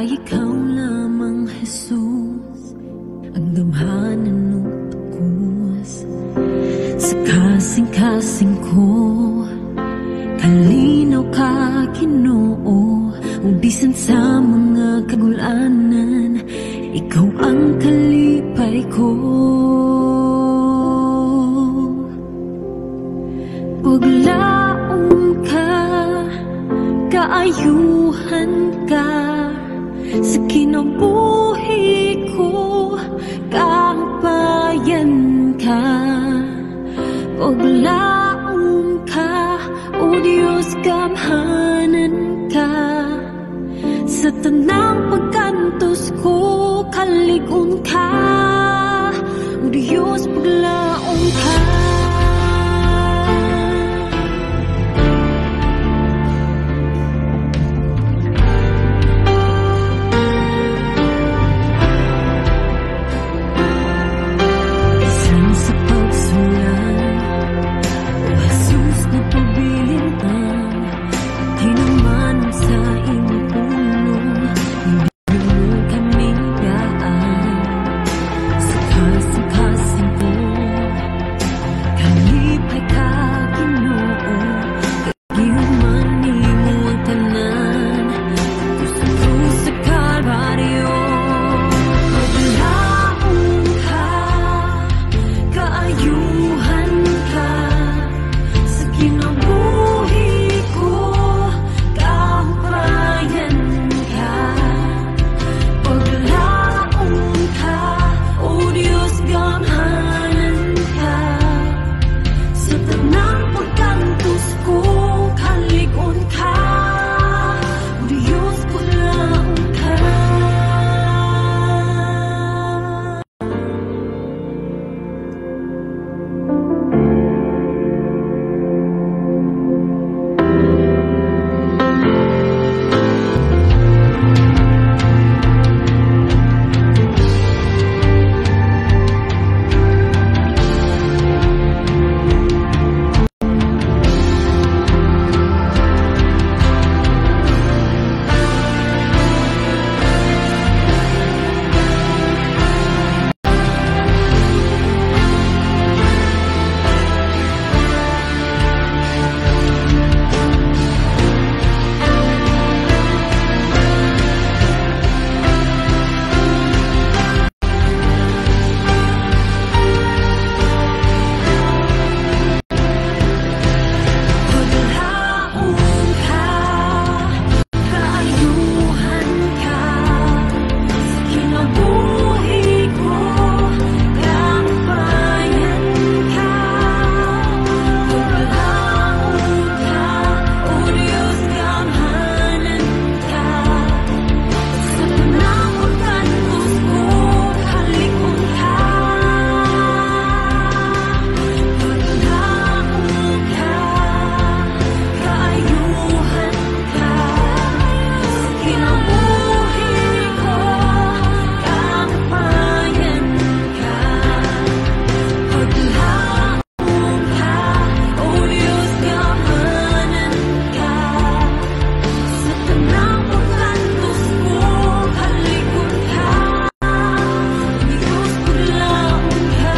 Ay ikaw lamang, Jesus, ang gamhanan ug tukos sa kasing-kasing ko. Kalinaw ka, Ginoo, ug bisan sa mga kagulanan, ikaw ang kalipay ko. Paglaom ka, kaayuhan ka sa kinabuhi ko, kahupayan ka. Paglaom ka, O Diyos, gamhanan ka. Sa tanang pagkantos ko, kalig-on ka. O Diyos, paglaom ka. Bisan sa pagsulay, O Jesus, nagpabilin ang tinaman sa imong pulong, hindi mo kami gaan. Sa kasing-kasing ko, kalipay ka, Ginoo, kay gihuman nimo ang tanan didto sa krus sa Kalbaryo. Paglaom ka, kaayuhan ka sa kinabuhi ko, kahupayan ka. Paglaom ka, O Diyos, gamhanan ka. Sa tanang pagkantos ko, kalig-on ka. O Diyos, paglaom ka. Paglaom ka, kaayuhan ka sa kinabuhi ko, kahupayan ka. Paglaom ka, O Diyos, gamhanan ka. Sa tanang pagkantos ko, kalig-on ka. Paglaom ka, kaayuhan ka sa kinabuhi ko, kahupayan ka. Paglaom ka, O Diyos, gamhanan ka. Sa tanang pagkantos ko, kalig-on ka. O Diyos, paglaom ka.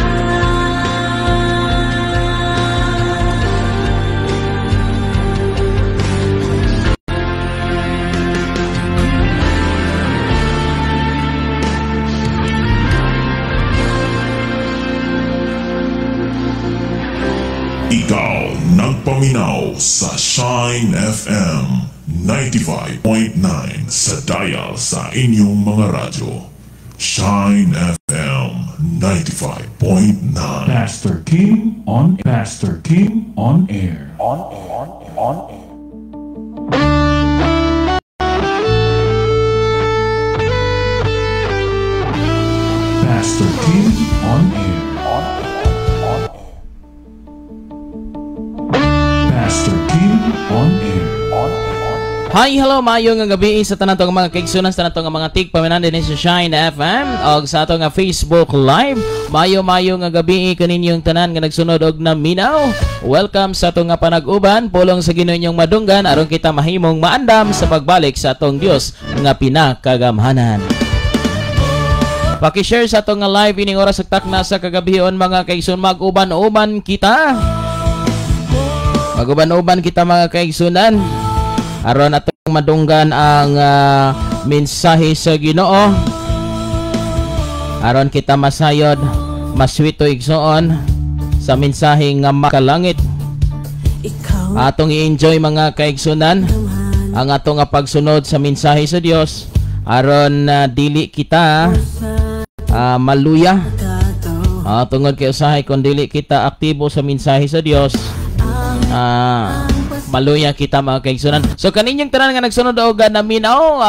Ikaw nagpaminaw sa Shine FM 95.9 sa dial sa inyong mga radyo. Shine FM 95.9. Pastor Kim on Pastor Kim on air. On air. On air. Pastor Kim on air. On air. On air. Pastor Kim on air. On air. Hi, hello, maayo nga gabi sa tanan nga mga kaigsunan, sa tanan nga mga tigpaminaw dinhi sa Shine FM og sa ato nga Facebook Live. Maayo maayo nga gabi kaninyong tanan nga nagsunod og naminaw. Welcome sa ato nga panag-uban, pulong sa Ginoo inyong madunggan aron kita mahimong maandam sa pagbalik sa atong Dios nga pinakagamhanan. Paki-share sa ato nga live ining oras ug takna sa kagabhion, mga kaigsoon, mag-uban-uban kita. Mag-uban-uban kita, mga kaigsunan, aron atong madunggan ang mensahe sa Ginoo, aron kita masayod, maswito, igsoon, sa mensahe nga makalangit. Atong i-enjoy, mga kaigsunan, ang atong nga pagsunod sa mensahe sa Dios aron dili kita maluya, tungod kay usahay kung dili kita aktibo sa mensahe sa Dios, maluya kita, mga kaigsunan. So kaninyong tanan nga nagsunod og naminaw,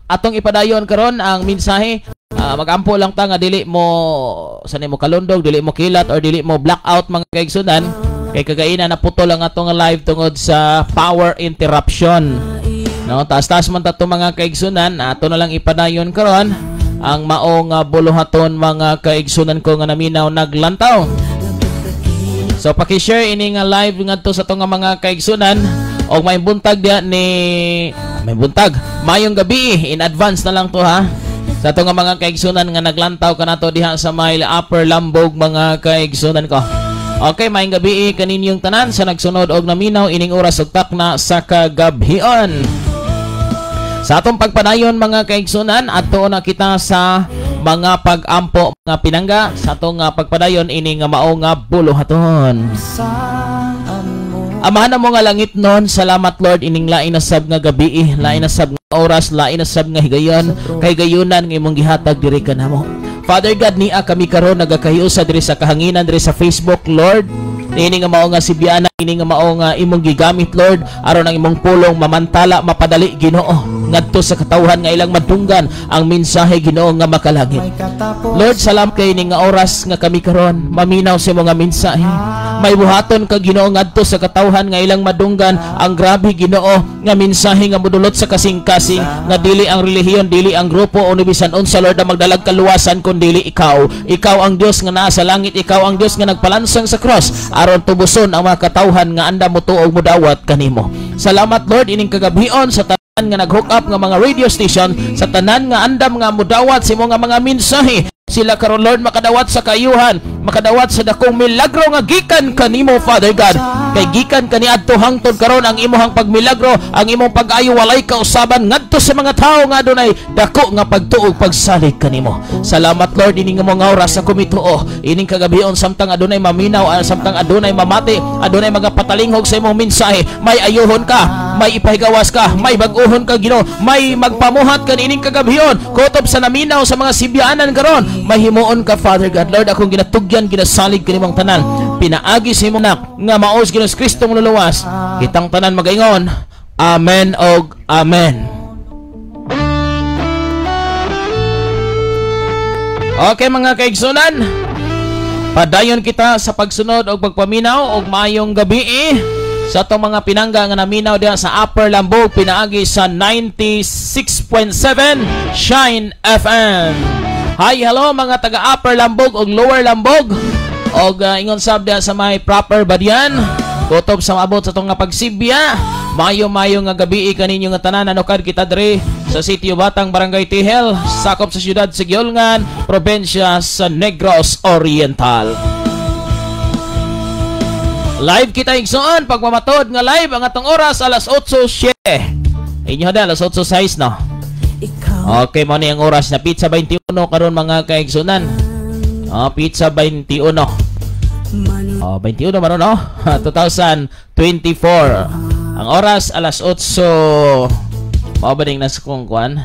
atong ipadayon karon ang mensahe. Magampo lang ta nga dili mo sa nimo kalundog, dili mo kilat or dili mo blackout, mga kaigsunan, kay kagaina na putol ang atong live tungod sa power interruption. No, taas-taas man ta to, mga kaigsunan, ato na lang ipadayon karon ang maong buluhaton, mga kaigsunan ko nga naminaw, naglantaw. So paki-share ini nga live ngadto sa atong nga mga kaigsunan og may buntag diya ni may buntag. Mayong gabi in advance na lang to ha. Sa atong nga mga kaigsunan nga naglantaw kanato diha sa may Upper Lambog, mga kaigsunan ko. Okay, maayong gabi kaninyong tanan sa nagsunod og naminaw ining oras ug takna sa kagabhion. Sa atong pagpadayon, mga kaigsunan, adto na kita sa mga pag-ampo, mga pinangga, sa atong pagpadayon ini nga mao nga buluhaton. Amahan mo nga langit nun, salamat Lord ining lain na sab nga gabi, lain na sab nga oras, lain na sab nga higayon, kay gayunan nga imong gihatag diri kanamo. Father God, nia kami karon nagakahiusa diri sa kahanginan, diri sa Facebook, Lord. Ini nga mao nga sibyana, ini nga mao nga imong gigamit, Lord, aron ang imong pulong mamantala, mapadali, Ginoo, ngadto sa katawhan nga ilang madunggan ang mensahe, Ginoo, nga makalangit. Lord, salamat kay ini nga oras nga kami karon maminaw sa imong nga mensahe. May buhaton ka, Ginoo, ngadto sa katawhan nga ilang madunggan ang grabe, Ginoo, nga mensahe nga modulot sa kasing-kasing, nga dili ang relihiyon, dili ang grupo o bisan unsa, Lord, ang magdalag kaluwasan kun dili ikaw. Ikaw ang Dios nga naa sa langit, ikaw ang Dios nga nagpalansang sa cross aron tubuson ang mga katawhan nga andam motuo og modawat kanimo. Salamat, Lord, ining kagabhion sa tanan nga nag-hook up nga mga radio station, sa tanan nga andam nga modawat sa imong nga mga mensahe. Sila karon, Lord, makadawat sa kayuhan, makadawat sa dakong milagro nga gikan kanimo, Father God. Kay gikan kaniadto hangtod karon ang imong pagmilagro, ang imong pag-ayo walay kausaban ngadto sa mga tawo nga adunay dako nga pagtuo, pagsalig kanimo. Salamat, Lord, ining nga mga oras sa kumituo ining kagabion, samtang adunay maminaw, samtang adunay mamati, adunay mga patalinghog sa imong mensahe, may ayuhon ka, may ipahigawas ka, may bag-uhon ka, Ginoo, may magpamuhat ka niining kagabhion. Kutob sa naminaw sa mga sibyaanan karon, mahimuon ka, Father God. Lord, akong ginatugyan, ginasalig kanimong tanan. Pinaagi sa imong anak nga mao si Ginoong Kristo Manluluwas. Kitang tanan magaingon, Amen og Amen. Okay, mga kaigsunan, padayon kita sa pagsunod og pagpaminaw og maayong gabi sa atong mga pinangga nga naminaw diha sa Upper Lambog pinaagi sa 96.7 Shine FM. Hi, hello mga taga Upper Lambog og Lower Lambog og ingon sab diha sa may proper Badian. Kutob sa maabot sa atong nga pagsibya. Mayo-mayo nga gabi kaninyo nga tanan, nanukad kita diri sa Sitio Batang, Barangay Tihel, sakop sa siyudad sa Giulngan, probensya sa Negros Oriental. Live kita, igsoon, pagmamatod nga live ang atong oras alas 8:07. Inyo na alas 8:06 no. Okay, mo ni ang oras na pizza 21 karon, mga kaigsunan. Oh, pizza 21. Oh, 21 man no? 2024. Ang oras alas 8. Mao ba ning nasa kong kuan?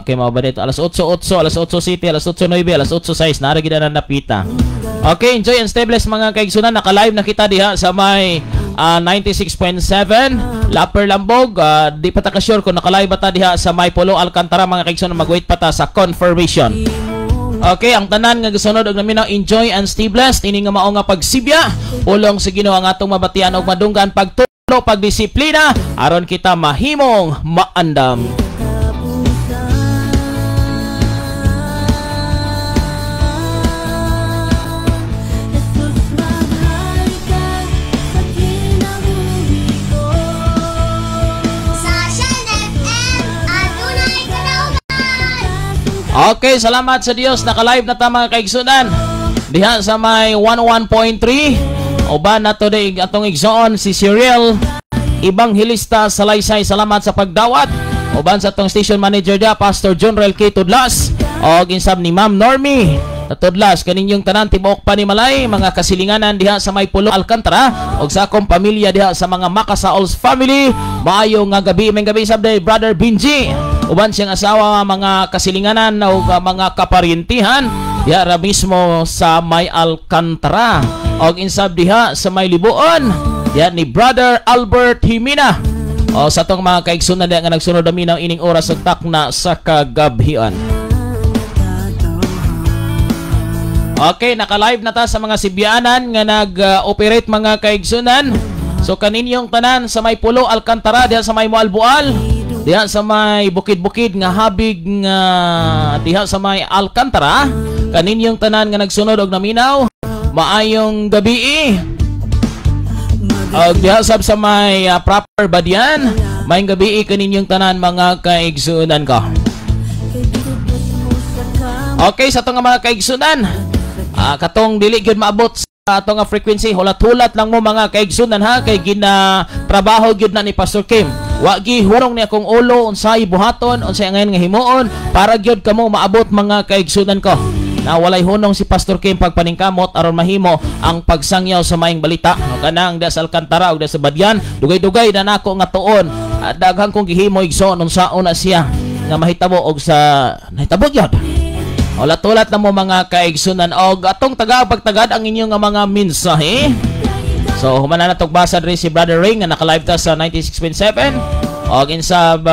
Okay, mao ba dito? Alas 8:08, alas 8 City, alas 8:09, alas 8:06 nara gid na napita. Okay, enjoy and stay blessed, mga kaigsunan. Naka-live na kita diha sa may 96.7 Laper Lambog. Di pa ta ka sure kung naka-live ba ta diha sa may Polo Alcantara, mga kaigsunan. Mag-wait pa ta sa confirmation. Okay, ang tanan nga gisunod og naminaw, enjoy and stay blessed. Ini nga mao nga pagsibya. Pulong sa Ginoo ang atong mabatian og madunggan pagtulog ato pagdisiplina aron kita mahimong maandam. Jesus, maghari ka sa kinabuhi ko. Sa Shine FM, adunay kadaugan. Okay, salamat sa Dios, naka-live na ta, mga kaigsunan. Diha sa may 101.3 uban nato di atong igsoon si Cyril Evangelista Salaysay. Salamat sa pagdawat. Uban sa atong station manager dia, Pastor John Rel K. Tudlas, og insab ni Ma'am Normie Tudlas, kaninyong tanan tibuok Panimalay, mga kasilinganan diha sa may Pulo Alcantara, og sa akong pamilya diha sa mga Makasaols family. Maayo nga gabi, may gabi sab day Brother Benji. Uban siyang asawa, mga kasilinganan og mga kaparintihan diha ra mismo sa may Alcantara. Og insab diha sa may Libuon, diha ni Brother Albert Jimena. O sa atong mga kaigsunan diha nga nagsunod ng ining oras ug takna sa kagabhian. Okay, naka-live na ta sa mga Sibianan nga nag-operate, mga kaigsunan. So kaninyong tanan sa may Pulo Alcantara, diha sa may Moalboal, diha sa may bukid-bukid nga habig nga diha sa may Alcantara, kaninyong tanan nga nagsunod og naminaw, maayong gabi. Og diha sab sa may proper Badian, maayong gabi kaninyong tanan, mga kaigsunan ko. Okay, sa atong mga kaigsunan, katong dili gyud maabot sa atong nga frequency, hulat-hulat lang mo, mga kaigsunan, ha, kay gina trabaho gyud na ni Pastor Kim. Wa gi hurong ni akong ulo unsay buhaton, unsay ngayon nga himuon para gyud kamo maabot, mga kaigsunan ko. Na walay hunong si Pastor Kim pagpaningkamot aron mahimo ang pagsangyaw sa maayong balita. O kanang da sa Alcantara ug da sa Badian, dugay-dugay na nako nga tuon. At daghan kong gihimo, igsoon, unsaon na siya nga mahitabo og sa nahitabo gyud. Ulat-ulat na mo, mga kaigsunan, og atong taga pagtagad ang inyong nga mga mensahe. So human na natog basa diri si Brother Ring nga naka-live ta sa 96.7. Og insab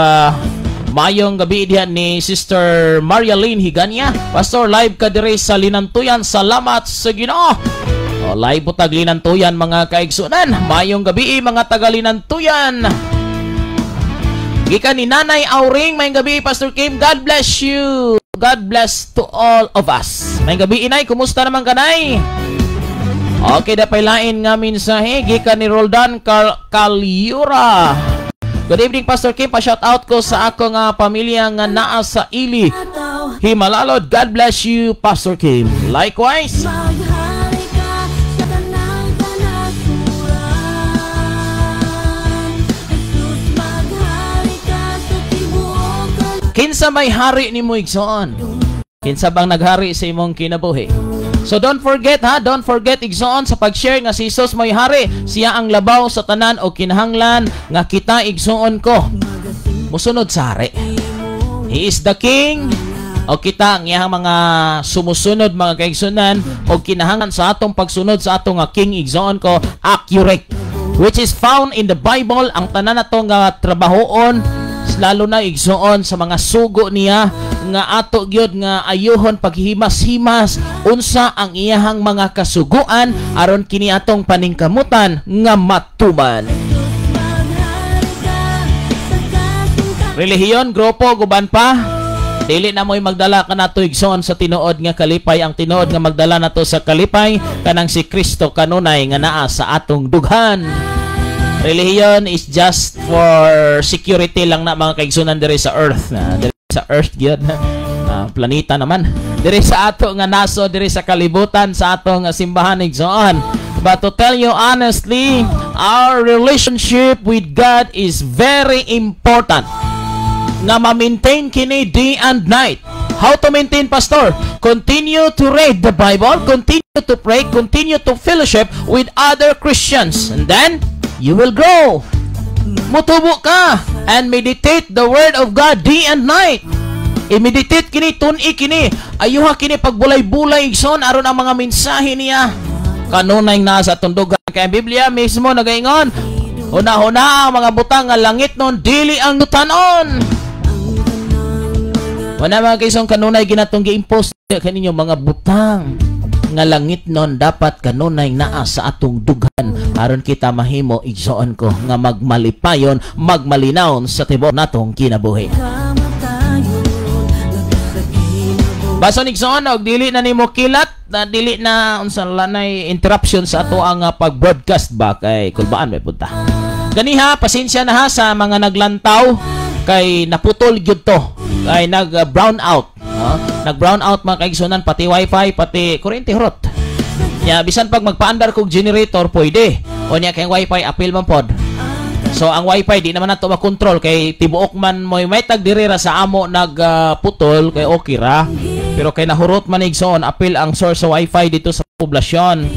maayong gabi diha ni Sister Maria Lynn Higanya. "Pastor, live ka diri sa Linantuyan. Salamat sa Ginoo." O, live po tag Linantuyan, mga kaigsunan. Maayong gabi, mga taga Linantuyan. Gikan ni Nanay Auring, "Maayong gabi, Pastor Kim. God bless you. God bless to all of us." Maayong gabi, inay, kumusta naman kanay? Okay, da lain nga mensahe gikan ni Roldan Kalyura. "Good evening, Pastor Kim, pa-shout out ko sa ako nga pamilya nga naa sa Ili, Jimalalud. God bless you, Pastor Kim." Likewise. Maghari ka sa tanang kanasuran. Jesus, maghari ka sa tibuok. Kinsa may hari nimo, igsoon? Kinsa bang naghari sa imong kinabuhi? So don't forget ha, don't forget, igsoon, sa pag-share nga si Jesus may hari. Siya ang labaw sa tanan o kinahanglan nga kita, igsoon ko, musunod sa hari. He is the King o kita ang iyang mga sumusunod, mga kaigsunan, o kinahanglan sa atong pagsunod sa atong nga King, igsoon ko, accurate, which is found in the Bible ang tanan nato nga trabahoon, lalo na, igsoon, sa mga sugo niya nga ato gyud nga ayuhon paghimas-himas unsa ang iyahang mga kasuguan aron kini atong paningkamutan nga matuman. Maghari ka sa kasing Relihiyon, grupo, guban pa, dili na mo'y magdala ka nato, igsoon, sa tinuod nga kalipay. Ang tinuod nga magdala nato sa kalipay kanang si Kristo kanunay nga naa sa atong dughan. Relihiyon is just for security lang na, mga kaigsunan, diri sa earth na diri sa earth gyud. Planeta naman diri sa ato nga naso, diri sa kalibutan, sa atong simbahan, igsoon. But to tell you honestly, our relationship with God is very important nga ma-maintain kini day and night. How to maintain, Pastor? Continue to read the Bible, continue to pray, continue to fellowship with other Christians. And then, you will grow. Mutubo ka and meditate the Word of God day and night. I-meditate kini, tun-i kini, ayuha kini pagbulay-bulay, igsoon, aron ang mga mensahe niya kanunay nasa tundugan. Kay ang Biblia mismo nagaingon, "Huna-huna ang mga butang nga langit nun, dili ang yutanon." Wala, mga kaisong, kanunay ginatong gi-impose kaninyo mga butang. nga langitnon dapat kanunay naa sa atong dughan aron kita mahimo, igsoon ko, nga magmalipayon, magmalinawon sa tibuok natong kinabuhi. Bason, igsoon, og dili na nimo kilat na dili na unsa lanay interruption sa ato ang pag-broadcast ba kay kulbaan may punta. Ganiha, pasensya na ha sa mga naglantaw kay naputol gyud to. Kay nag brown out. No? Nag brown out, mga kaigsunan, pati wifi, pati kuryente hurot. Ya, bisan pag magpaandar kog generator pwede. O niya kay wifi apil man pod. So ang wifi di naman nato makontrol kay tibuok man moy may tag diri ra sa amo nagputol kay okay ra. Pero kay nahurot man, igsoon, apil ang source sa wifi dito sa poblasyon.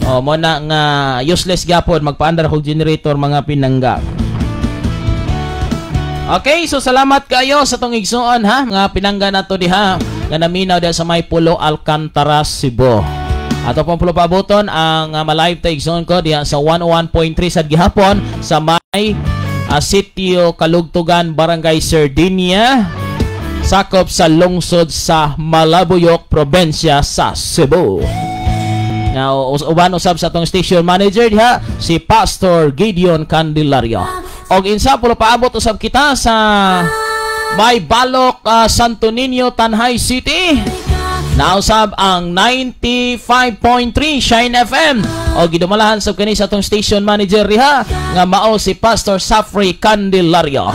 O mo na nga useless gyapon magpaandar kog generator, mga pinangga. Okay, so salamat kayo sa tong igsoon ha, mga pinangga nato diha nga naminaw diha sa may Pulo, Alcantara, Cebu. Ato pong pulo paabuton ang ma-live ta, igsoon ko, diha sa 101.3 sad gihapon sa may Sitio Kalugtugan, Barangay Sardinia, sakop sa lungsod sa Malabuyok, probensya sa Cebu. Now, uban usab sa atong station manager diha, si Pastor Gideon Candelario. Og insa pulo paabot usab kita sa may Balok, Santo Niño, Tanjay City. Nausab ang 95.3 Shine FM. O gidumalahan sab kani sa atong station manager diha nga mao si Pastor Safri Candelario.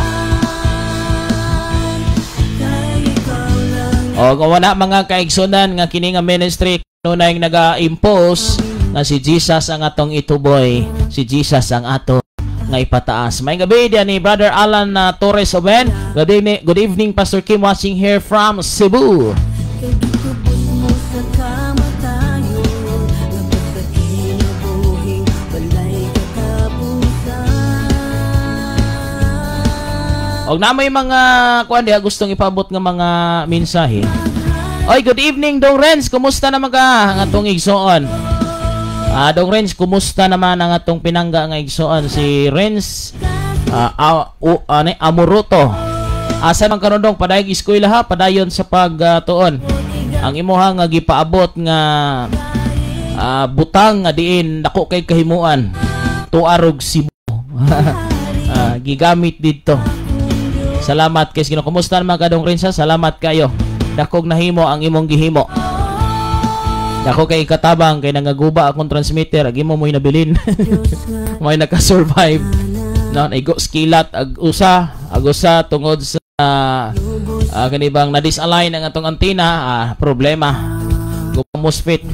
O kung wala, mga kaigsunan, nga kini nga ministry kanunay naga-impose nga si Jesus ang atong ituboy, si Jesus ang ato nga ipataas. May gabi diyan ni Brother Alan Torres Oben. Good evening, Pastor Kim, watching here from Cebu. Kay gitubos mo sa kamatayon, Labas sa kinabuhing walay katapusan. Og na may mga kuan diha gustong ipaabot nga mga mensahe. Oy, good evening, Dong Renz. Kumusta naman ka ang atong igsoon? Ah, Dong Renz, kumusta naman ang atong pinangga nga igsoon si Renz ano, Amoroto? Asa man karon, dong? Padayag eskwela ha, padayon sa pagtuon. Ang imuha nga gipaabot nga butang nga diin dako kay kahimuan. Tuarog Cebu. Gigamit didto. Salamat kay Ginoo. Kumusta naman ka, Dong Renz, ha? Salamat kayo. Dakog nahimo ang imong gihimo. Dako kay katabang kay nangaguba akong transmitter, ag imo mo'y nabilin. Mo'y naka-survive. No, naigo skilat ag usa tungod sa kani bang na-disalign ang atong antenna, problema. Guba MOSFET.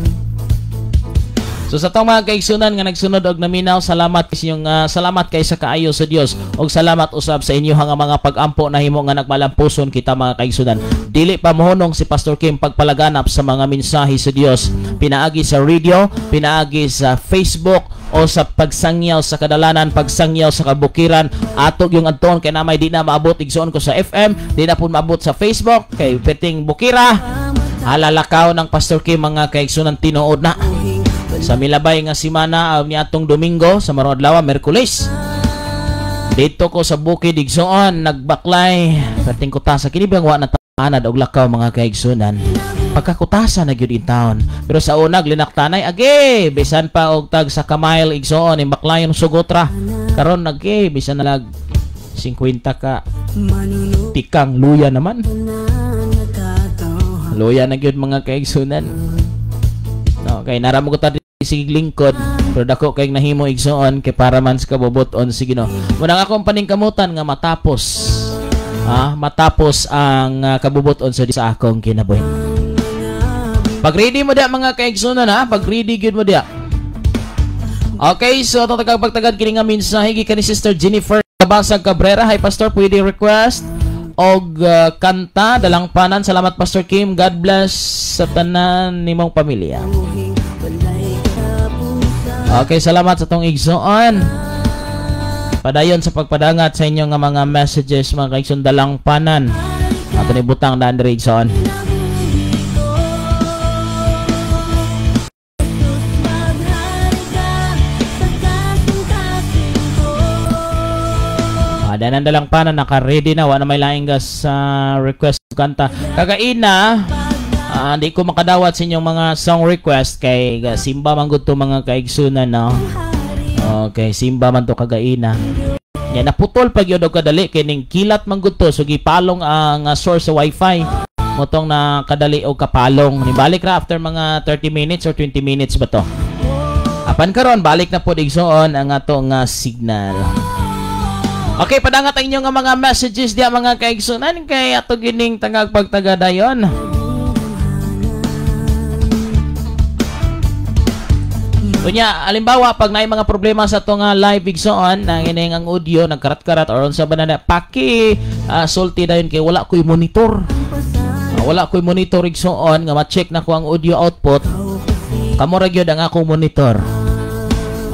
So sa atong mga kaigsunan nga nagsunod og naminaw, salamat sa inyong salamat kay sa kaayo sa Dios og salamat usab sa inyo nga mga pag-ampo nahimo nga nagmalampuson kita, mga kaigsunan. Dili pa mohunong si Pastor Kim pagpalaganap sa mga mensahe sa Dios pinaagi sa radio, pinaagi sa Facebook o sa pagsangyaw sa kadalanan, pagsangyaw sa kabukiran. Ato yung adtoon kay namay di na maabot, igsoon ko, sa FM, di na po maabot sa Facebook kay perting bukira. Halalakaw ng Pastor Kim, mga kaigsunan, tinuod na. Sa milabay nga simana niadtong Domingo sa Marong Adlaw, Merkules. Dito ko sa bukid, igsoon, nagbaklay. Perting kutasa kini bang wa na taanad og lakaw, mga kaigsunan. Pagkakutasa na gyud in town. Pero sa unag linaktanay age bisan pa og tag sa ka-mile, igsoon, imbaklayon sugotra. Karon nage bisan na lag 50 ka tikang luya naman. Luya na gyud, mga kaigsunan. No, kay nara mo ko ta sige lingkod pero dako kay nahimo, igsoon, kay para man sa kabubut-on sige no. Muna akong paningkamutan nga matapos ang kabubut-on sa akong kinabuhi. Pag ready mo dia, mga kaigsunan ha, pag ready gyud mo dia. Okay, so atong tagapagtagad kini nga mensahe gikan ni Sister Jennifer Kabasag Cabrera. Hi Pastor, pwede request og kanta Dalangpanan. Salamat, Pastor Kim. God bless sa tanan nimong pamilya. Okay, salamat sa tong igsoon. Padayon sa pagpadangat sa inyong nga mga messages, mga kaigsoon. Dalangpanan. Ato ni butang daan diri, igsoon. Maghari ka sa kasing-kasing ko. Ah, Dalangpanan, naka-ready na. Wala may laing gas sa request kanta. Kagaina, Hindi ko makadawat sa inyong mga song request kay simba man gud to, mga kaigsunan, no. Okay, simba man to kagaina. Ya, naputol pag yun og kadali kay ning kilat man gud to, so gipalong ang source sa wifi. Motong na kadali og kapalong. Nibalik ra after mga 30 minutes or 20 minutes ba to. Apan karon balik na pod, igsoon, ang ato nga signal. Okay, padangat ang inyong nga mga messages diya, mga kaigsunan, kay ato gining tangag pagtagadayon. Unya, alimbawa, pag naay mga problema sa ato nga live, igsoon, nang ining ang audio nagkarat-karat or unsa ba na, paki sulti dayon kay wala ko'y monitor. Wala ko'y monitor, igsoon, nga ma-check na ko ang audio output. Kamo ra gyud ang akong monitor.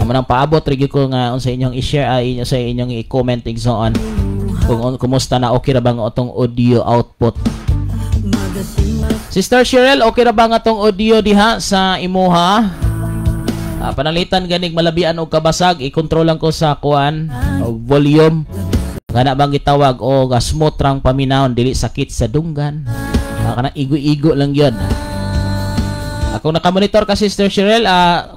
Amo nang paabot ra gyud ko nga unsa inyong i-share ay inyo sa inyong i-comment, igsoon. Kung kumusta na, okay ra ba ang atong audio output. Sister Cheryl, okay ra ba ang atong audio diha sa imuha? Panalitan ganig malabian og kabasag, i-control lang ko sa kuan og volume. Kana bang gitawag og smooth rang paminawon, dili sakit sa dunggan. Kana igo-igo lang yun. Kung nakamonitor ka, Sister Cheryl,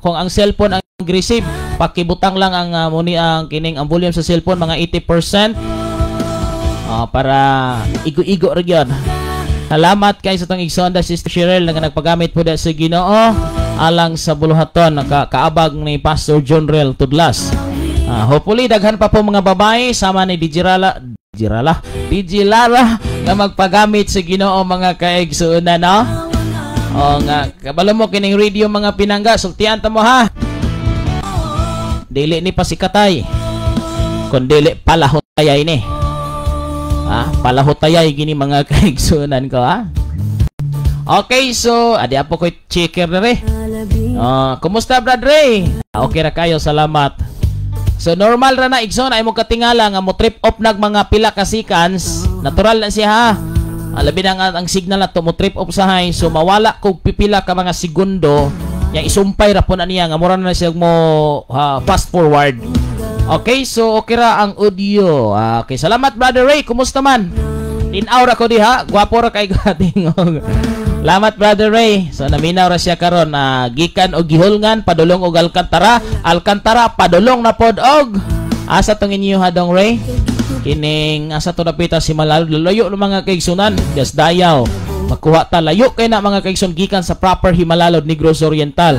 kung ang cellphone ang aggressive, pakibutang lang ang muni ang kining ang volume sa cellphone mga 80% para igo-igo ra gyud. Salamat kay sa tong igsoon Sister Cheryl nga nagpagamit po da sa Ginoo alang sa buluhaton kaabag ni Pastor John Rel Tudlas. Hopefully daghan pa po mga babae sama ni DJ Lara nga magpagamit sa Ginoo, mga kaigsuonan, no? O nga kabalo mo kining radio, mga pinangga, sultian ta mo ha. Dili ni pasikatay. Kun dili palahutayay ni. Palahutayay gini, mga kaigsuonan ko, ha. Okay, so adi apo ko'y checker na re. Kumusta, Brad Ray? Okay ra kayo, salamat. So normal ra na, igsoon, ay mo katingala nga mo trip off nag mga pila ka seconds. Natural na siya, ha. Labi na nga ang signal na to mo trip off sa high, so mawala kog pipila ka mga segundo. Yang isumpay ra po na niya nga mura na siya mo fast forward. Okay, so okay ra ang audio. Okay, salamat, Brother Ray. Kumusta man? Tinaw ra ko diha, gwapo ra kay gatingog. Salamat, Brother Ray. So naminaw ra siya karon na gikan og gihulngan padulong og Alcantara, Alcantara padulong na pod og asa tong inyo hadong Ray? Kining asa to napita si Malalo, layo ng mga kaigsunan, gas dayaw. Makuha ta layo kay na, mga kaigsun, gikan sa proper Himalalod, Negros Oriental.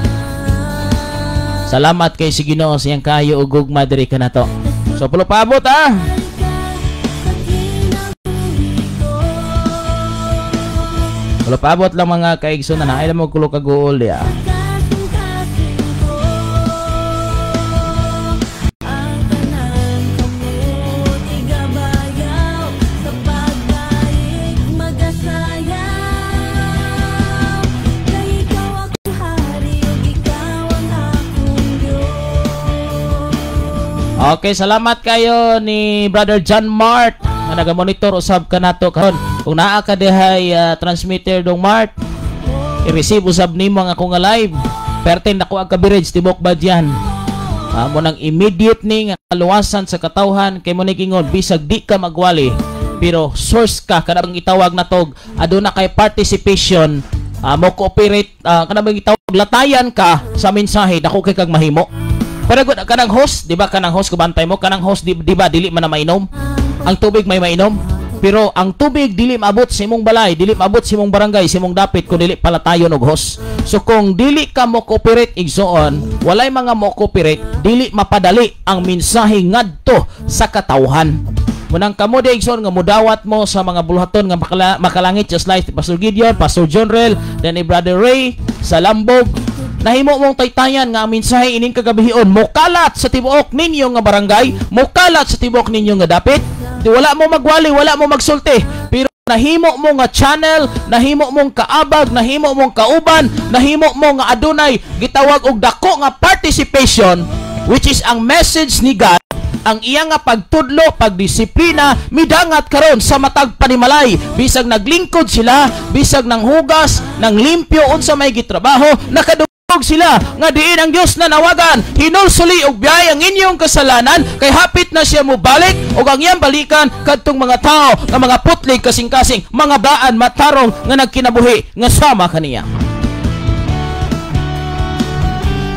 Salamat kay si Ginoo siyang kayo og gugma diri kanato. So pulo paabot ah. Pulo paabot lang, mga kaigsunan, na ay mo kulo kaguol ya. Okay, salamat kayo ni Brother John Mart nga nagamonitor usab kanato karon. Kung naa ka dihay transmitter dong Mart, i-receive usab nimo ang akong nga live. Perten nako ang coverage tibok ba diyan. Mo nang immediate ni nga kaluwasan sa katawhan kay mo ni ingon bisag di ka magwali pero source ka kanang itawag natog aduna kay participation, mo cooperate, kanang itawag latayan ka sa mensahe dako kay kag mahimo. Pero kanang host, di ba kanang host kubantay mo, kanang host di ba dili man na mainom? Ang tubig may mainom, pero ang tubig dili maabot sa imong balay, dili maabot sa imong barangay, sa imong dapit kung dili palatayon og host. So kung dili ka mo cooperate, igsoon, walay mga mo cooperate, dili mapadali ang mensahe ngadto sa katawhan. Munang kamo di, igsoon, nga mudawat mo sa mga buluhaton nga makalangit, just like Pastor Gideon, Pastor John Rel, then ni Brother Ray sa Lambog. Nahimo mong taytayan nga ang mensahe ining kagabihion mokalat sa tibuok ninyo nga barangay, mokalat sa tibuok ninyo nga dapit. Di wala mo magwali, wala mo magsulti, pero nahimo mo nga channel, nahimo mong kaabag, nahimo mong kauban, nahimo mo nga adunay gitawag og dako nga participation, which is ang message ni God, ang iya nga pagtudlo, pagdisiplina, midangat karon sa matag panimalay. Bisag naglingkod sila, bisag nanghugas, nang limpyo unsa may gitrabaho, nakadungog Sila nga diin ang Dios na nawagan, "Hinulsuli og biyay ang inyong kasalanan kay hapit na siya mobalik," ug ang iyang balikan kadtong mga tao nga mga putlig kasing-kasing, mga baan matarong nga nagkinabuhi nga sama kaniya.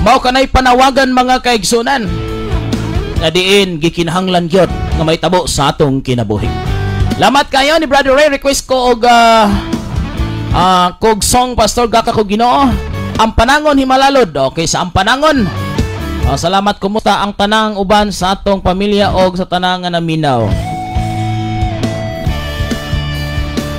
Mao kanay panawagan, mga kaigsunan, nga diin gikinahanglan gyud nga mahitabo sa atong kinabuhi. Lamat kayo ni Brother Ray. Request ko og kog song, Pastor, gaka ko Ginoo. Ampanangon Himalalod. Okay, sa Ampanangon. Salamat. Kumusta ang tanang uban sa atong pamilya og sa tanang nga naminaw?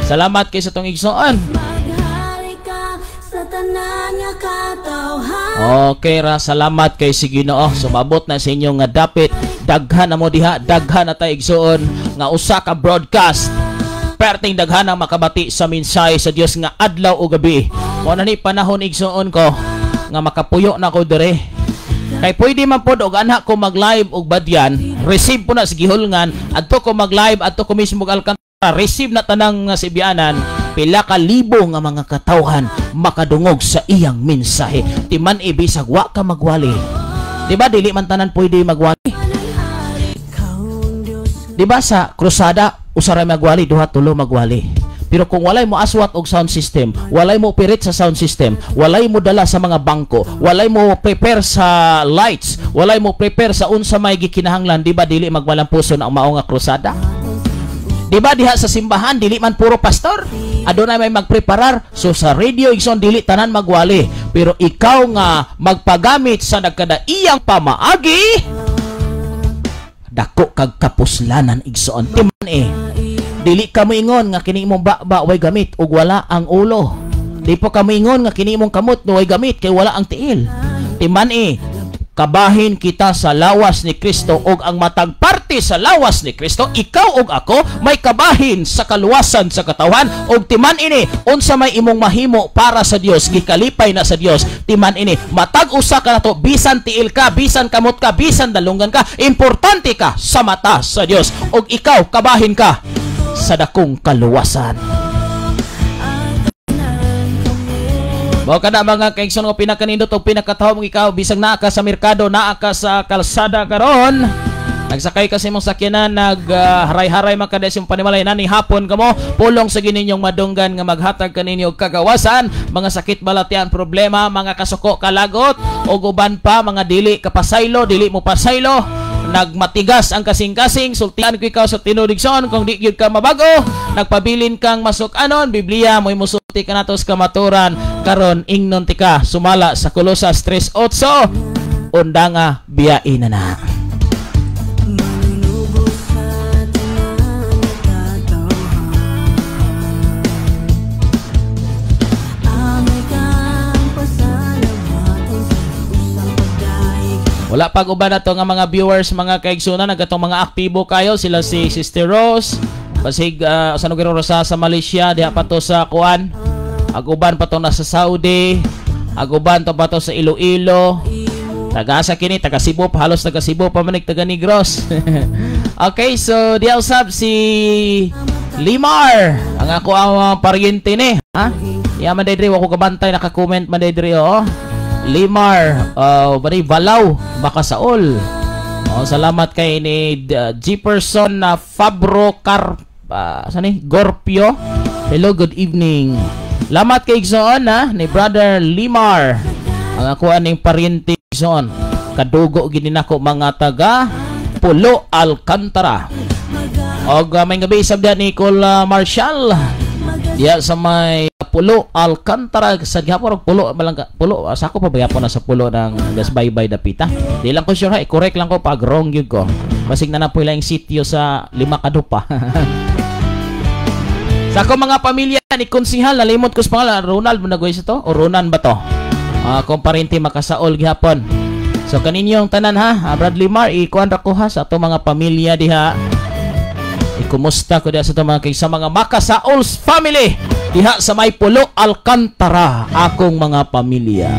Salamat kay sa atong igsoon. Maghari ka sa tanan nga katawhan. Okay ra, salamat kay si Ginoo. Sumabot na sa inyo nga dapit daghan na mo diha, daghan na tay igsoon nga usa ka broadcast. Perting daghan ang makabati sa mensahe sa Dios nga adlaw o gabi. Mao na ni panahon, igsoon ko, nga makapuyo na ko dire. Kay pwede man pod og anha ko mag-live og badyan, receive po na sa gihulngan, adto ko mag-live, adto ko mismo og Alcantara, receive na tanang nga Sibianan, pila ka libo nga mga katawhan makadungog sa iyang mensahe. Timan ibisag wa ka magwali. Di ba dili man tanan pwede magwali? Ikaw ang Diyos. Di ba sa krusada, usa ra magwali, duha, tulo magwali? Pero kung walay mo aswat og sound system, walay mo operate sa sound system, walay mo dala sa mga bangko, walay mo prepare sa lights, walay mo prepare sa unsa may gikinahanglan, di ba dili magmalampuson ang mao nga krusada? Di ba diha sa simbahan dili man puro pastor? Adunay may magpreparar. So sa radio, igsoon, dili tanan magwali. Pero ikaw nga magpagamit sa nagkadaiyang pamaagi, dako kag kapuslanan, igsoon. Timan eh. Dili ka moingon nga kini imong baba way gamit ug wala ang ulo. Di po ka moingon nga kini imong kamot way gamit kay wala ang tiil. Timan eh, kabahin kita sa lawas ni Kristo ug ang matag parte sa lawas ni Kristo, ikaw ug ako, may kabahin sa kaluwasan sa katawhan. Ug timan ini, unsa may imong mahimo para sa Dios, gikalipay na sa Dios. Timan ini, matag usa ka nato, bisan tiil ka, bisan kamot ka, bisan dalunggan ka, importante ka sa mata sa Dios ug ikaw kabahin ka sa dakong kaluwasan. Mao kana, mga kaigsoon ko, pinakanindot o pinakatahom ikaw bisag naa ka sa merkado, naa ka sa kalsada karon. Nagsakay ka sa imong sakyanan, nag haray-haray man kada sa imong panimalay nani hapon kamo, pulong sa gininyong madunggan nga maghatag kaninyo og kagawasan, mga sakit balatian, problema, mga kasuko, kalagot, ug uban pa, mga dili kapasaylo, dili mo pasaylo, nagmatigas ang kasing-kasing, sultian ko ikaw sa tinuod, igsoon, kung di gyud ka mabago, nagpabilin kang masuk-anon, Biblia mo'y musulti ka nato sa kamaturan, karon ingnon tika sumala sa Kolosas 3:8, undanga biyain na na. Manunubos sa tanan nga katawhan. Amay kang pasalamatan sa usang pagdaig. Wala pag uban na to nga mga viewers, mga kaigsunan, nagatong mga aktibo kayo sila si Sister Rose basig sa Nogero Rosa sa Malaysia, diha pa to sa kuan, aguban pa to nasa Saudi, aguban to pa to sa Iloilo, taga asa kini, taga Cebu, halos taga Cebu pa manig taga Negros. Okay, so diha usab si Limar, ang ako ang mga paryente ni ha. Ya man diri wa ko kabantay, naka-comment man diri, oh. Limar, bari Balaw, baka saol. Oh, salamat kay ni Jefferson na Fabro Car saan ni? Gorpio. Hello, good evening. Lamat kay igsoon ha, ni Brother Limar. Ang ako aning paryente, igsoon. Kadugo gini nako mga taga Pulo Alcantara. Og may gabi sab diha ni Nicole Marshall. Diya sa may Pulo Alcantara sa gihapon og Pulo malangga Pulo, sako pa ba gyapon na sa Pulo ng Gasbaybay dapita. Di lang ko sure ha, correct lang ko pag wrong gyud ko. Basig na na po ilang sitio sa lima kadupa. Sa akong mga pamilya ni Konsihal, nalimot ko sa pangalan, Ronald mo nagway sa to o Ronan ba to? Akong parente makasaol gihapon. So kaninyong tanan ha, Bradley Mar, ikuan ra ko ha sa atong mga pamilya diha. Ikumusta ko diha sa atong mga kaysa mga Makasaols family diha sa may Pulo Alcantara, akong mga pamilya.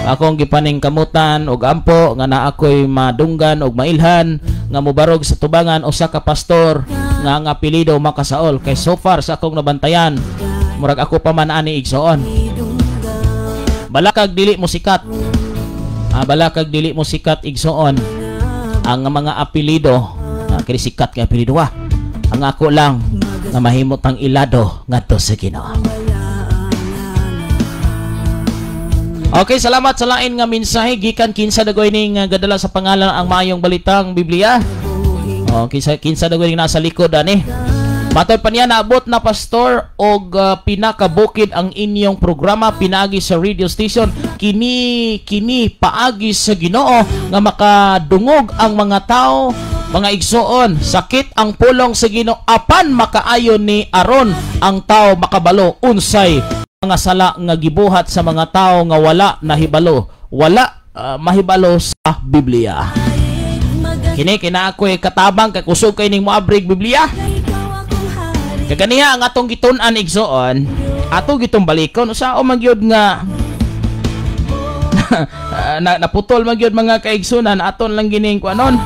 Akong gipaning kamutan og ampo nga naa ako'y madunggan og mailhan nga mobarog sa tubangan usa ka pastor nga ang apelyido Makasaol, kay so far sa akong nabantayan murag ako pa man ani, igsoon. Balakag dili mo sikat. Balakag dili mo sikat, igsoon. Ang mga apelido, kini sikat kay apelido wa. Ang ako lang nga mahimo tang ilado ngadto sa Ginoo. Okay, salamat sa lain nga mensahe gikan kinsa dagoy ning gadala sa pangalan ang maayong balitang Biblia. Oh, kinsa dagoy ning nasa likod ani. Matod pa niya, naabot na pastor og pinakabukid ang inyong programa pinaagi sa radio station kini kini paagi sa Ginoo nga makadungog ang mga tao, mga igsoon. Sakit ang pulong sa Ginoo apan makaayon ni aron ang tao makabalo unsay mga sala nga gibuhat sa mga tao nga wala nahibalo, wala mahibalo sa Biblia. Kini kinaakoy katabang kay kusog kay ning moabrig Biblia. Kaganiha ang atong gitun-an, igsoon, ato gitong balikon usa o magyud nga naputol magyud mga kaigsunan, aton lang gining kuanon.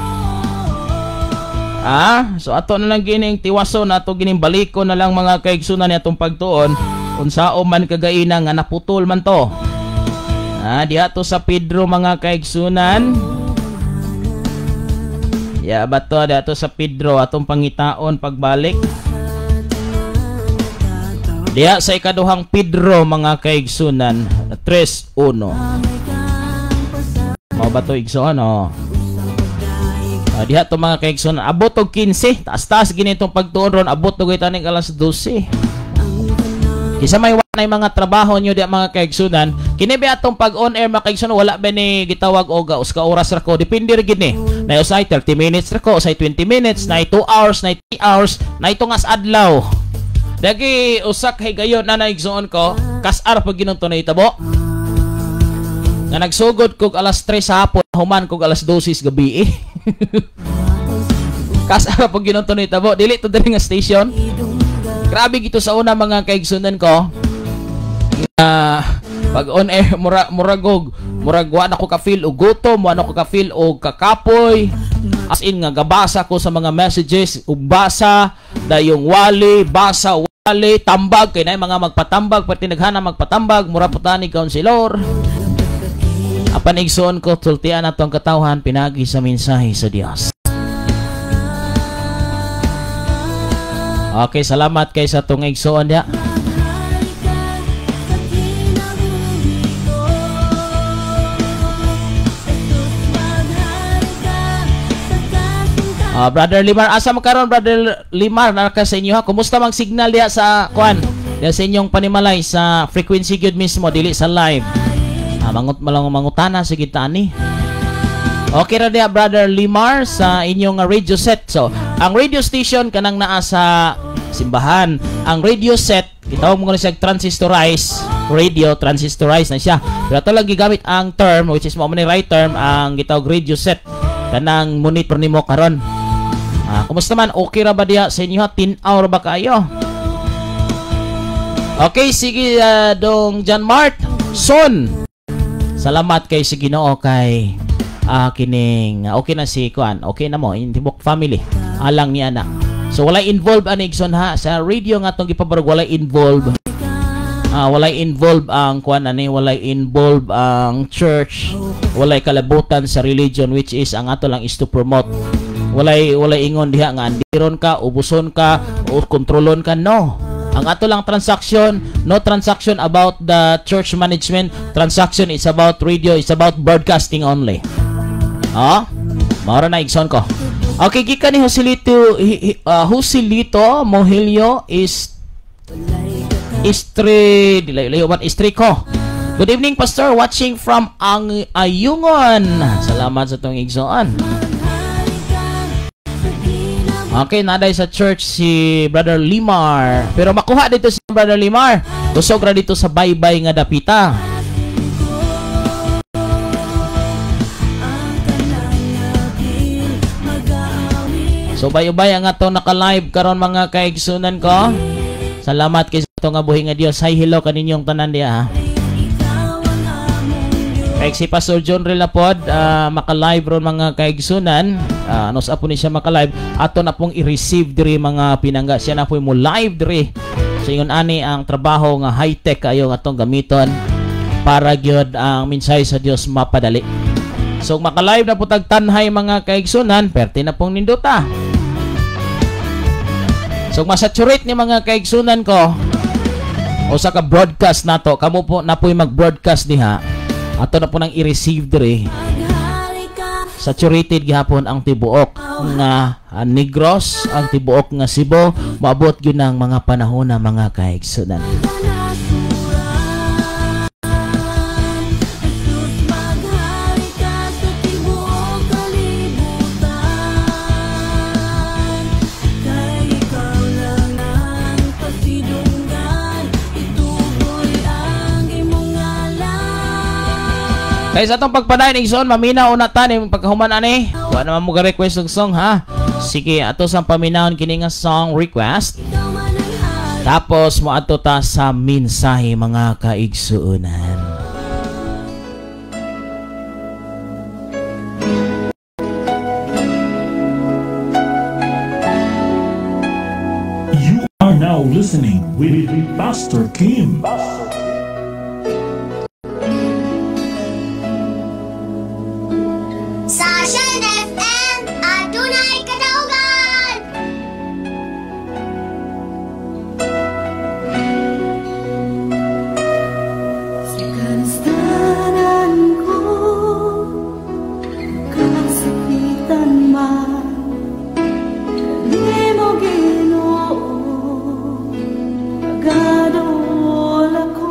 So ato na lang gining tiwason, ato gining balikon na lang mga kaigsunan ni atong pagtuon unsao man kagaina nga naputol man to. Diha to sa Pedro mga kaigsunan. Ya ba to, diha to sa Pedro atong pangitaon pagbalik. Diha sa ikaduhang Pedro mga kaigsunan 3:1. Mao ba to, igsoon? Oh. Diha to mga kaigsunan, abot og 15, taas-taas gini itong pagtuon ron, abot og taning alas 12. Kisa may wa mga trabaho nyo diha mga kaigsunan, kini ba atong pag on air mga kaigsunan, wala ba ni gitawag og usa ka oras ra ko, depende ra gid ni. Na usay 30 minutes ra ko, usay 20 minutes, na 2 hours, na 3 hours, na tungas adlaw. Dagi usak higayon na naigsoon ko, kasar pag ginunto na itabo. Nga nagsugod kog alas 3 sa hapon, human kog alas 12 sa gabi. Kasar pag ginunto na itabo, dili to diri nga station. Grabe gito sa una mga kaigsunan ko. Nga pag on air muragog, murag wa na ko ka feel og gutom, wa na ko ka feel og kakapoy. As in nga gabasa ko sa mga messages, ug basa dayong wali, basa wali, tambag kay nay mga magpatambag, pati naghana magpatambag, mura po tani counselor. Apan igsoon ko, tultian nato ang katawhan pinagi sa mensahe sa Dios. Okay, salamat kay sa tong igsoon diha. Brother Limar, asa man karon Brother Limar, nara ka sa inyo ha? Kumusta mang signal diha sa kuan? Diha sa inyong panimalay sa frequency gyud mismo, dili sa live. Mangut malang mangutana sige tani. Okay ra diha Brother Limar sa inyong radio set. So, ang radio station kanang naa sa simbahan. Ang radio set gitawag mo siya transistorized radio, transistorized na siya. Pero ato lang gigamit ang term which is mao man ni right term ang gitawag radio set kanang monitor nimo karon. Kumusta man? Okay ra ba diha sa inyo ha? 10 hour ba kayo? Okay, sige dong John Mart. Son. Salamat kay si Ginoo kay kining okay na si kuan, okay na mo in tibok family. Alang ni anak. So walay involved ani igsoon ha sa radio nga atong gipabarog, walay involved. Walay involved ang kuan ani, walay involved ang church, walay kalabutan sa religion which is ang ato lang is to promote. Walay ingon diha nga andiron ka, ubuson ka, o kontrolon ka, no. Ang ato lang transaction, no transaction about the church management, transaction is about radio, is about broadcasting only. Mao ra na igsoon ko. Okay, gikan ni Joselito, Joselito Mohilio is Istre, dilayo man Istriko. Good evening Pastor, watching from ang Ayungon. Salamat sa tong igsoon. Okay, naday sa church si Brother Limar. Pero makuha dito si Brother Limar. Kusog ra dito sa baybay nga dapita. So bay-ubay ang ato naka-live karon mga kaigsunan ko. Salamat kay sa ato nga buhi nga Dios. Hi, hello kaninyong tanan diha ha. Kay si Pastor John Relapod maka-live ron mga kaigsunan. Ano sa po ni siya maka-live, ato na pong i-receive diri mga pinangga. Siya na po mo live diri. So ingon ani ang trabaho nga high-tech kayo nga atong gamiton. Para gyud ang mensahe sa Dios mapadali. So maka-live na po tag tanhay, mga kaigsunan, perte na pong nindota. So masaturate ni, mga kaigsunan ko, o sa ka broadcast nato, kamo po na po'y mag-broadcast diha. Ato na po nang i-receive diri. Maghari ka. Saturated gihapon ang tibuok nga Negros, ang tibuok nga Cebu, maabot gyud ng mga panahon na, mga kaigsunan. Kanasuran, Jesus, maghari ka sa tibuok kalibutan. Kay ikaw lang ang pasidunggan. Ituboy ang imong ngalan. Kaya sa atong pagpadayon, igsoon, maminaw na ta ni pagkahuman ani. Wa naman mo ga-request og song, ha. Sige, ato sang paminawon kini nga song request. Ikaw man ang hari. Tapos moadto ta sa mensahe, mga kaigsuonan. You are now listening with Pastor Kim. Sa Shine FM, adunay kadaugan! Sa kalustanan ko, kasakitan man, kanimo, Ginoo, nagaduol ako.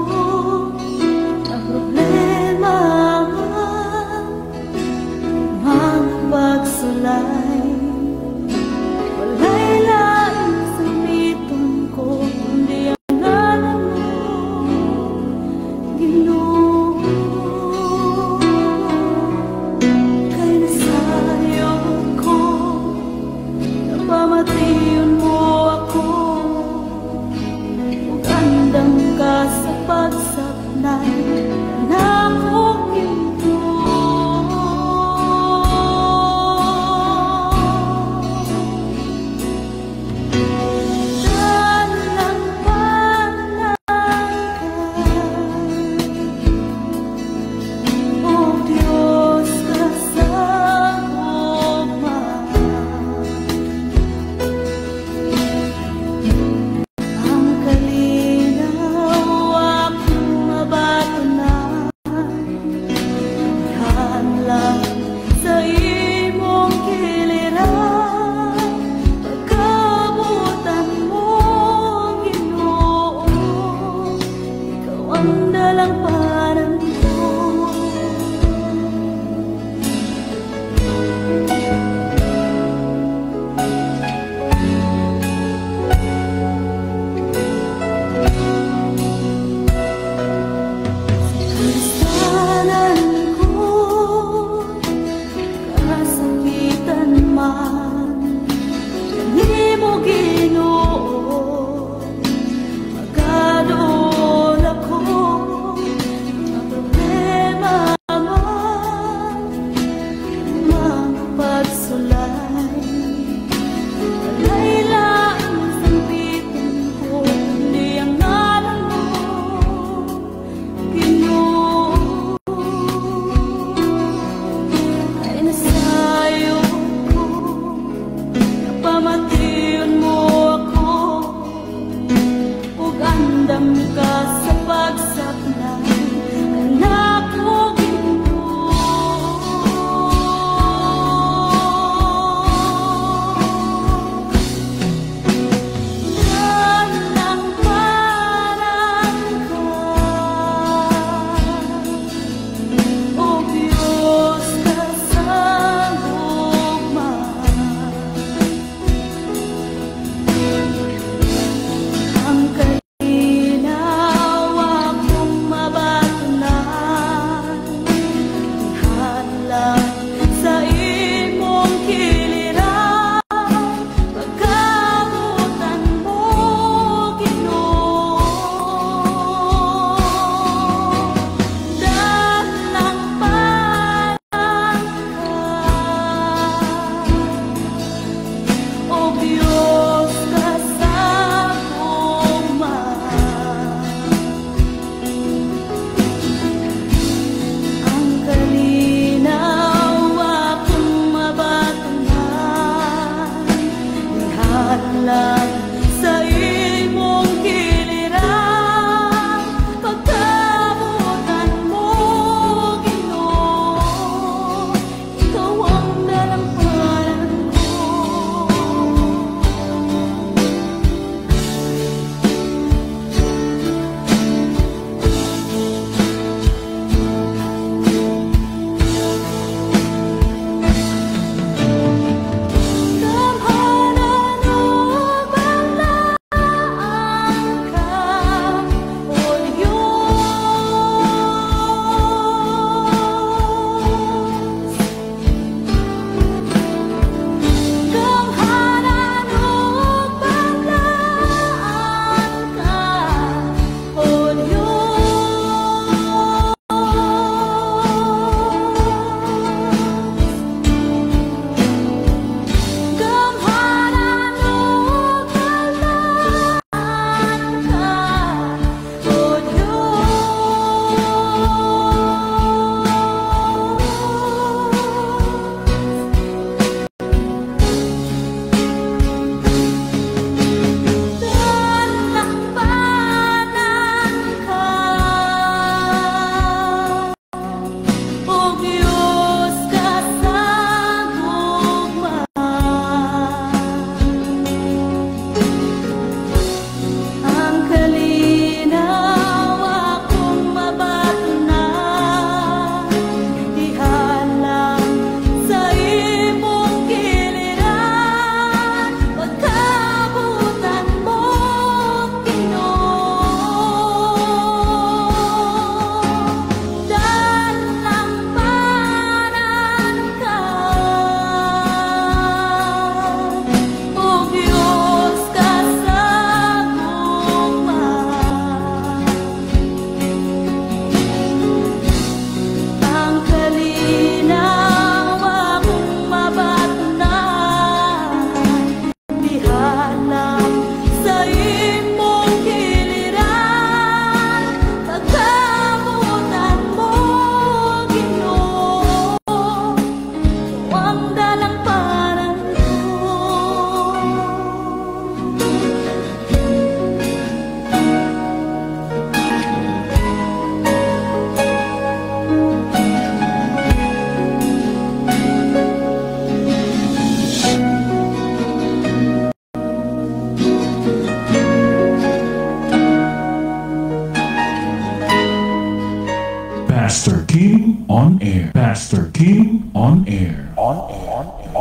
on Air. Pastor Kim on Air.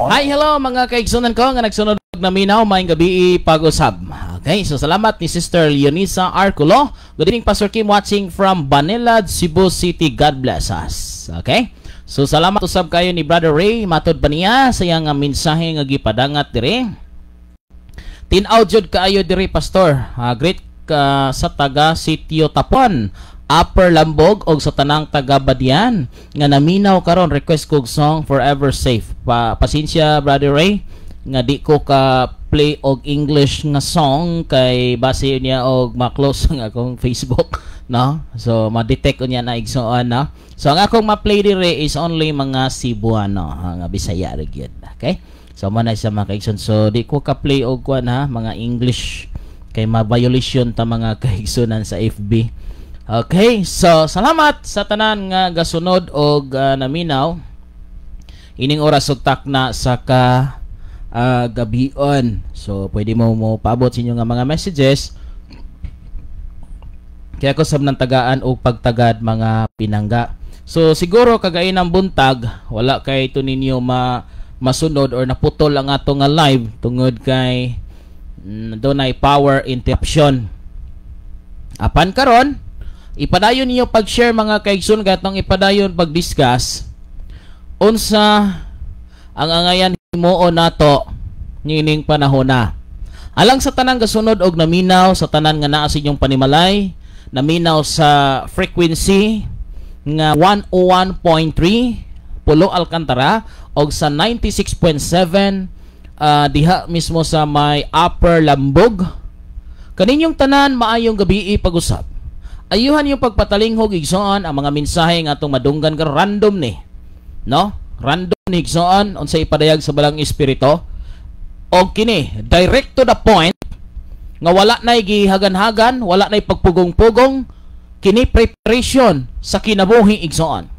Hi, hello mga kaigsunan ko nga nagsunod og naminaw, maayong gabi pag-usab. Okay, so salamat ni Sister Leonisa Arculo. Good evening, Pastor Kim, watching from Banilad, Cebu City. God bless us. Okay? So salamat usab kayo ni Brother Ray, matod pa niya sa iyang mensahe nga gipadangat dire. Tin-aw jud kaayo diri, Pastor. Great ka sa taga Sitio Tapon, Upper Lambog og sa tanang taga Badian nga naminaw karon, request kog song "Forever Safe." Pasensya, Brother Ray, nga di ko ka play og English nga song kay base niya og ma-close ang akong Facebook, no? So ma-detect ko niya na, igsoon, no? So ang akong ma-play dire is only mga Cebuano, nga Bisaya ra gyud. Okay? So mo na sa mga kaigsoon. So di ko ka play og kuan ha, mga English kay ma-violation ta mga kaigsunan sa FB. Okay, so salamat sa tanan nga gasunod og naminaw ining oras ug takna sa ka gabion. So pwede mo mo paabot sa inyo nga mga messages. Kaya ko sab ng tagaan og pagtagad, mga pinangga. So siguro kagainang buntag wala kay ito ninyo ma masunod or naputol ang ato nga live tungod kay dunay power interruption. Apan karon, ipadayon niyo pag-share, mga kaigsoon, katong ipadayon pag-discuss unsa ang angayan himuon nato niining panahon na. Alang sa tanang gasunod og naminaw, sa tanan nga naa sa inyong panimalay, naminaw sa frequency nga 101.3 Pulo Alcantara og sa 96.7 diha mismo sa may Upper Lambog. Kaninyong tanan, maayong gabi pag-usab. Ayuhan yung pagpatalinghog, igsoon, ang mga mensahe nga atong madunggan karon, random ni. No? Random ni, igsoon, unsa ipadayag sa Balaang Espiritu. Og kini, direct to the point nga wala nay gihagan-hagan, wala nay pagpugong-pugong, kini preparation sa kinabuhi, igsoon.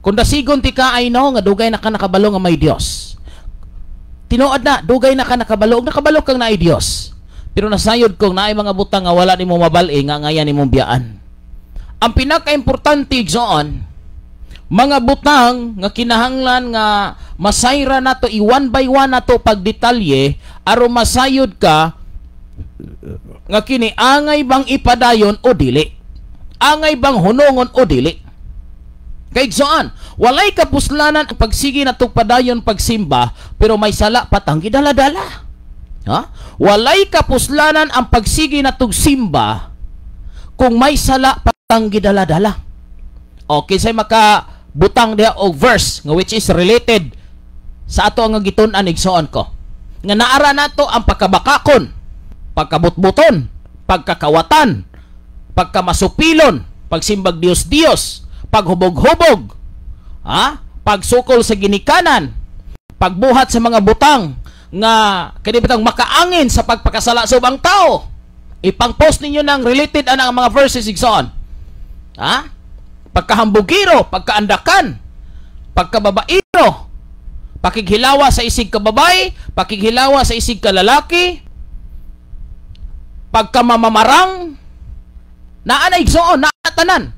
Kung dasigon ti ka ay no nga dugay na ka nakabalo nga may Dios. Tinuod na, dugay na ka nakabalo, ug nakabalo kang naay Dios. Pero nasayod kong naay mga butang nga wala nimo mabal-i nga ngayan nimong biyaan. Ang pinaka-importante, igsoon, mga butang nga kinahanglan nga masayra nato i one by one nato pagdetalye aron masayod ka nga kini angay bang ipadayon o dili, angay bang hunongon o dili. Kay igsoon, walay kapuslanan ang pagsige natog padayon pagsimba pero may sala patang gidala-dala, ha? Walay kapuslanan ang pagsige natog simba kung may sala patang gidala-dala. Okay, say maka butang diha og verse nga which is related sa ato ang gitun-an, igsoon ko. Nga naara nato ang pagkabakakon, pagkabutbuton, pagkakawatan, pagkamasupilon, pagsimbag Dios Dios, paghubog-hubog, ha? Pagsukol sa ginikanan, pagbuhat sa mga butang nga kini bitang makaangin sa pagpakasala sa ubang tao. Ipang-post ninyo ng related ana ang mga verses, igsoon. Ha? Pagkahambugiro, pagkaandakan, pagkababairo, pakighilawa sa isig kababay, pakighilawa sa isig kalalaki, pagkamamamarang, naa na, igsoon, naa tanan.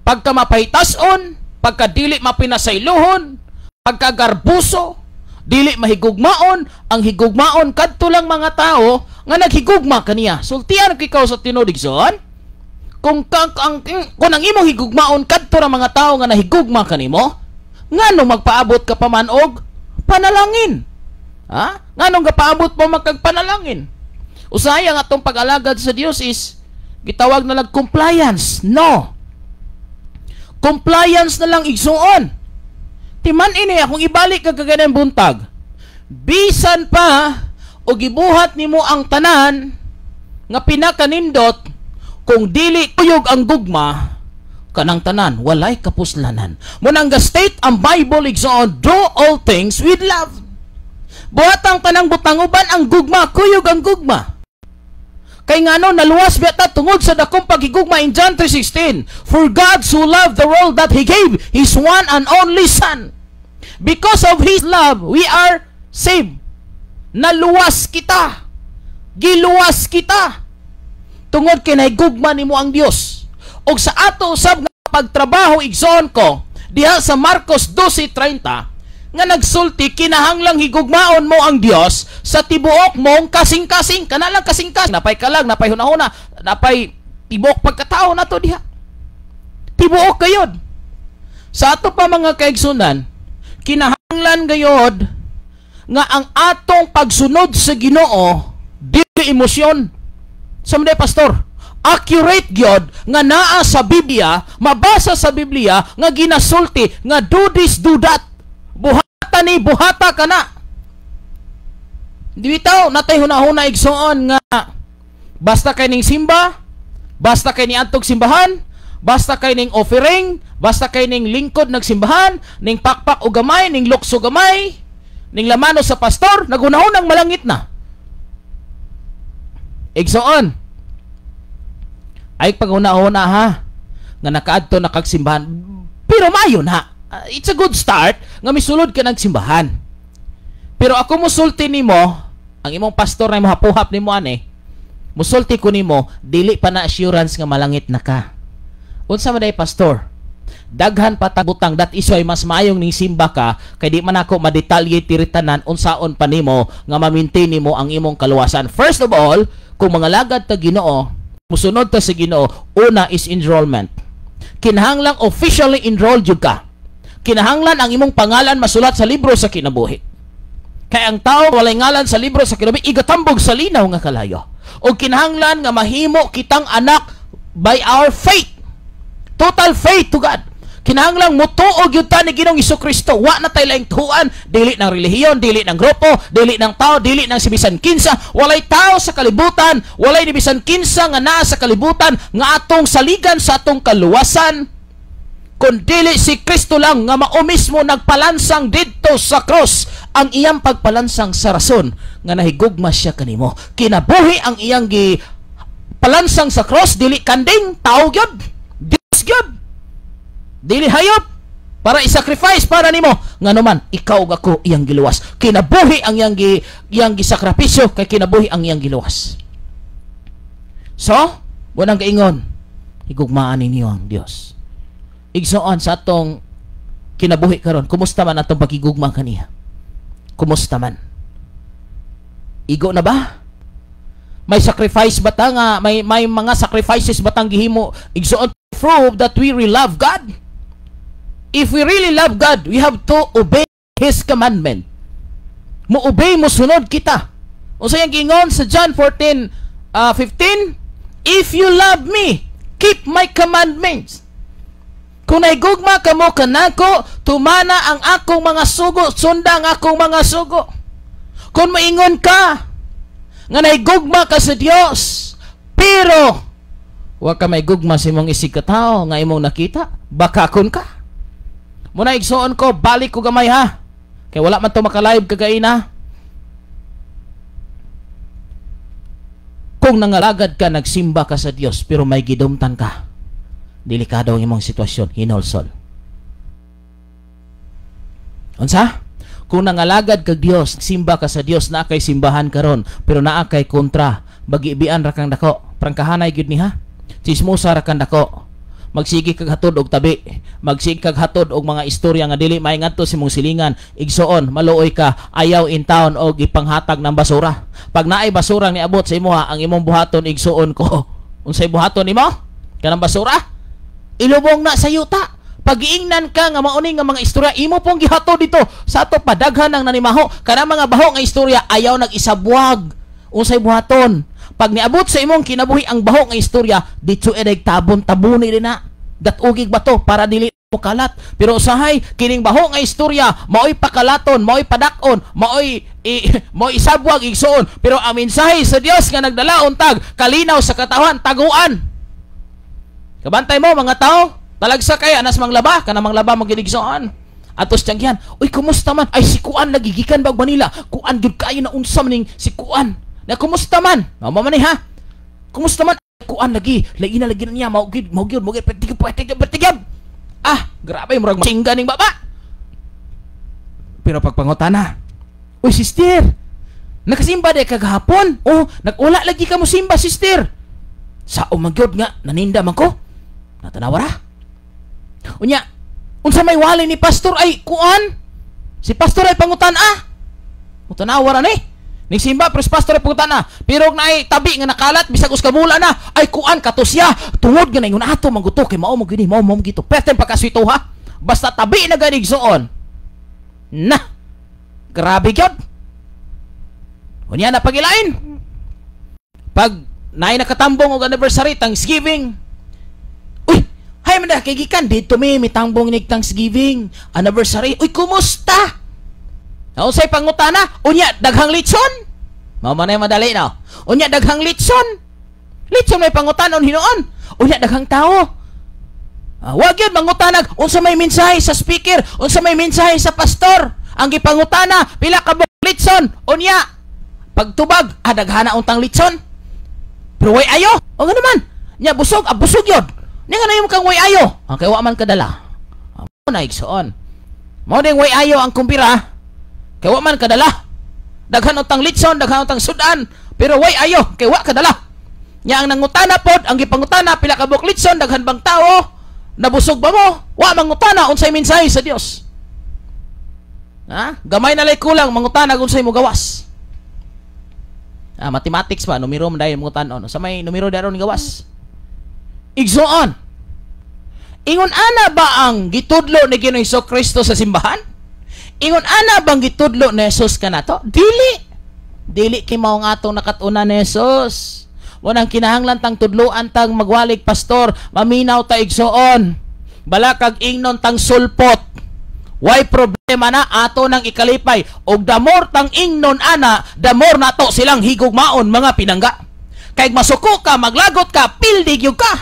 Pagkamapahitason, pagkadili mapinasayluhon, pagkagarbuso, dili mahigugmaon, ang higugmaon kadto lang mga tao nga naghigugma kaniya. Sultian ko ikaw sa tinuod, igsoon. Kung ang imong higugmaon kadto ra mga tao nga nahigugma kanimo, nganong magpaabot ka pa man og panalangin? Ha? Nganong gapaabot mo magkagpanalangin? Usahay ang atong pag-alagad sa Dios is gitawag na lang compliance. No. Compliance na lang, igsuon. Timan ini akong ibalik ka kaganang buntag. Bisan pa o gibuhat nimo ang tanan nga pinakanindot, kung dili kuyog ang gugma kanang tanan walay kapuslanan. Munang ga-state ang Bible, igsoon, "Do all things with love." Buhat ang tanang butang uban ang gugma, kuyog ang gugma. Kay ngano, naluwas biya ta tungod sa dakong paghigugma in John 3:16. "For God so loved the world that He gave His one and only Son." Because of His love, we are saved. Naluwas kita. Giluwas kita. Tungod kay nahigugma nimo ang Dios. Og sa ato usab nga pagtrabaho, igsoon ko, diha sa Marcos 12:30 nga nagsulti kinahanglang higugmaon mo ang Dios sa tibuok mong kasing-kasing. Kana lang kasing-kasing, napay kalag, napay hunahuna, napay tibuok pagkatao nato diha. Tibuok gayod. Sa ato pa, mga kaigsunan, kinahanglan gayod nga ang atong pagsunod sa Ginoo dili emosyon. Sa mga pastor, accurate gyud nga naa sa Biblia, mabasa sa Biblia nga ginasulti nga do this, do that. Buhata ni, buhata ka na. Di bitaw natay hunahuna, igsoon, nga basta kay ning simba, basta kay ni antog simbahan, basta kay ning offering, basta kay ning lingkod nagsimbahan, ning pakpak o gamay, ning lukso gamay, ning lamano sa pastor, nagunahunang malangit na. Igsoon, ay paghuna-huna ha nga nakaadto na kag simbahan, pero maayo na. It's a good start nga misulod ka nagsimbahan. Pero ako musulti nimo, ang imong pastor na mahapuhap nimo ani, musulti ko nimo, dili pa na assurance nga malangit na ka. Unsa man day, pastor? Daghan pa ta butang. That is why mas maayong ning simba ka, kay di man ako madetalye tiritanan unsaon pa nimo nga ma-maintain nimo ang imong kaluwasan. First of all, kung mga lagad ta Ginoo, musunod ta sa Ginoo, una is enrollment. Kinahanglang officially enrolled jud ka. Kinahanglan ang imong pangalan masulat sa libro sa kinabuhi. Kay ang tao walay ngalan sa libro sa kinabuhi, igatambog sa linaw nga kalayo. O kinahanglan nga mahimo kitang anak by our faith. Total faith to God. Kinahanglang mutuo gyud ta ni Ginoong Kristo. Wa na tay laing tuan, dili ng relihiyon, dili ng grupo, dili ng tao, dili ng si bisan kinsa. Walay tao sa kalibutan, walay ni bisan kinsa nga naa sa kalibutan nga atong saligan sa atong kaluwasan kun dili si Kristo lang nga mao mismo nagpalansang didto sa cross. Ang iyang pagpalansang sa rason nga nahigugma siya kanimo. Kinabuhi ang iyang gi palansang sa cross, dili kanding, tao gyud, Dios gyud, dili hayop, para i-sacrifice para nimo. Ngano man ikaw ug ako iyang giluwas. Kinabuhi ang iyang gisakripisyo kay kinabuhi ang iyang giluwas. So unang gaingon, higugmaan ninyo ang Dios. Igsoon, sa atong kinabuhi karon, kumusta man atong pagigugma kaniya? Kumusta man? Igo na ba? May sacrifice ba ta nga may mga sacrifices ba tang gihimo, igsoon, prove that we really love God? If we really love God, we have to obey His commandment. Mo obey, mo sunod kita. Unsa yang giingon sa John 14 15? "If you love me, keep my commandments." Kung nahigugma kamo kanako, tumana ang akong mga sugo, sunda ang akong mga sugo. Kung maingon ka nga nahigugma ka sa Dios, pero wa ka may gugma sa imong isig katao nga imong nakita, bakakon ka. Muna, igsoon ko, balik ko gamay ha. Kay wala man to makalive kagaina. Kung nangalagad ka, nagsimba ka sa Dios, pero may gidumtan ka, delikado ang imong sitwasyon, hinolsol. Unsa? Kung nangalagad kag Dios, simba ka sa Dios, naa kay simbahan karon, pero naa kay kontra, bagibian ra kang dako, prangkahanay gyud ni ha. Chismosa ra kang dako. Magsige kag hatod og tabi, magsige kag hatod og mga istorya nga dili may ngadto sa imong silingan. Igsoon, maluoy ka, ayaw in town og ipanghatag ng basura. Pag naay basura niabot sa imuha, ang imong buhaton, igsoon ko, unsay buhaton nimo? Kanang basura? Ilubong na sa yuta. Pagiingnan ka nga mauni nga mga istorya imo pong gihatod dito sa ato, padaghan ang nanimaho kana mga baho nga istorya, ayaw nag-isabwag. Unsay buhaton pag niabot sa imong kinabuhi ang baho nga istorya? Dito edag tabon, tabuni din na datugig bato para dili mo kalat. Pero usahay kining baho nga istorya maoy pakalaton, maoy padak-on, maoy isabwag, igsuon. Pero ang mensahe sa Dios nga nagdala untag kalinaw sa katawhan, taguan. Kabantay mo mga tao, talagsa kay anas manglaba, kana manglaba mo ginigsoon. Atos tiyanggihan, "Uy, kumusta man? Ay, si Kuan lagi gikan bag Manila. Kuan gyud kayo na unsa man ning si Kuan. Na kumusta man? Mao man ni ha. Kumusta man? Kuan lagi, lain na lagi na niya, mao gyud, mao gyud, mao gyud, pwede pwede pwede." Ah, grabe, murag singga ning baba. Pero pagpangutana, "Uy, sister, nakasimba di kagahapon? Oh, nag-ula lagi ka mo simba, sister." Sa umagyod nga, naninda man ko. Natanawa ra. Unya, unsa may wali ni pastor ay kuan? Si pastor ay pangutan-a. Mutanawa ra ni. Ning simba pero si pastor ay pangutan-a. Pero naay tabi nga nakalat bisag us ka mula na ay kuan kato siya tungod nga ingon ato mangguto kay mao mo gini mao mo gito. Perten pagkaswito ha. Basta tabi na gani igsuon. Na. Grabe gyud. Unya na pagilain. Pag naay nakatambong og anniversary, Thanksgiving. Uy, hay man kay gikan dito mi mitambong nig Thanksgiving, anniversary. Uy, kumusta? Unsay pangutana? Unya daghang litson. Mao man ay madali na. Unya daghang litson. Litson may pangutanon hinuon. Unya daghang tao. Wag yun mangutanag unsa may mensahe sa speaker, unsa may mensahe sa pastor. Ang gipangutana pila ka buok litson. Unya pagtubag, daghana untang litson. Pero way ayo. O nga naman. Nya busog, busog yun. Nya nga na kang way ayo. Ang kay wa man kadala. Mo na igsoon. Mao ding way ayo ang kumpira. Kay wa man kadala. Daghan untang litson, daghan untang sudan, pero way ayo kay wa kadala. Nya ang nangutana pod, ang gipangutana pila ka buok litson, daghan bang tao, nabusog ba mo? Wa mangutana unsay mensahe sa Dios. Ha? Gamay na lay kulang mangutana unsay mo gawas. Mathematics pa, numero man dahil mangutanon. Sa may numero daron gawas. Igsoon. Ingon ana ba ang gitudlo ni Ginoong Kristo sa simbahan? Ingon ana bang gitudlo ni Jesus kanato? Dili. Dili kay mao nga atong nakat-unan ni Jesus. Unang kinahanglan tang tudloan tang magwalig pastor, maminaw ta igsoon. Balakag ingnon tang sulpot. Way problema na ato nang ikalipay. Og damor tang ingnon ana, damor nato silang higugmaon mga pinangga. Kay masuko ka, maglagot ka, pildi gyud ka.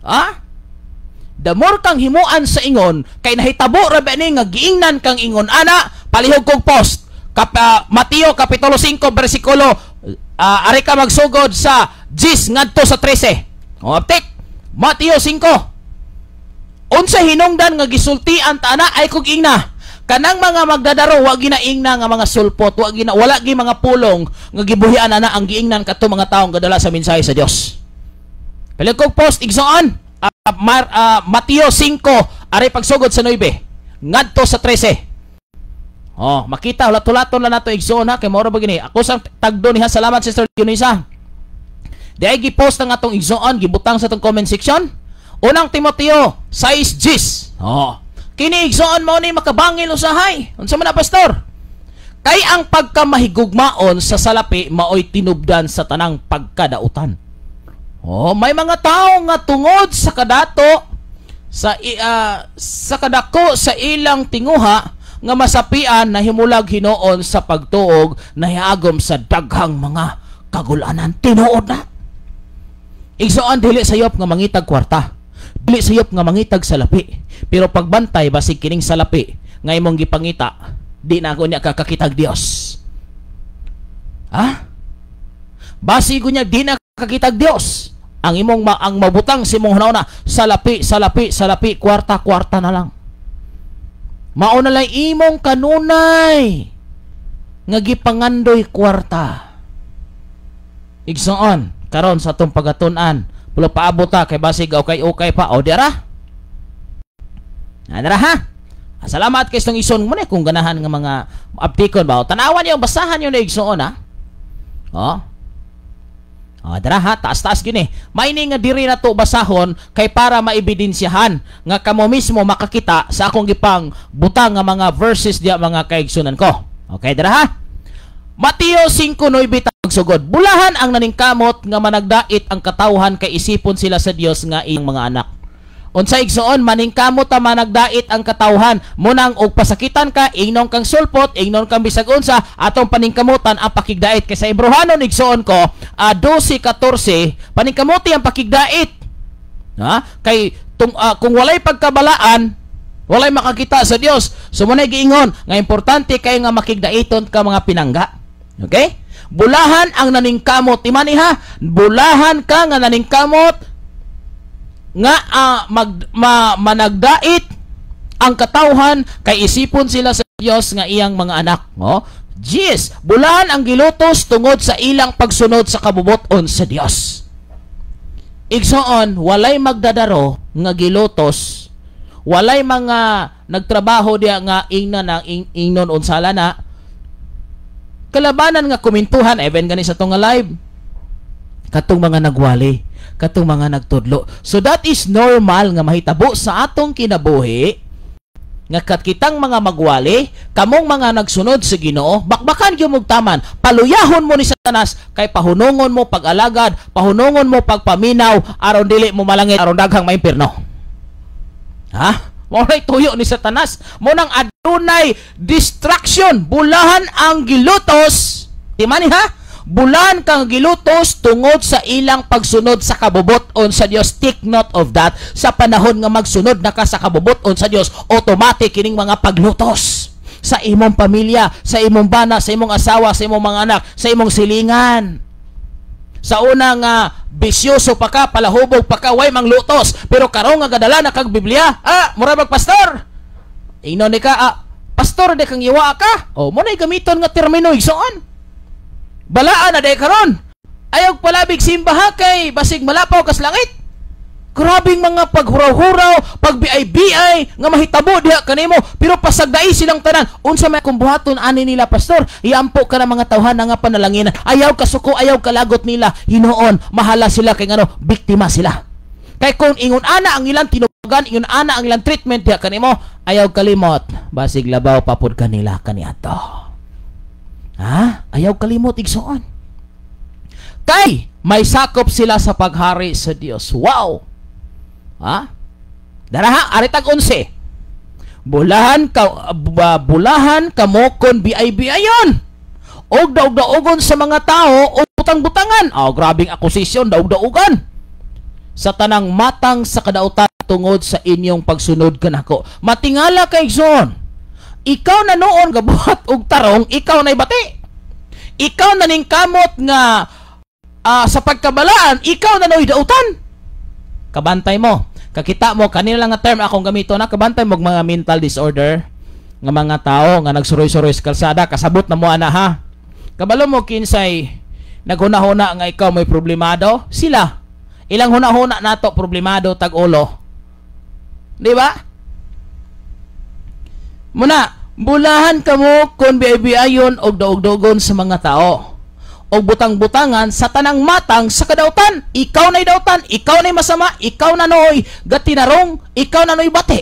Ha? Damor kang himuan sa ingon, kay nahitabo ra ba ni nga giingnan kang ingon ana, palihog kog post. Mateo kapitulo 5 bersikulo ari ka magsugod sa 10 ngadto sa 13. O aptik. Mateo 5. Unsa hinungdan nga gisultian ta ana ay kog ingna. Kanang mga magdadaro wa ginaingna nga mga sulpot, wa gina wala gi mga pulong nga gibuhian ana ang giingnan kadto mga tawo nga dala sa mensahe sa Dios. Palihog kog post igsoon. Mateo 5 ari pagsugod sa 9 ngadto sa 13. Oh, makita hulat-hulaton lang nato igsoon ha kay mao ra ba gini. Ako sang tagdo niha, salamat Sister Eunisa. Di ay gi-post ang atong igsoon, gibutang sa atong comment section. Unang Timoteo 6:10. Oh. Kini igsoon mao ni makabangil usahay. Unsa man na pastor? Kay ang pagkamahigugmaon sa salapi maoy tinubdan sa tanang pagkadautan. Oh, may mga tao nga tungod sa kadato sa sa kadako sa ilang tinguha nga masapian na himulag hinuon sa pagtuog nahiagom sa daghang mga kagulanan. Tinuod na. Igsoon dili sayop nga mangitag kwarta. Dili sayop nga mangitag salapi. Pero pagbantay basig kining salapi nga imong gipangita, di na ako niya kakakitag Dios. Ha? Basig ko niya di na kakitag Dios. Ang imong ang mabutang sa imong hunahuna salapi, salapi, salapi, kwarta, kwarta na lang. Mao na lang imong kanunay nga gipangandoy kwarta. Igsoon karon sa atong pagatun-an, pulo paabot ta kay basig okay-okay pa. O dira. Dira ha. Salamat kay itong ison mo na kung ganahan nga mga aptikon ba. Tanawan niyo, basahan niyo na igsoon ha. Oh. Oh, dara ha, taas-taas gini. May ni nga diri na to basahon kay para maebidensyahan nga kamo mismo makakita sa akong gipang butang nga mga verses diya mga kaigsunan ko. Okay, dara ha. Mateo 5:9 pagsugod. Bulahan ang naningkamot nga managdait ang katawhan kay isipon sila sa Dios nga iyang mga anak. Unsa igsoon maningkamot ta managdait ang katawhan, munang og pasakitan ka, ingnon kang sulpot, ingnon kang bisag unsa, atong paningkamutan ang pakigdait. Kay sa Hebreohanon igsoon ko, 12:14, paningkamuti ang pakigdait. Ha? Kay kung walay pagkabalaan, walay makakita sa Dios. So munay giingon nga importante kay nga makigdaiton ka mga pinangga. Okay? Bulahan ang naningkamot, imani ha, bulahan ka nga naningkamot nga managdait ang katawhan kay isipon sila sa Dios nga iyang mga anak. Oh, Jis, bulahan ang gilutos tungod sa ilang pagsunod sa kabubuton sa Dios. Igsoon, walay magdadaro nga gilutos Walay mga nagtrabaho diha nga ingna nang ingnon unsala na kalabanan nga komentuhan even gani sa tong live katong mga nagwali, katong mga nagtudlo. So that is normal nga mahitabo sa atong kinabuhi nga kitang mga magwali, kamong mga nagsunod sa Ginoo, bakbakan gyud mog taman, paluyahon mo ni Satanas kay pahunungon mo pag-alagad, pahunungon mo pagpaminaw aron dili mo malangit, aron daghang maimpirno. Ha? Mao nay tuyo ni Satanas. Mo nang adunay distraction, bulahan ang gilutos. Di man ha? Bulan kang gilutos tungod sa ilang pagsunod sa kabubut-on sa Dios. Take note of that. Sa panahon nga magsunod na ka sa kabubut-on sa Dios, automatic kining mga paglutos sa imong pamilya, sa imong bana, sa imong asawa, sa imong mga anak, sa imong silingan. Sa una nga bisyoso pa ka, palahubog pa ka, way manglutos. Pero karon nga gadala na kag Biblia, mura bag pastor. Ingnon ni ka, pastor di kang iwa ka. O mo nay gamiton nga termino igsoon. Balaan na day karon. Ayaw palabig simbaha kay basig malapaw kas langit. Grabing mga paghuraw-huraw, pagbiay-biay nga mahitabo diha kanimo, pero pasagdai silang tanan. Unsa may akong buhaton ani nila, pastor? Iampo ka ng mga tawhan nga panalanginan. Ayaw kasuko, ayaw kalagot nila. Hinuon, mahala sila kay ngano, biktima sila. Kay kung ingon ana ang ilang tinubagan, ingon ana ang ilang treatment diha kanimo, ayaw kalimot, basig labaw papud kanila kaniadto. Ha? Ayaw kalimot igsoon. Kay may sakop sila sa paghari sa Dios. Wow. Ha? Dara ha, aritag 11. Bulahan ka, bulahan kamo kon biay-biayon. Og daog-daogon sa mga tao o butang-butangan. Oh, grabing akusisyon, daog-daogan. Sa tanang matang sa kadautan tungod sa inyong pagsunod kanako. Matingala kay igsoon. Ikaw na noon gabuhat og tarong, ikaw na'y bati. Ikaw na ning kamot nga sa pagkabalaan, ikaw na no'y dautan. Kabantay mo. Kakita mo, kanila lang nga term akong gamito na, kabantay mo mga mental disorder nga mga tao nga nagsuroy-suroy sa kalsada, kasabot na mo ana ha. Kabalo mo kinsay naghuna-huna nga ikaw may problemado, sila. Ilang huna-huna nato problemado tag-ulo. Di ba? Muna, bulahan kamo kon biay-biayon og daog-daogon sa mga tao. Og butang-butangan sa tanang matang sa kadautan. Ikaw na'y dautan, ikaw na'y masama, ikaw na nooy gatinarong, ikaw na nooy bati.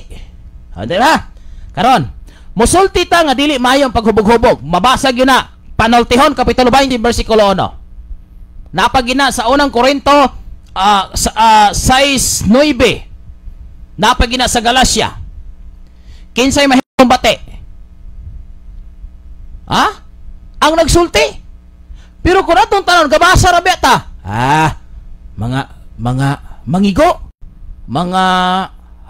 O, di ba? Karon, musulti ta nga dili maayo ang paghubog-hubog. Mabasag yun na. Panultihon, Kapitulo 20, versikulo 1. Napagina sa unang Korinto 6:9. Napagina sa Galacia. Kinsay mahimong bati? Ha? Ang nagsulti. Pero kung atong tanon, gabasa ra beta. Mga mangigo, mga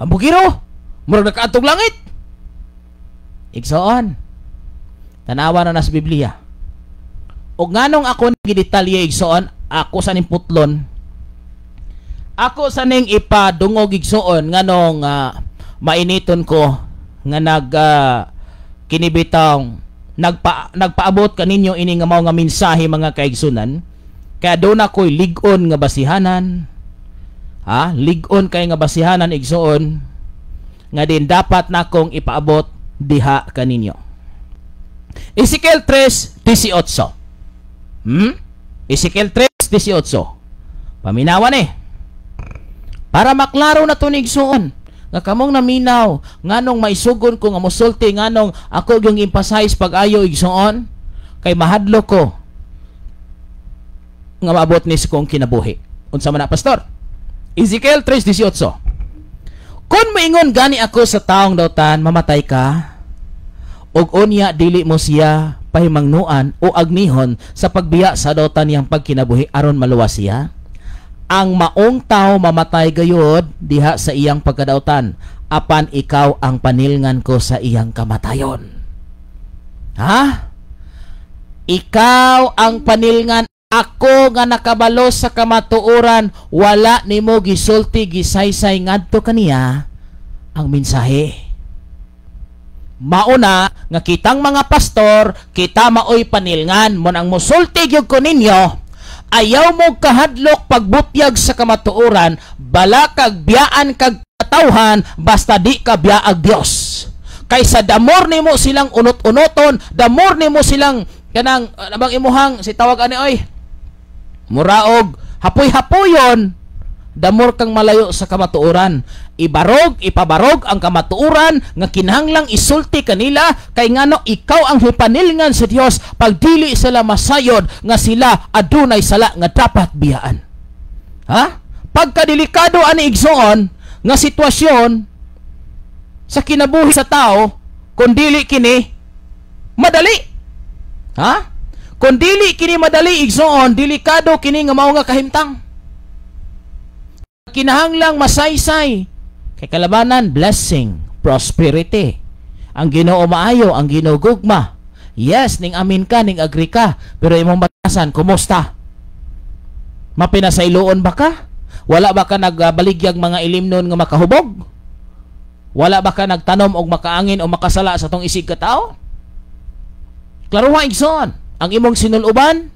hambugiro, murag nakaadtog langit. Igsoon, tanawa na na sa Biblia. Og nganong ako gidetalye igsoon, ako sa ning putlon, ako sa ning ipadungog igsoon nganong mainiton ko nga nag kinibitang nagpaabot kaninyo ini nga mao nga mensahe mga kaigsunan. Kaya doon ako'y lig-on nga basihanan. Ha? Lig-on kay nga basihanan igsoon nga din dapat nakong ipaabot diha kaninyo. Ezekiel 3:18. Ezekiel 3:18. Paminawan eh. Para maklaro na to ni igsoon nga kamong naminaw nganong maisugon ko nga mosulti, nganong ako yung emphasize pag-ayo igsoon kay mahadlo ko nga maabot ni sa kong kinabuhi. Unsa man na, pastor? Ezekiel 3:18. Kung moingon gani ako sa taong dautan, mamatay ka, ug unya dili mo siya pahimangnuan o agnihon sa pagbiya sa dautan niyang pagkinabuhi aron maluwas siya, ang maong tao mamatay gayod diha sa iyang pagkadautan, apan ikaw ang panilngan ko sa iyang kamatayon. Ha? Ikaw ang panilngan. Ako nga nakabalo sa kamatuoran, wala nimo gisulti gisaysay ngadto kaniya ang mensahe. Mauna nga kitang mga pastor, kita maoy panilngan mo nang mosulti gyud ko ninyo. Ayaw mo kahadlok pagbutyag sa kamatuoran, bala kag biyaan kag katawhan basta di ka biyaag Dios. Kaysa damor nimo silang unot-unoton, damor nimo silang kanang abang imuhang si tawag ani oy. Muraog hapoy-hapoyon, damor kang malayo sa kamatuoran. Ibarog, ipabarog ang kamatuoran nga kinahanglang isulti kanila kay ngano ikaw ang hipanilngan sa Dios pag dili sila masayod nga sila adunay sala nga dapat biyaan. Ha? Pagkadelikado ani igsoon nga sitwasyon sa kinabuhi sa tao kung dili kini madali. Ha? Kung dili kini madali igsoon, delikado kini nga mao nga kahimtang. Kinahanglang masaysay kay kalabanan blessing, prosperity. Ang Ginoo maayo, ang Ginoo gugma. Yes, ning amin ka, ning agree ka, pero imong batasan, kumusta? Mapinasailoon ba ka? Wala ba ka nagbaligyag mga ilimnon nga makahubog? Wala ba ka nagtanom og makaangin o makasala sa tong isig ka tao? Klaruha igsoon, ang imong sinuluban,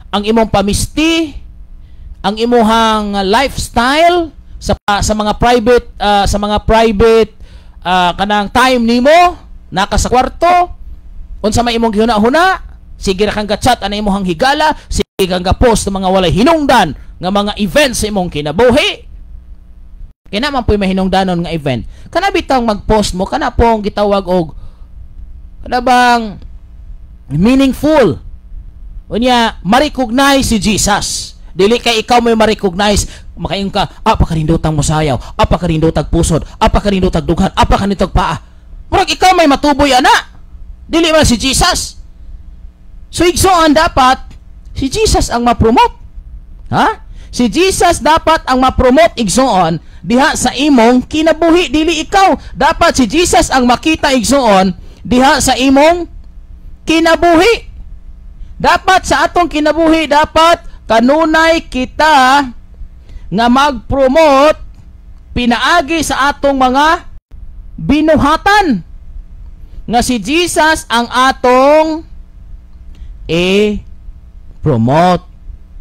ang imong pamisti, ang imuhang lifestyle sa mga private kanang time nimo naka sa kwarto, unsa may imong gihuna-huna, sige ra kang ga-chat ana imong higala, sige kang ga-post ng mga walay hinungdan nga mga events sa imong kinabuhi. Kina man po'y mahinungdanon nga event. Kana bitang mag-post mo, kana pong gitawag og kana bang meaningful. Unya ma-recognize si Jesus. Dili kay ikaw may ma-recognize, makaingon ka, apakarindotang musayaw, apakarindotag pusod, apakarindotag dughan, apakarindotag paa. Murag ikaw may matuboy ana. Dili man si Jesus. So igsoon dapat si Jesus ang ma-promote. Ha? Si Jesus dapat ang ma-promote igsoon diha sa imong kinabuhi, dili ikaw. Dapat si Jesus ang makita igsoon diha sa imong kinabuhi. Dapat sa atong kinabuhi dapat kanunay kita nga mag-promote pinaagi sa atong mga binuhatan nga si Jesus ang atong i-promote.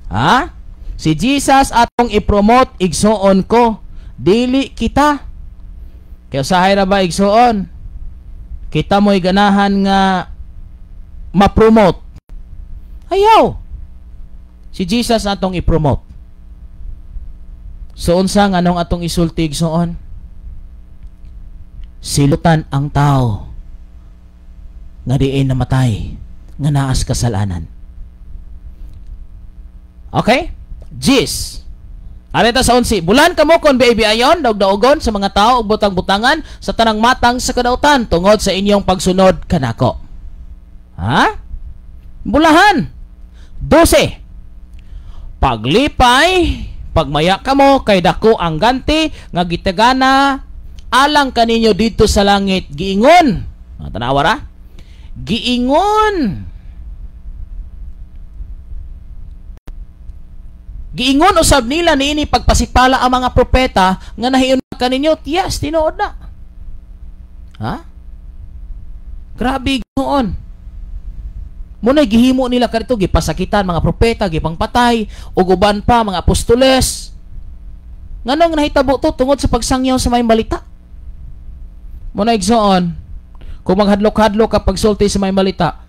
Ha? Si Jesus atong i-promote igsoon ko, dili kita. Kaya usahay ra ba igsoon? Kita mo'y ganahan nga ma-promote. Ayaw. Si Jesus atong i-promote. So unsa nganong atong isulti igsoon? Silutan ang tao nga diin namatay nga naas kasalanan. Okay? Jis. Areta sa 11. Bulan kamo kon biayon daog-daogon sa mga tao ug butang-butangan sa tanang matang sa kadautan tungod sa inyong pagsunod kanako. Ha? Bulahan. 12. Paglipay, pagmaya kamo kay dako ang ganti nga gitagana alang kaninyo dito sa langit. Giingon. Tanawa ra? Giingon. Giingon usab nila niini pagpasipala ang mga propeta nga nahiyon kaninyo. Yes, tinuod na. Ha? Grabe noon. Muna'y gihimo nila kadto, gipasakitan mga propeta, gipangpatay, ug uban pa mga apostoles. Nganong nahitabo to tungod sa pagsangyaw sa may balita. Muna'y igsoon, kung maghadlok-hadlok ka pagsulti sa may balita,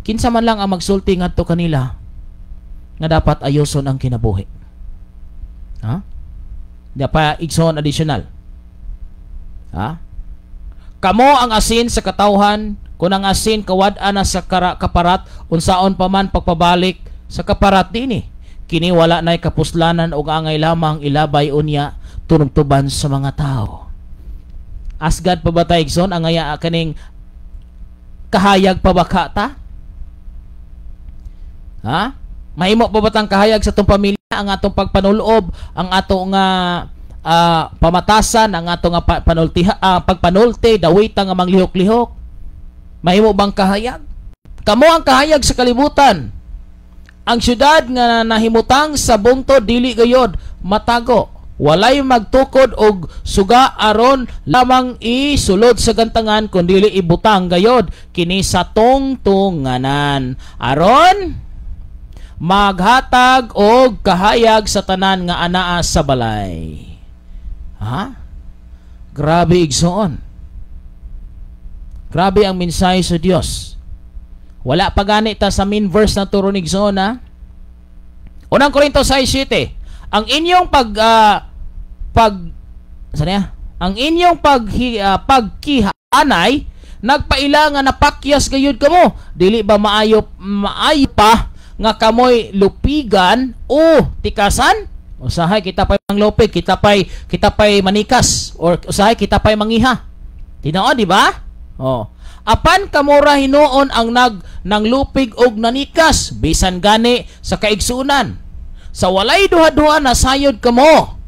kinsa man lang ang magsulti ngadto kanila nga dapat ayoson ang kinabuhi. Ha? Di pa igsoon additional. Ha? Kamo ang asin sa katawhan. Kung ang asin kawad-an na sa kaparat, unsaon pa man pagpabalik sa kaparat dinhi. Kini wala na'y kapuslanan og angay lamang ilabay unya tunubtuban sa mga tao. Asgad pa ba ta igsoon ang aya kaning kahayag pa ba ka ta? Ha? Mahimo pa ba tang kahayag sa atong pamilya ang atong pagpanulob, ang atong nga pamatasan, ang atong nga pagpanulti, dawita nga manglihok-lihok? Mahimo bang kahayag? Kamo ang kahayag sa kalibutan. Ang syudad nga nahimutang sa bungtod dili gayod matago. Walay magtukod og suga aron lamang isulod sa gantangan kun dili ibutang gayod kini sa tungtunganan. Aron maghatag og kahayag sa tanan nga anaa sa balay. Ha? Grabe, igsoon. Grabe ang mensahe sa Dios. Wala pa gani ta sa main verse na turo ni igsoon, ha. Unang Korinto 6:7. Ang inyong pag pag saan niya? Ang inyong pagkihanay nagpaila nga napakyas gayud kamo. Dili ba maayo maayo pa nga kamoy lupigan o tikasan? Usahay kita pa'y manglupig, kita pa'y manikas or usahay kita pa'y mangiha. Tinuod, di ba? Oh. Apan kamo ra hinuon ang nanglupig og nanikas bisan gani sa kaigsuonan. Sa walay duha-duha, nasayod kamo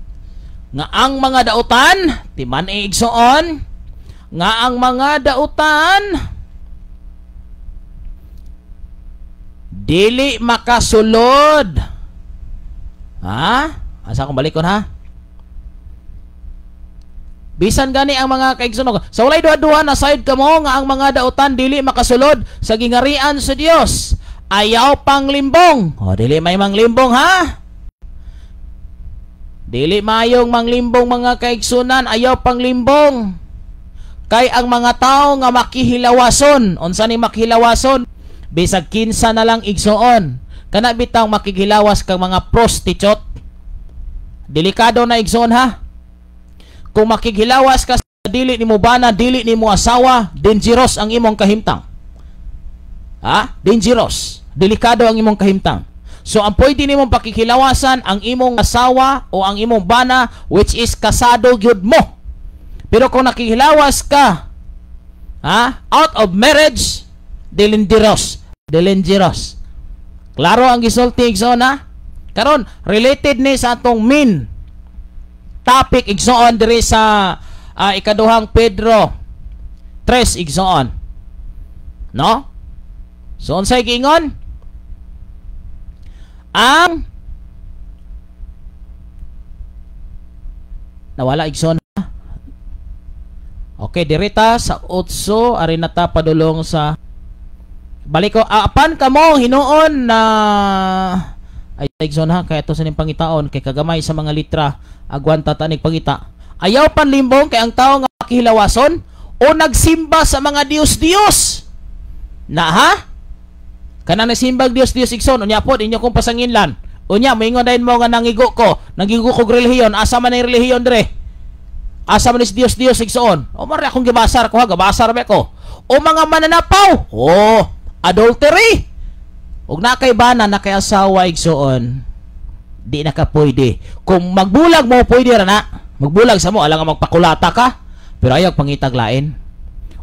nga ang mga dautan, timan igsoon, nga ang mga dautan dili makasulod. Ha? Asa akong balikon, ha? Bisan gani ang mga kaigsuonan. Sa walay duha-duha, nasayod kamo nga ang mga dautan dili makasulod sa gingarian sa Dios. Ayaw panglimbong. O, dili may manglimbong, ha? Dili mayong manglimbong, mga kaigsunan, ayaw panglimbong. Kay ang mga tao nga makihilawason, unsa ni makihilawason? Bisag kinsa na lang, igsoon. Kana bitaw makihilawas kang mga prostitute. Delikado na, igsoon, ha. Kung makighilawas ka sa dili nimo bana, dili nimo asawa, dangerous ang imong kahimtang. Ha? Dangerous. Delikado ang imong kahimtang. So ang pwede nimong pakikilawasan, ang imong asawa o ang imong bana, which is kasado gyud mo. Pero kung nakikilawas ka, ha, out of marriage, dangerous. Dangerous. Klaro ang gisulti, igsoon, ha? Karon, related ni sa atong main topic, igsoon, diri sa Ikaduhang Pedro 3, igsoon. No? So unsay giingon? Ang nawala, igsoon. Okay, dirita sa 8, ari na ta padulong sa balik ko. Apan kamo hinuon na ay igsoon, ha, kay ato sa ning pangitaon kay kagamay sa mga litra, agwanta ta nig pangita. Ayaw panlimbong, kay ang tao nga makihilawason o nagsimba sa mga Diyos-Diyos na, ha, kana nasimbag Diyos-Diyos, igsoon, unya pod inyo kong pasanginlan. Unya moingon dayon mo nga nangigo ko, nangigo ko relihiyon. Asa man ang relihiyon dire? Asa man is Diyos-Diyos, igsoon? O mari akong gibasar ko, ha, gabasar ba ko? O mga mananapaw, oh, adultery. Ug na kay bana, na kay asawa, igsoon, di na ka pwede. Kung magbulag mo, pwede ra na. Magbulag sa mo, alang nga magpakulata ka, pero ayaw pangitag lain.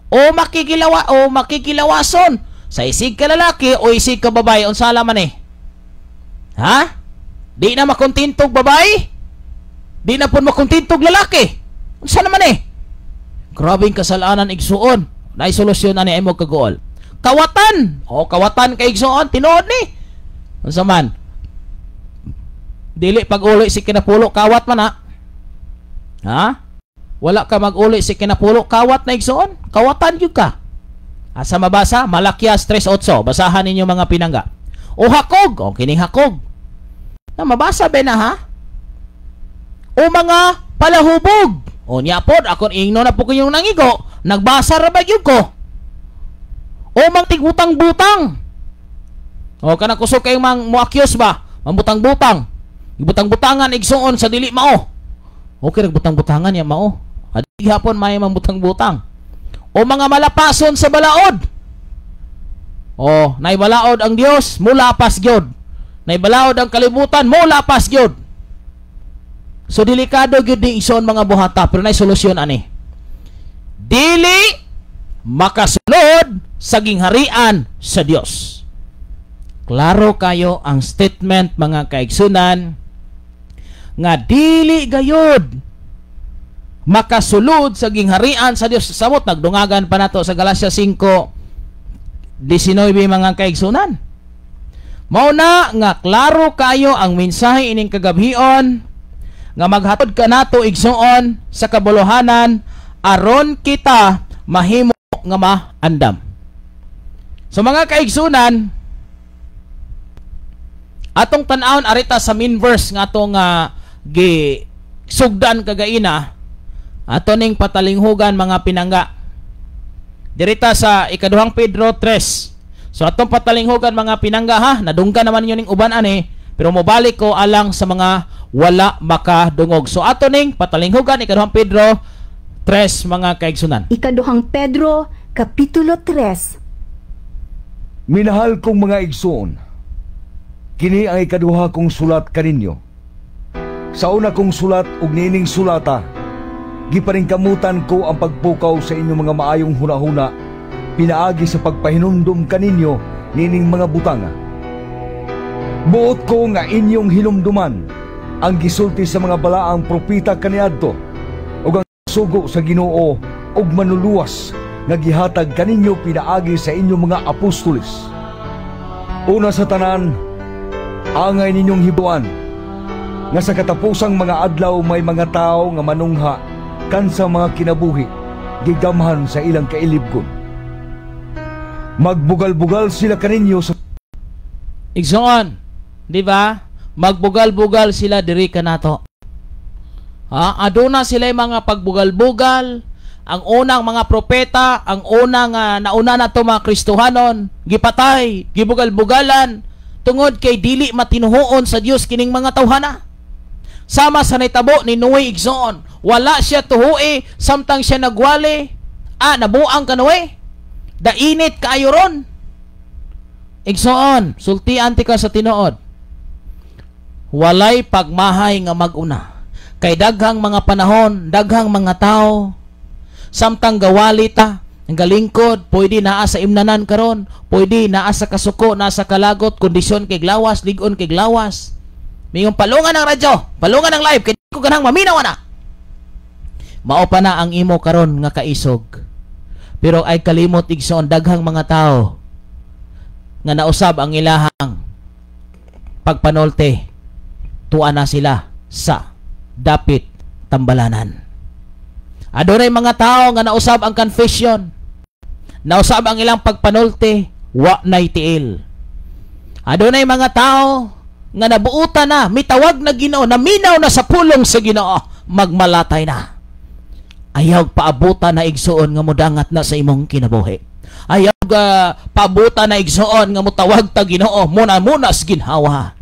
O makikilawa o makikilawason sa isig ka lalaki o isig ka babae, unsa man eh? Ha? Di na makontentog babae? Di na pud makontentog lalaki? Unsa naman eh? Grabing kasalanan, igsuon. Naay solusyon ani mo kaguol. Kawatan. O kawatan kay igsuon, tinuod ni. Unsa man? Dili pag-uli si kinapulo, kawat man, ha. Ha? Wala ka mag-uli si kinapulo, kawat na, igsuon. Kawatan gyud ka. Asa mabasa? Malakias 3:8. Basahan ninyo, mga pinangga. O hakog, o kining hakog. Na mabasa ba na, ha? O mga palahubog. O niya pod, akon ingno na po kayong nangigo, nagbasa ra ba gyud ko? O mang tigutang-butang. O kana kusog kayong mang moakyos ba? Mambutang-butang. Ibutang-butangan, igsuon, sa dili mao. Okay butang-butangan ya mao. Adi hapon may mambutang-butang. O mga malapason sa balaod. O naibalaod ang Dios, mulapas gyud. Naibalaod ang kalibutan, mulapas gyud. So delikado gyud ni, igsoon, mga buhata, pero nay solusyon ani. Dili makasulod sa gingharian sa Dios. Klaro kayo ang statement, mga kaigsunan, nga dili gayud makasulod sa gingharian sa Dios. Samot nagdungagan pa nato sa Galatia 5:19, mga kaigsunan. Mao na nga klaro kayo ang mensahe ining kagabhion nga maghatod kanato, igsuon, sa kabuluhanan aron kita mahimo nga maandam. So mga kaigsunan, atong tan-awon arita sa main verse nga atong gi sugdan kagaina. Ato ning patalinghugan, mga pinangga. Dirita sa Ikaduhang Pedro 3. So atong patalinghugan, mga pinangga, ha, nadunggan naman ninyo ning uban ani, pero mobalik ko alang sa mga wala makadungog. So ato ning patalinghugan Ikaduhang Pedro 3, mga kaigsunan. Ikaduhang Pedro, Kapitulo 3. Minahal kong mga igsoon, kini ang ikaduha kong sulat kaninyo. Sa una kong sulat ug niining sulata, gipaningkamutan ko ang pagpukaw sa inyong mga maayong hunahuna pinaagi sa pagpahinumdum kaninyo niining mga butanga. Buot ko nga inyong hinumduman ang gisulti sa mga balaang propeta kaniadto ug ang sugo sa Ginoo ug Manluluwas nga gihatag kaninyo pinaagi sa inyong mga apostoles. Una sa tanan, angay ninyong hibuan nga sa katapusang mga adlaw may mga tao nga manungha kan sa mga kinabuhi gigamhan sa ilang kailibgon. Magbugal-bugal sila kaninyo sa Igsoon, di ba? Magbugal-bugal sila diri kanato. Ha? Aduna sila mga pagbugal-bugal. Ang unang mga propeta, ang unang nauna na to mga Kristohanon, gipatay, gibugal-bugalan, tungod kay dili matinuhoon sa Dios kining mga tawhana. Sama sa nitabo ni Noe, igsoon, wala siya tuhui samtang siya nagwali. Ah, nabuang ka, Noe. Dainit kaayo ron. Igsoon, sultian ti ka sa tinuod. Walay pagmahay nga maguna. Kay daghang mga panahon, daghang mga tao, samtang gawali ta, ang galingkod, pwede naa sa imnanan karon, pwede naa sa kasuko, naa sa kalagot, kondisyon kay glawas, ligon kay glawas. Mingong palungan ang radyo, palungan ang live, kay di ko ganang maminaw na. Mao pa na ang imo karon nga kaisog. Pero ay kalimot, igsoon, daghang mga tao nga nausab ang ilahang pagpanolte, tuwa na sila sa dapit tambalanan. Adunay mga tao nga nausab ang confession, nausab ang ilang pagpanolte, wa nay tiil. Adunay mga tao nga nabuutan na, mitawag na Ginoo, naminaw na sa pulong sa Ginoo, magmalatay na. Ayaw paabutan na, igsoon, nga mudangat na sa imong kinabuhi. Ayaw paabutan na, igsoon, nga mutawag ta Ginoo, muna-muna sa ginhawa.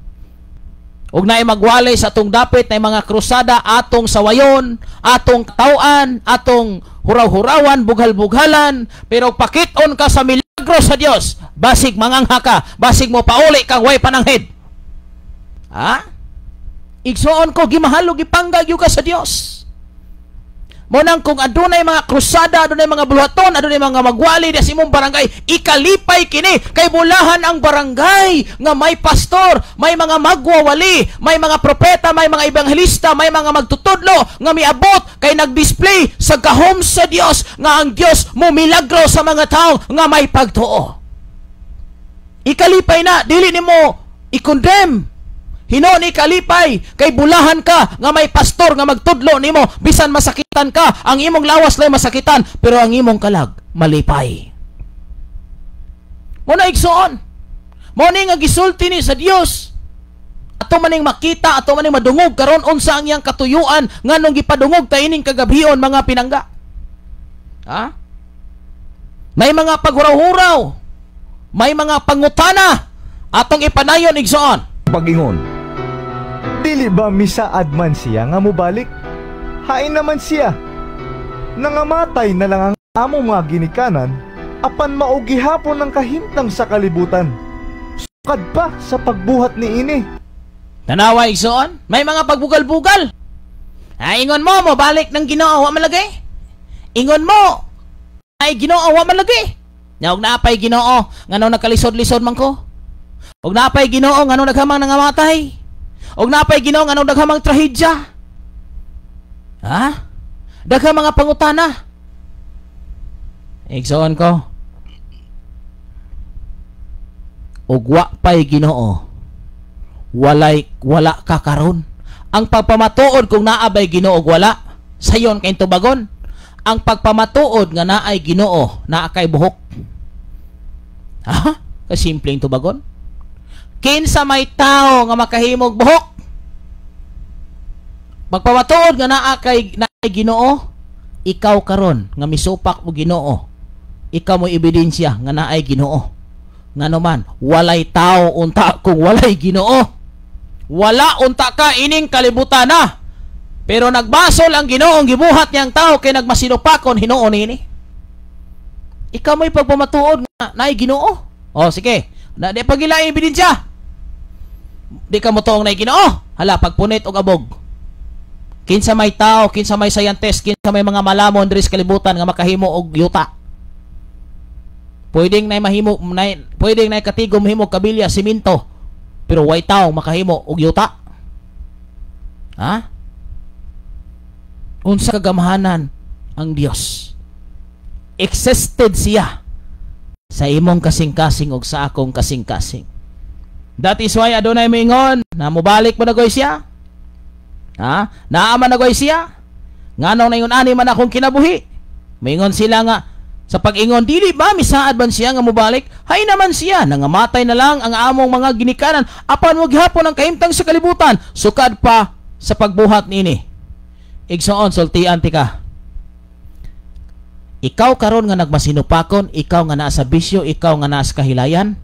Ug naay magwalay sa atong dapit na mga krusada, atong sawayon, atong tawaan, atong huraw-hurawan, bughal-bughalan, pero pakit-on ka sa milagro sa Dios, basig mangangha ka, basig mo pauli kang way pananghid. Ha? Igsoon ko, gimahal ug gipanggag ka sa Dios. Mo nang kung adunay mga krusada, adunay mga buluhaton, adunay mga magwali sa imong barangay, ikalipay kini kay bulahan ang barangay nga may pastor, may mga magwawali, may mga propeta, may mga ebanghelista, may mga magtutudlo nga miabot kay nagdisplay sa gahom sa Dios nga ang Dios mo milagro sa mga tao nga may pagtuo. Ikalipay na, dili nimo i-condemn. Hinuon ikalipay kay bulahan ka nga may pastor nga magtudlo nimo, bisan masakitan ka, ang imong lawas lay masakitan, pero ang imong kalag malipay. Mo na, igsoon, mo ni nga gisulti ni sa Dios. Ato maning makita, ato maning madungog karon unsa ang iyang katuyuan nganong gipadungog ta ining kagabhion, mga pinangga. Ha? May mga paghuraw-huraw, may mga pangutana atong ipanayon, igsoon. Pag-ingon. Dili ba misaad man siya nga mobalik? Hain naman siya. Nangamatay na lang ang among mga ginikanan, apan mao gihapon ang kahimtang sa kalibutan. Sukad pa sa pagbuhat ni ini. Tanawa, igsoon, may mga pagbugal-bugal. Ay, ingon mo, mobalik ng Ginoo, wa malagay. Ingon mo, ay Ginoo, wa malagay. Nya og naapay Ginoo, ngano nakalisod-lisod man ko? Og naapay Ginoo, ngano naghamang nangamatay? Og naapay Ginoo, ngano naghamang trahedya? Ha? Daghang mga pangutana. Igsoon ko, og wa pay Ginoo, walay wala ka karon. Ang pagpamatuod kung naa bay Ginoo og wala, sayon kay tubagon. Ang pagpamatuod nga naay Ginoo, naa kay buhok. Ha? Kasimpleng tubagon. Kinsa may tao nga makahimog buhok? Pagpamatuod nga naa kay naay Ginoo, Ikaw karon nga misupak mo Ginoo, ikaw mo ebidensya nga naay Ginoo. Ngano man, walay tao unta kung walay Ginoo. Wala unta ka ining kalibutan na. Pero nagbasol ang Ginoong gibuhat niyang tao kay nagmasinupakon hinuon niini. Ikaw mo'y pagpamatuod nga naay Ginoo. O sige, na di pagila ebidensya. Di ka mo tuong naay Ginoo. Hala, pagpunit og abog. Kinsa may tao, kinsa may scientist, kinsa may mga malamon diri sa kalibutan nga makahimo og yuta. Pwedeng nay mahimo, nay, pwedeng nay katigom mahimo kabilya, simento. Pero way tao makahimo og yuta. Ha? Unsa kagamhanan ang Dios? Existed siya sa imong kasing-kasing og sa akong kasing-kasing. That is why adunay moingon na mobalik mo na goy siya. Ha? Naa man na goy siya. Nganong naingon ani man akong kinabuhi? Moingon sila nga sa pag-ingon, dili ba misaad man siya nga mobalik? Hay naman siya, nangamatay na lang ang among mga ginikanan, apan wa gihapon ang kahimtang sa kalibutan, sukad pa sa pagbuhat niini. Igsoon, sultian ti ka. Ikaw karon nga nagmasinupakon, ikaw nga naa sa bisyo, ikaw nga naa sa kahilayan.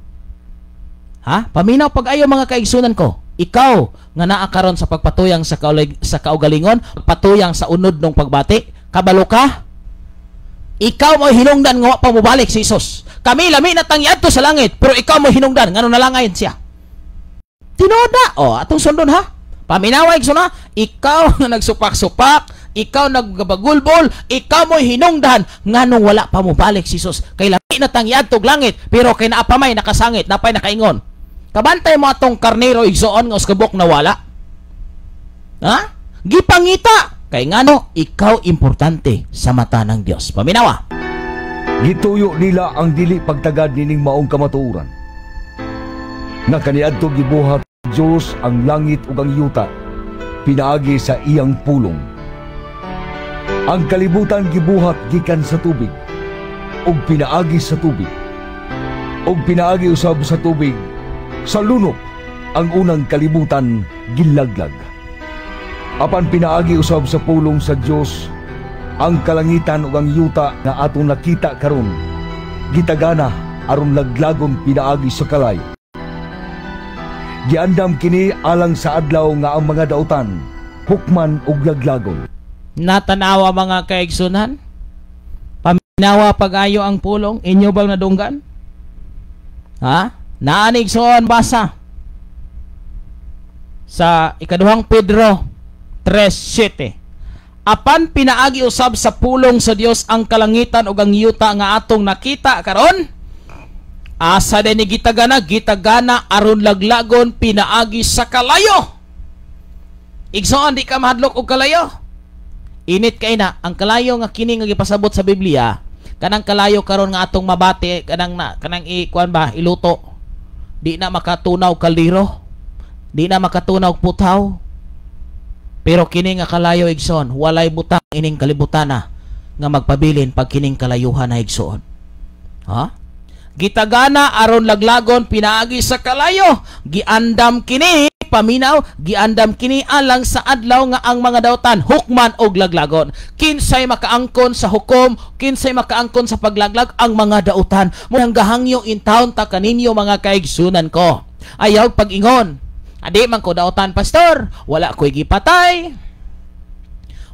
Ha? Paminaw pag-ayo mga kaigsunan ko. Ikaw nga naa karon sa pagpatuyang sa kaugalingon, patuyang sa unod ng pagbati, kabalo ka? Ikaw mo'y hinungdan nga wa pa mobalik si Hesus. Kami lami na tang iadto sa langit, pero ikaw mo'y hinungdan ngano nalangayin siya. Tinuod na. O, atong sundon ha. Paminaway igsoon ha. Ikaw nga nagsupak-supak, ikaw nagbagulbol, ikaw mo'y hinungdan nganong wala pa mobalik si Hesus. Kay lami na tang iadto og langit, pero kay naapamay nakasangit, napay nakaingon. Kabantay mo atong karnero igsoon nga uskabok na wala. Ha? Gipangita. Kay ngano, ikaw importante sa mata ng Dios. Paminawa. Gituyo nila ang dili pagtagad nining maong kamatuoran. Nga kaniadto gibuhat Dios ang langit ug ang yuta pinaagi sa iyang pulong. Ang kalibutan gibuhat gikan sa tubig ug pinaagi sa tubig. Ug pinaagi usab sa tubig sa lunok ang unang kalibutan gilaglag. Apan pinaagi usab sa pulong sa Dios ang kalangitan ug ang yuta nga atong nakita karon gitagana aron laglagon pinaagi sa kalayo. Giandam kini alang sa adlaw nga ang mga dautan hukman ug laglagon. Natanawa mga kaigsunan? Paminawa pag-ayo ang pulong, inyo bang nadunggan? Ha? Naanig soon basa sa ikaduhang Pedro 3:7. Apan pinaagi usab sa pulong sa Dios ang kalangitan ug ang yuta nga atong nakita karon, asa din ni gitagana, gitagana aron laglagon pinaagi sa kalayo. Igsoon, di ka mahadlok og kalayo. Init kay na ang kalayo nga kini nga gipasabot sa Biblia, kanang kalayo karon nga atong mabati, kanang na, kanang ikuan ba, iluto. Di na makatunaw kaldero, di na makatunaw putaw. Pero kini nga kalayo igsoon, walay butang ining kalibutana nga magpabilin pag kining kalayuhan na igsoon. Ha? Gitagana aron laglagon pinaagi sa kalayo. Giandam kini paminaw, giandam kini alang sa adlaw nga ang mga dautan hukman og laglagon. Kinsay makaangkon sa hukom, kinsay makaangkon sa paglaglag ang mga dautan. Mo gahangyo in town ta kaninyo mga kaigsunan ko. Ayaw pag-ingon. Adi man ko dautan, pastor. Wala ko'y gipatay.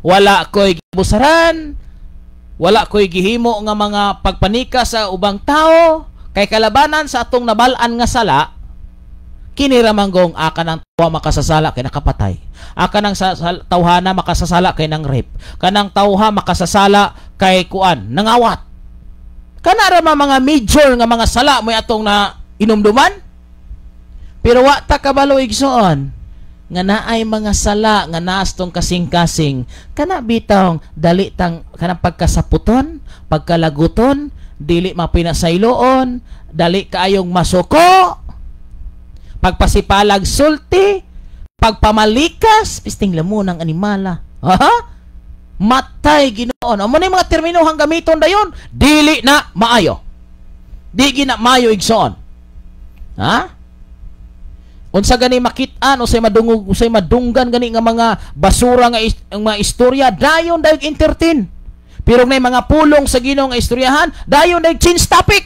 Wala ko'y gibusaran. Wala ko'y gihimo nga mga pagpanika sa ubang tao. Kay kalabanan sa atong nabal-an nga sala, kini ramanggong aka ng tauha makasasala kay nakapatay. Aka ng tawhana makasasala kay nang rape. Kanang tauha makasasala kay kuan, nangawat. Kana ra mga major nga mga sala mo'y atong na inumduman. Pero wa ta kabalo igsoon nga naay mga sala nga naas tong kasing-kasing, kana bitawng dali tang kanang pagkasaputon, pagkalaguton, dili mapinasayloon, dali kaayong masuko, pagpasipalag sulti, pagpamalikas, pisting lamon ang animala. Ha? Matay Ginoon. Amo na yung mga termino hang gamiton dayon, dili na maayo. Di gina maayo igsoon. Ha? Unsa gani makit-an, unsay madungog, unsay madunggan gani nga mga basura nga ang mga istorya, dayon dayog entertain. Pero may mga pulong sa Ginoo nga istoryahan, dayon nag change topic.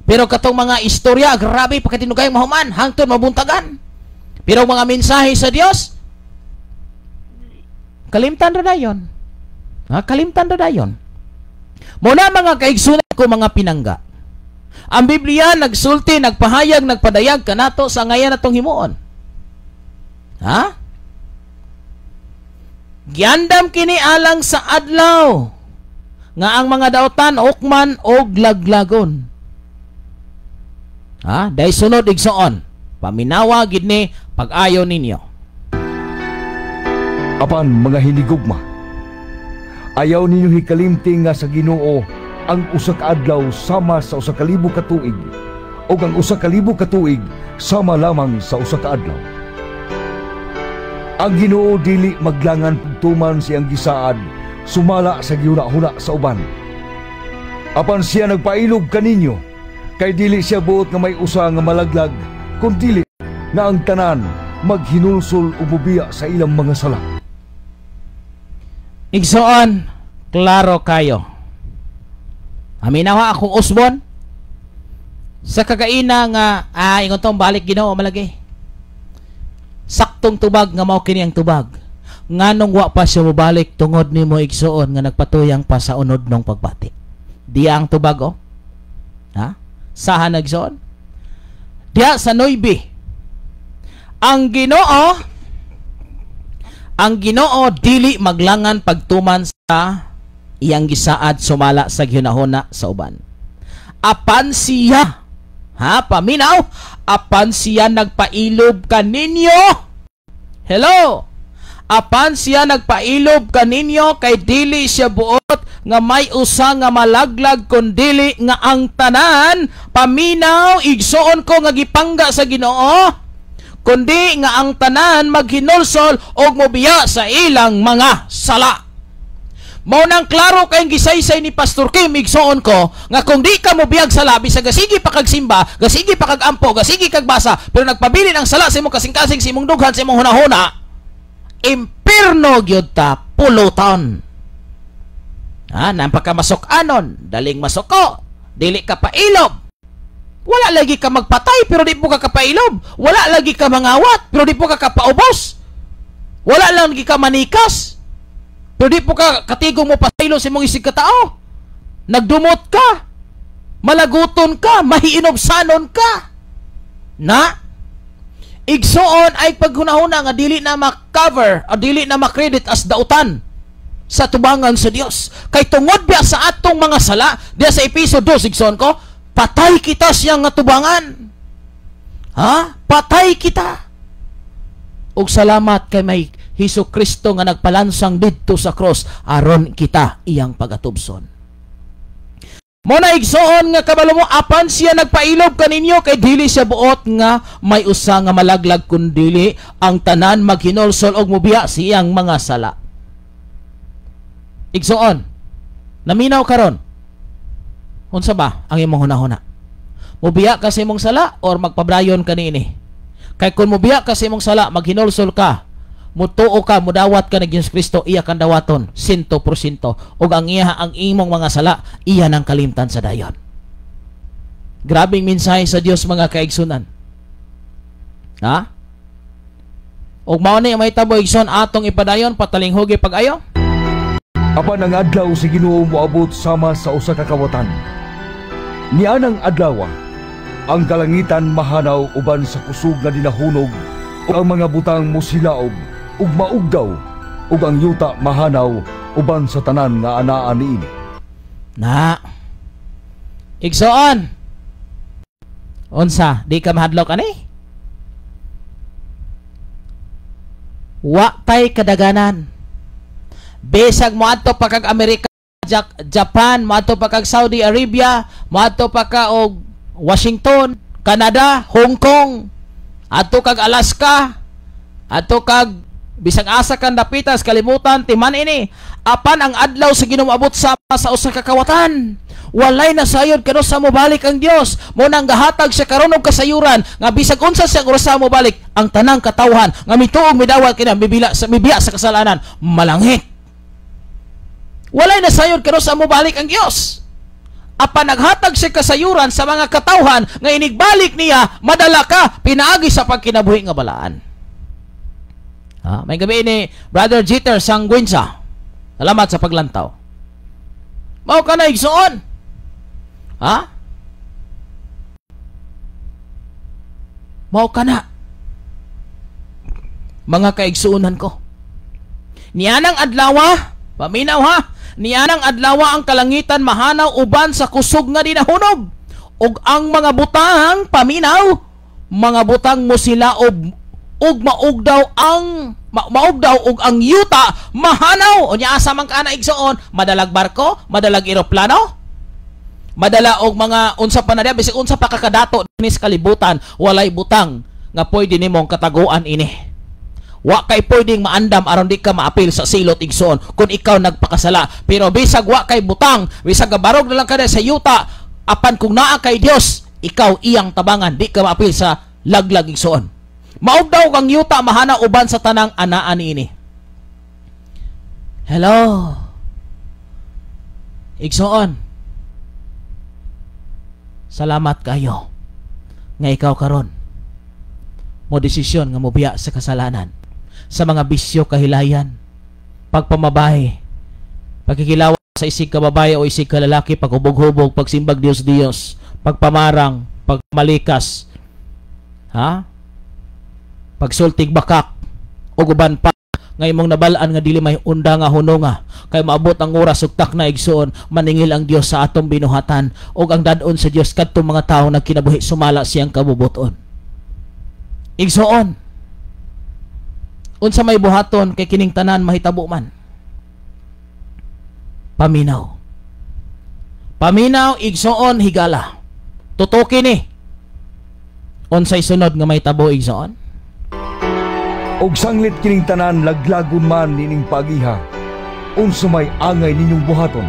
Pero katong mga istorya, grabe pagkatinugay mahuman, hangtod mabuntagan. Pero mga mensahe sa Dios, kalimtan ra dayon. Ha, kalimtan ra dayon. Muna mga kaigsunan ko mga pinangga. Ang Biblia nagsulti, nagpahayag, nagpadayag kanato sa ngayan atong himuon. Ha? Giandam kini alang sa adlaw nga ang mga dautan ukman og laglagon. Ha? Dahil sunod igsoon, paminawa gid ni pag-ayo ninyo. Apan mga hinigugma, ayaw ninyo hikalimti nga sa Ginoo ang usa ka adlaw sama sa 1,000 ka tuig, ug ang 1,000 ka tuig sama lamang sa usa ka adlaw. Ang Ginoo dili maglangan pagtuman siyang gisaad sumala sa gihuna-huna sa uban. Apan siya nagpailob kaninyo, kay dili siya buot nga may usa nga malaglag, kun dili nga ang tanan maghinulsol ug mobiya sa ilang mga sala. Igsoon, klaro kayo. Aminawa akong usbon sa kagaina nga ingon tong balik Ginoo malagi. Saktong tubag nga mao kini ang tubag. Nganong wa pa siya mobalik tungod nimo igsoon nga nagpatuyang pa sa unod nung pagbati. Diya ang tubag oh. Ha? Sahan igsoon? Diya sa 9. Ang Ginoo dili maglangan pagtuman sa iyang gisaad sumala sa gihunahuna sa uban. Apan siya, ha, paminaw, apan siya nagpailob kaninyo. Hello. Apan siya nagpailob kaninyo kay dili siya buot nga may usa nga malaglag kun dili nga ang tanan. Paminaw, igsoon ko nga gipangga sa Ginoo, kundi nga ang tanan maghinulsol og mobiya sa ilang mga sala. Mao nang klaro kayong gisaysay ni Pastor Kim, igsoon ko nga kung di ka mobiyag sala, bisag gasigi pa kag simba, gasigi pa kag ampo, gasigi kag basa, pero nagpabilin ang sala sa imong kasing-kasing, sa imong dughan, sa imong hunahuna, impierno gyud ta pulutan. Ha, nampaka masuk-anon, daling masuko, dili ka pailob. Wala lagi ka magpatay pero di po ka kapailob. Wala lagi ka mangawat pero di po ka kapaubos. Wala lang lagi ka manikas pero di po ka katigong mo pasaylo sa imong isig katao. Nagdumot ka, malaguton ka, mahiinobsanon ka. Na igsoon ay paghunahuna nga dili na ma-cover o dili na ma-credit as dautan sa tubangan sa Dios. Kay tungod biya sa atong mga sala, diya sa Episo 2 igsoon ko, patay kita siyang nga tubangan. Ha? Patay kita. Ug salamat kay may Hesus Kristo nga nagpalansang didto sa cross aron kita iyang pagatubson. Mo na igsoon nga kabalo mo, apan siya nagpailob kaninyo kay dili siya buot nga may usa nga malaglag kun dili ang tanan maghinulsol og mobiya siyang mga sala. Igsoon, naminaw karon. Unsa ba ang imong hunahuna? Mobiya ka sa imong sala or magpabrayon ka niini? Kay kung mobiya ka sa imong sala, maghinulsol ka, mutuo ka, mudawat ka ni Hesus Kristo, iya kang dawaton 100%, ug ang iya ang imong mga sala iya nang kalimtan sa dayon. Grabing mensahe sa Dios mga kaigsunan. Ha? Ug mao ni may tabo igsoon atong ipadayon patalinghugi pag-ayo. Apan ang adlaw sa Ginoo moabot sama sa usa ka kawatan. Nianang adlaw, ang kalangitan mahanaw uban sa kusog nga dinahunog, ug ang mga butang mosilaob ug maugdaw, ug ang yuta mahanaw uban sa tanan nga anaa niini. Na. Igsoon, unsa di ka mahadlok ani? Wa tay kadaganan. Bisag moadto pa kag Amerika, Japan, moadto pa kag Saudi Arabia, moadto pa ka og Washington, Canada, Hong Kong, adto kag Alaska, adto kag bisag asa kang dapitas, kalimutan, timan ini. Apan ang adlaw sa Ginoo moabot sama sa usa ka kawatan. Walay nasayod kano sa mobalik ang Dios. Mo nang gahatag siya karon og kasayuran nga bisag unsa siyang orasa mobalik ang tanang katawhan nga mituog midawat kina mibila sa mibiya sa kasalanan malangit. Walay nasayod kanus-a mobalik ang Dios. Apan naghatag siya kasayuran sa mga katawhan nga inigbalik niya, madala ka pinaagi sa pagkinabuhi nga balaan. Ha? May gabi ni Brother Jeter Sangguinsa. Salamat sa paglantaw. Mao ka na igsoon. Ha? Mao ka na. Mga kaigsuonan ko. Nianang adlawa, paminaw ha, nianang adlawa ang kalangitan mahanaw uban sa kusog nga dinahunog. Ug ang mga butang, paminaw, mga butang mo sila og maug daw ang maug daw og ang yuta mahanaw. Unya asa man ka na igsoon, madalag barko, madalag eroplano, madala og mga unsa pa na diya, bisag unsa pa kakadato dinhi sa kalibutan, walay butang nga pwede nimong kataguan ini. Wa kay pwedeng maandam aron di ka maapil sa silot igsoon kung ikaw nagpakasala. Pero bisag wa kay butang, bisag gabarog na lang ka sa yuta, apan kung naa kay Dios, ikaw iyang tabangan, di ka maapil sa laglag igsoon. Maug daw ang yuta mahana uban sa tanang anaan niini. Hello. Igsoon. Salamat kayo nga ikaw karon mo desisyon nga mobiya sa kasalanan, sa mga bisyo, kahilayan, pagpamabahe, pagkikilawa sa isig ka babae o isig ka lalaki, paghubog-hubog, pagsimbag Dios-Dios, pagpamarang, pagmalikas, ha? Pagsultig bakak, o guban pa nga imong nabal-an nga dili may unda nga hunonga, kay maabot ang oras ug tak na igsoon, maningil ang Dios sa atong binuhatan, ug ang dad-on sa Dios kadtong mga tawo nagkinabuhi sumala siyang kabubuton. Igsoon, unsa may buhaton kay kining tanan mahitabo man? Paminaw. Paminaw igsoon, higala. Tutuki ni. Unsay sunod nga mahitabo igsoon? Og sanglit kining tanan laglagon man nining pagiha, unsa may angay ninyong buhaton?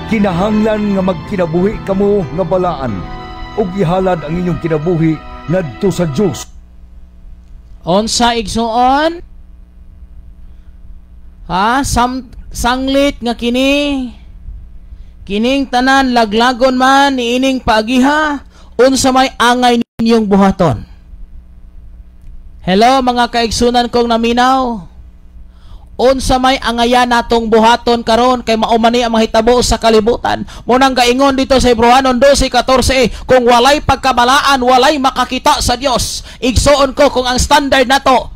Kinahanglan nga magkinabuhi kamo nga balaan ug ihalad ang inyong kinabuhi ngadto sa Dios. Unsa igsoon? Ha, sanglit nga kini kining tanan laglagon man niining pagiha, unsa may angay ninyong buhaton? Hello mga kaigsunan kong naminaw. Unsa may angayan natong buhaton karon kay mao man ni ang mahitabo sa kalibutan. Mo nang gaingon dito sa Hebreohanon 12:14, kung walay pagkabalaan walay makakita sa Dios. Igsuon ko kung ang standard nato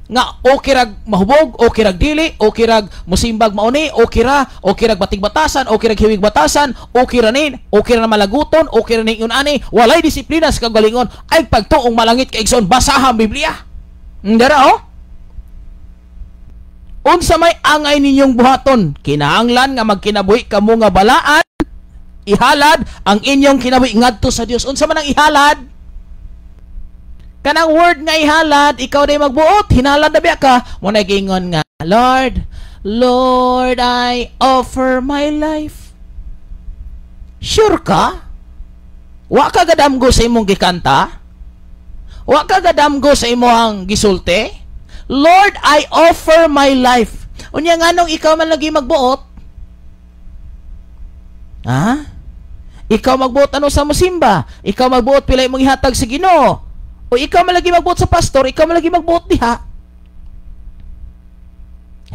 nga okay rag mahubog, okay rag dili, okay rag musimbag mauni, okay ra, okay rag batig batasan, okay rag hiwig batasan, okay ra nin, okay ra malaguton, okay ra ning ani, walay disiplina sa kagalingon, ay pagtuong malangit kay igsoon, basahan ang Biblia. Ndara oh. Unsa may angay ninyong buhaton? Kinahanglan nga magkinabuhi kamo nga balaan, ihalad ang inyong kinabuhi ngadto sa Dios. Unsa man ang ihalad? Kanang word nga ihalad, ikaw day magbuot, hinalad na biya ka. Mo na giingon nga, Lord, Lord, I offer my life. Sure ka? Wa ka gadamgo sa imong gikanta? Wa ka gadamgo sa imong gisulti? Lord, I offer my life. Unya nganong ikaw man lagi magbuot? Ha? Ikaw magbuot ano sa musimba? Ikaw magbuot pila imong ihatag sa Ginoo? O ikaw man lagi magbuot sa pastor, ikaw man lagi magbuot diha.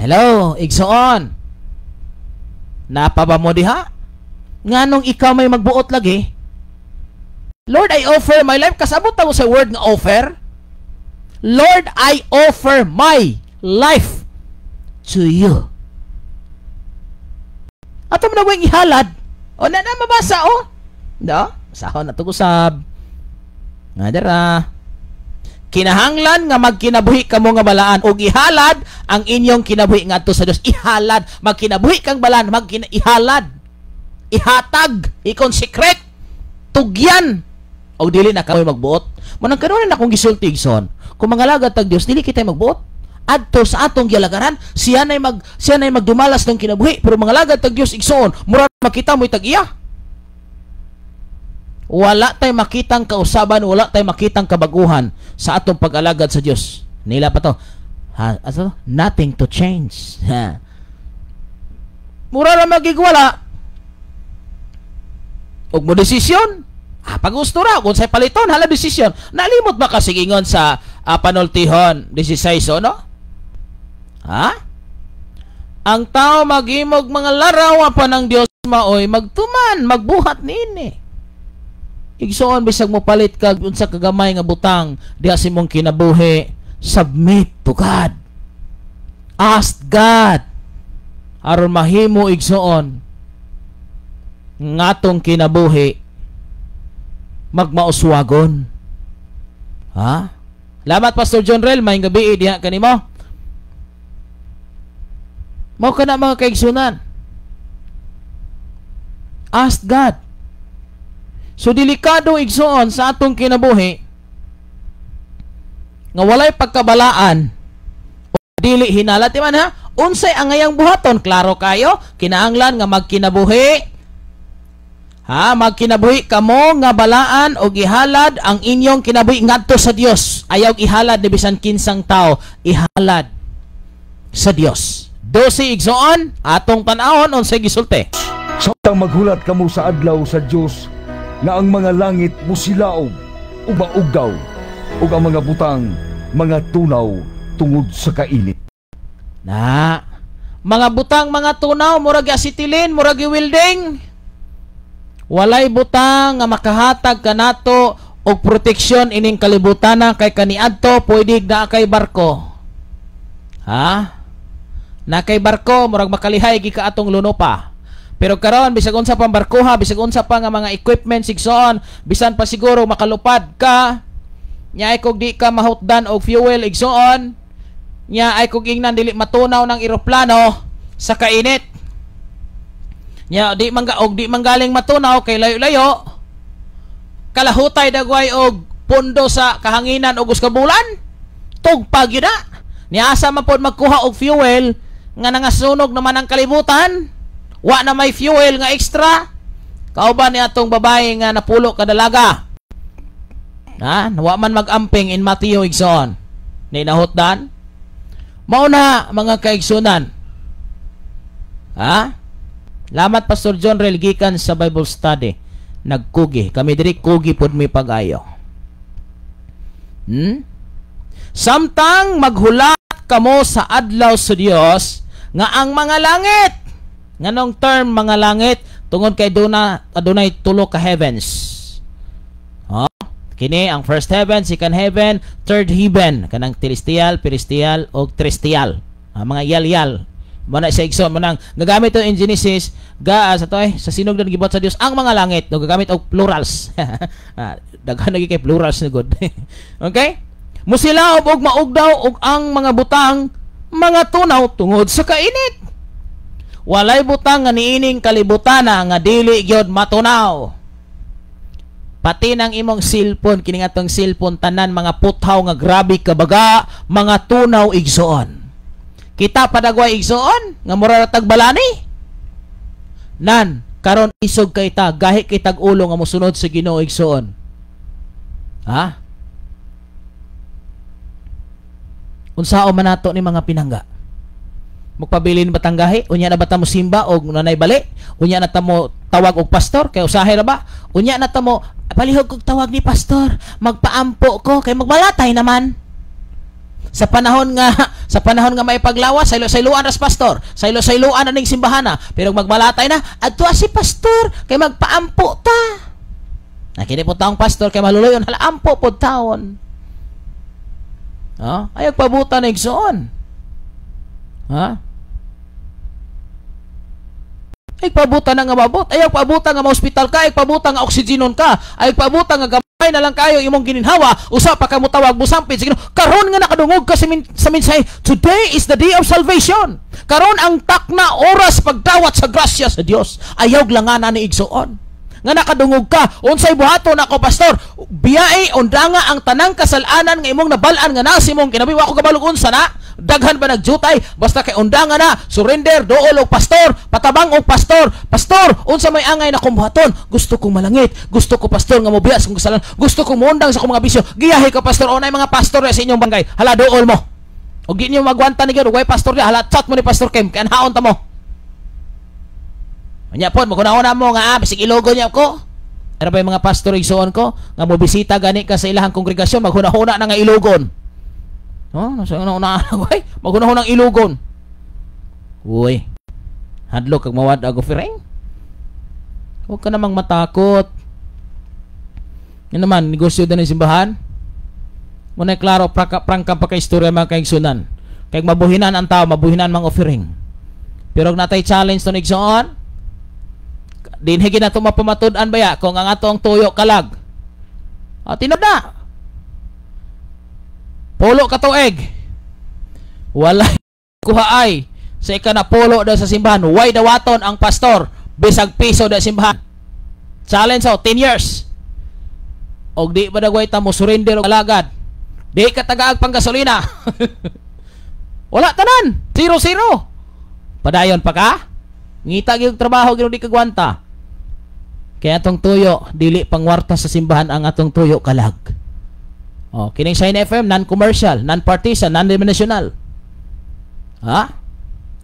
Hello, igsoon. Napa ba mo diha? Nganong ikaw may magbuot lagi? Lord, I offer my life. Kasabot ta mo sa word nga offer? Lord, I offer my life to you. Ato mo na yung ihalad. O na na mabasa o. No? Basahon na ito usab. Nga dara. Kinahanglan nga magkinabuhi kamo nga balaan og ihalad ang inyong kinabuhi ngadto sa Dios. Ihalad, magkinabuhi kang balaan, ihalad. Ihatag, i-consecrate, tugyan. Og dili na kamoy magbuot. Manang karon na akong gisulti igsoon. Kung mangalagad tag Dios, dili kita magbuot. Adto sa atong gialagaran, siya nay magdumalas ng kinabuhi, pero mangalagad tag Dios igsoon, mura makita mo'y tag iya. Wala tay makitang kausaban, wala tay makitang kabaguhan sa atong pag-alagad sa Dios. Nila pa to. Ha, ato? Nothing to change. Ha. Mura ra magigwala. Og mo desisyon, pagusto ra kung say paliton, hala desisyon. Nalimot ba ka sigingon sa panultihon 16, no? Ha? Ang tao maghimog mga laraw apan ang Dios maoy magtuman, magbuhat niini. Igsoon, bisag mo palit kag unsa kagamay nga butang diha sa imong kinabuhi, submit to God. Ask God aron mahimo, igsoon, ngatong kinabuhi magmauswagon. Ha? Salamat, Pastor John Rel, may gabi diha kanimo. Mao kana, mga kaigsunan. Ask God. So delikado, igsoon, sa atong kinabuhi nga walay pagkabalaan o dili hinalat man, ha. Unsay angayang buhaton? Klaro kayo, kinahanglan nga magkinabuhi. Ha, magkinabuhi kamo nga balaan og ihalad ang inyong kinabuhi ngadto sa Dios. Ayaw ihalad ni bisan kinsang tao, ihalad sa Dios. 12, igsoon, atong tan-awon unsay gisulti. Samtang maghulat kamo sa adlaw sa Dios nga ang mga langit musilaob ug maugdaw ug ang mga butang mga tunaw tungod sa kainit. Na, mga butang mga tunaw, murag acetylene, murag welding. Walay butang nga makahatag kanato og proteksyon ining kalibutan kay kaniadto pwede na kay barko. Ha? Na kay barko, murag makalihay gi ka atong luno pa. Pero karon, bisag unsa pang barkoha, bisag unsa pa nga mga equipment, igsoon, bisan pa siguro makalupad ka, nya ay kog di ka mahutdan og fuel, igsoon, nya ay kog ingnan dili matunaw ng eroplano sa kainit. Nya di man og di man galing matunaw kay layo-layo, kalahutay dagway og pundo sa kahanginan og ka bulan, tugpag yun na. Niasa man pod magkuha og fuel nga nangasunog naman ang kalibutan. Wa na may fuel nga extra. Kauban ni atong babae nga napulo ka dalaga. Ha? Wa man mag-amping in Mateo, igsoon. Ni nahutdan. Mao na, mga kaigsunan. Ha? Lamat, Pastor John Rel, gikan sa Bible study. Nagkugi. Kami diri kugi pod mi pag-ayo. Samtang maghulat kamo sa adlaw sa Dios nga ang mga langit. Nganong term mga langit? Tungod kay duna adunay tulo ka heavens. Oh, kini ang first heaven, second heaven, third heaven, kanang telestial, celestial og terrestrial. Mga yal-yal. Mo na sa igsoon mo nang gagamit in Genesis ga sa to eh, sa sinugdan gibuhat sa Dios ang mga langit, no, gagamit og plurals. Daghan lagi kay plurals na good. Okay? Musilaob og maugdaw og ang mga butang mga tunaw tungod sa kainit. Walay butang nga niining kalibutana nga dili gyud matunaw. Pati nang imong cellphone, kini nga atong cellphone, tanan mga puthaw nga grabe kabaga, mga tunaw, igsoon. Kita padagway, igsoon, nga mura ra tagbalani. Nan, karon isog kay ta, gahi kay tag ulo nga mosunod sa Ginoo, igsoon. Ha? Unsao man nato ni mga pinangga? Magpabilin ba tanggahi? Unya na ba ta mo simba og nanay bali? Unya na ta mo tawag og pastor kay usahay ra ba? Unya na ta mo palihog og tawag ni pastor, magpaampo ko kay magmalatay naman. Sa panahon nga may paglawas, saylo-sayloan ras pastor, saylo-sayloan na ning simbahana, pero magmalatay na adto si pastor kay magpaampo ta. Na kini po taong pastor kay maluloyon, hala ampo pod taon. Ha? Ayaw pabutan na, igsoon. Ha? Ay pabutan na nga mabot. Ayaw pabutan nga ma-hospital ka. Ay pabutan nga oksigenon ka. Ay pabutan nga gamay na lang kayo imong gininhawa. Usa pa ka mo tawag musampit. Sige, karon nga nakadungog ka sa mensahe, today is the day of salvation. Karon ang takna oras pagdawat sa grasya sa Dios. Ayaw langana ni, igsoon. Nga nakadungog ka, unsay buhaton ako, pastor? Biyae, undanga ang tanang kasalanan nga imong nabal-an nga nasa imong kinabuhi. Wa ko kabalog unsa na. Daghan ba nagjutay? Basta kay undanga na, surrender, duol og pastor, patabang og pastor. Pastor, unsa may angay na buhaton? Gusto kong malangit. Gusto ko, pastor, nga mobiya sa kong kasalanan. Gusto kong muundang sa akong mga bisyo. Giyahe ka, pastor. Unay mga pastor sa inyong bangay. Hala, duol mo. Og di niyo magwanta ni gyud, way pastor di, hala, chat mo ni Pastor Kim, kay anhaon ta mo. Nya pod maghuna-huna mo nga bisig ilogo niya ko. Pero pa yung mga pastor igsuon ko nga mobisita gani ka sa ilahang kongregasyon, maghuna-huna na nga ilogon. No, nasa una ay maghuna-huna ang ilogon. Uy. Hadlok kag mawad og offering. Huwag ka namang matakot. Yan naman, negosyo din ng simbahan. Muna klaro, prangka pa kay istorya, mga kaigsunan. Kay mabuhinan ang tao, mabuhinan mang offering. Pero kung natay challenge to, igsoon, dinhi na to mapamatud-an baya kung ang atong tuyo kalag. Ah, tinod na. Polo ka tuig. Wala kuha ay sa ika na polo daw sa simbahan. Way dawaton ang pastor bisag piso da simbahan. Challenge so 10 years. Og di ba dagway ta mo surrender og alagad? Di ka tagaag pang gasolina. Wala tanan. 0-0. Padayon pa ka? Ngita gyud trabaho gyud, di ka gwanta. Kaya atong tuyo dili pangwarta sa simbahan, ang atong tuyo kalag. Oh, kining Shine FM, non-commercial, non-partisan, non-denominational. Ha?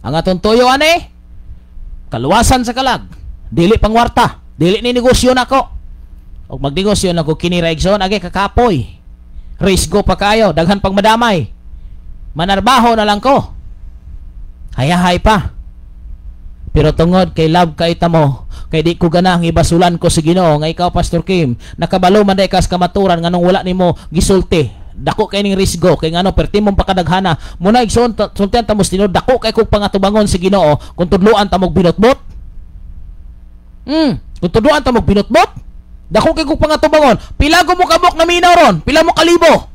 Ang atong tuyo ane kaluwasan sa kalag. Dili pangwarta, dili ni negosyo nako. Og magnegosyo nako kini ra, igsoon, age kakapoy. Risgo pa kayo, daghan pang madamay. Manarbaho na lang ko. Hayahay pa. Pero tungod kay love kay tamo, kay di ko ganang ibasulan ko sa Ginoo nga ikaw, Pastor Kim, nakabalo man day kas kamaturan, nganong wala nimo gisulti? Dako kay ning risgo, kay ngano perti mong pakadaghana mo na, igsoon. Sultian ta mo tinuod, dako kay kog pangatubangon sa Ginoo kung tudloan ta mog binotbot. Kung tudloan ta mog binotbot, dako kay kog pangatubangon. Pila ko mo kabok na minaw ron? Pila mo kalibo?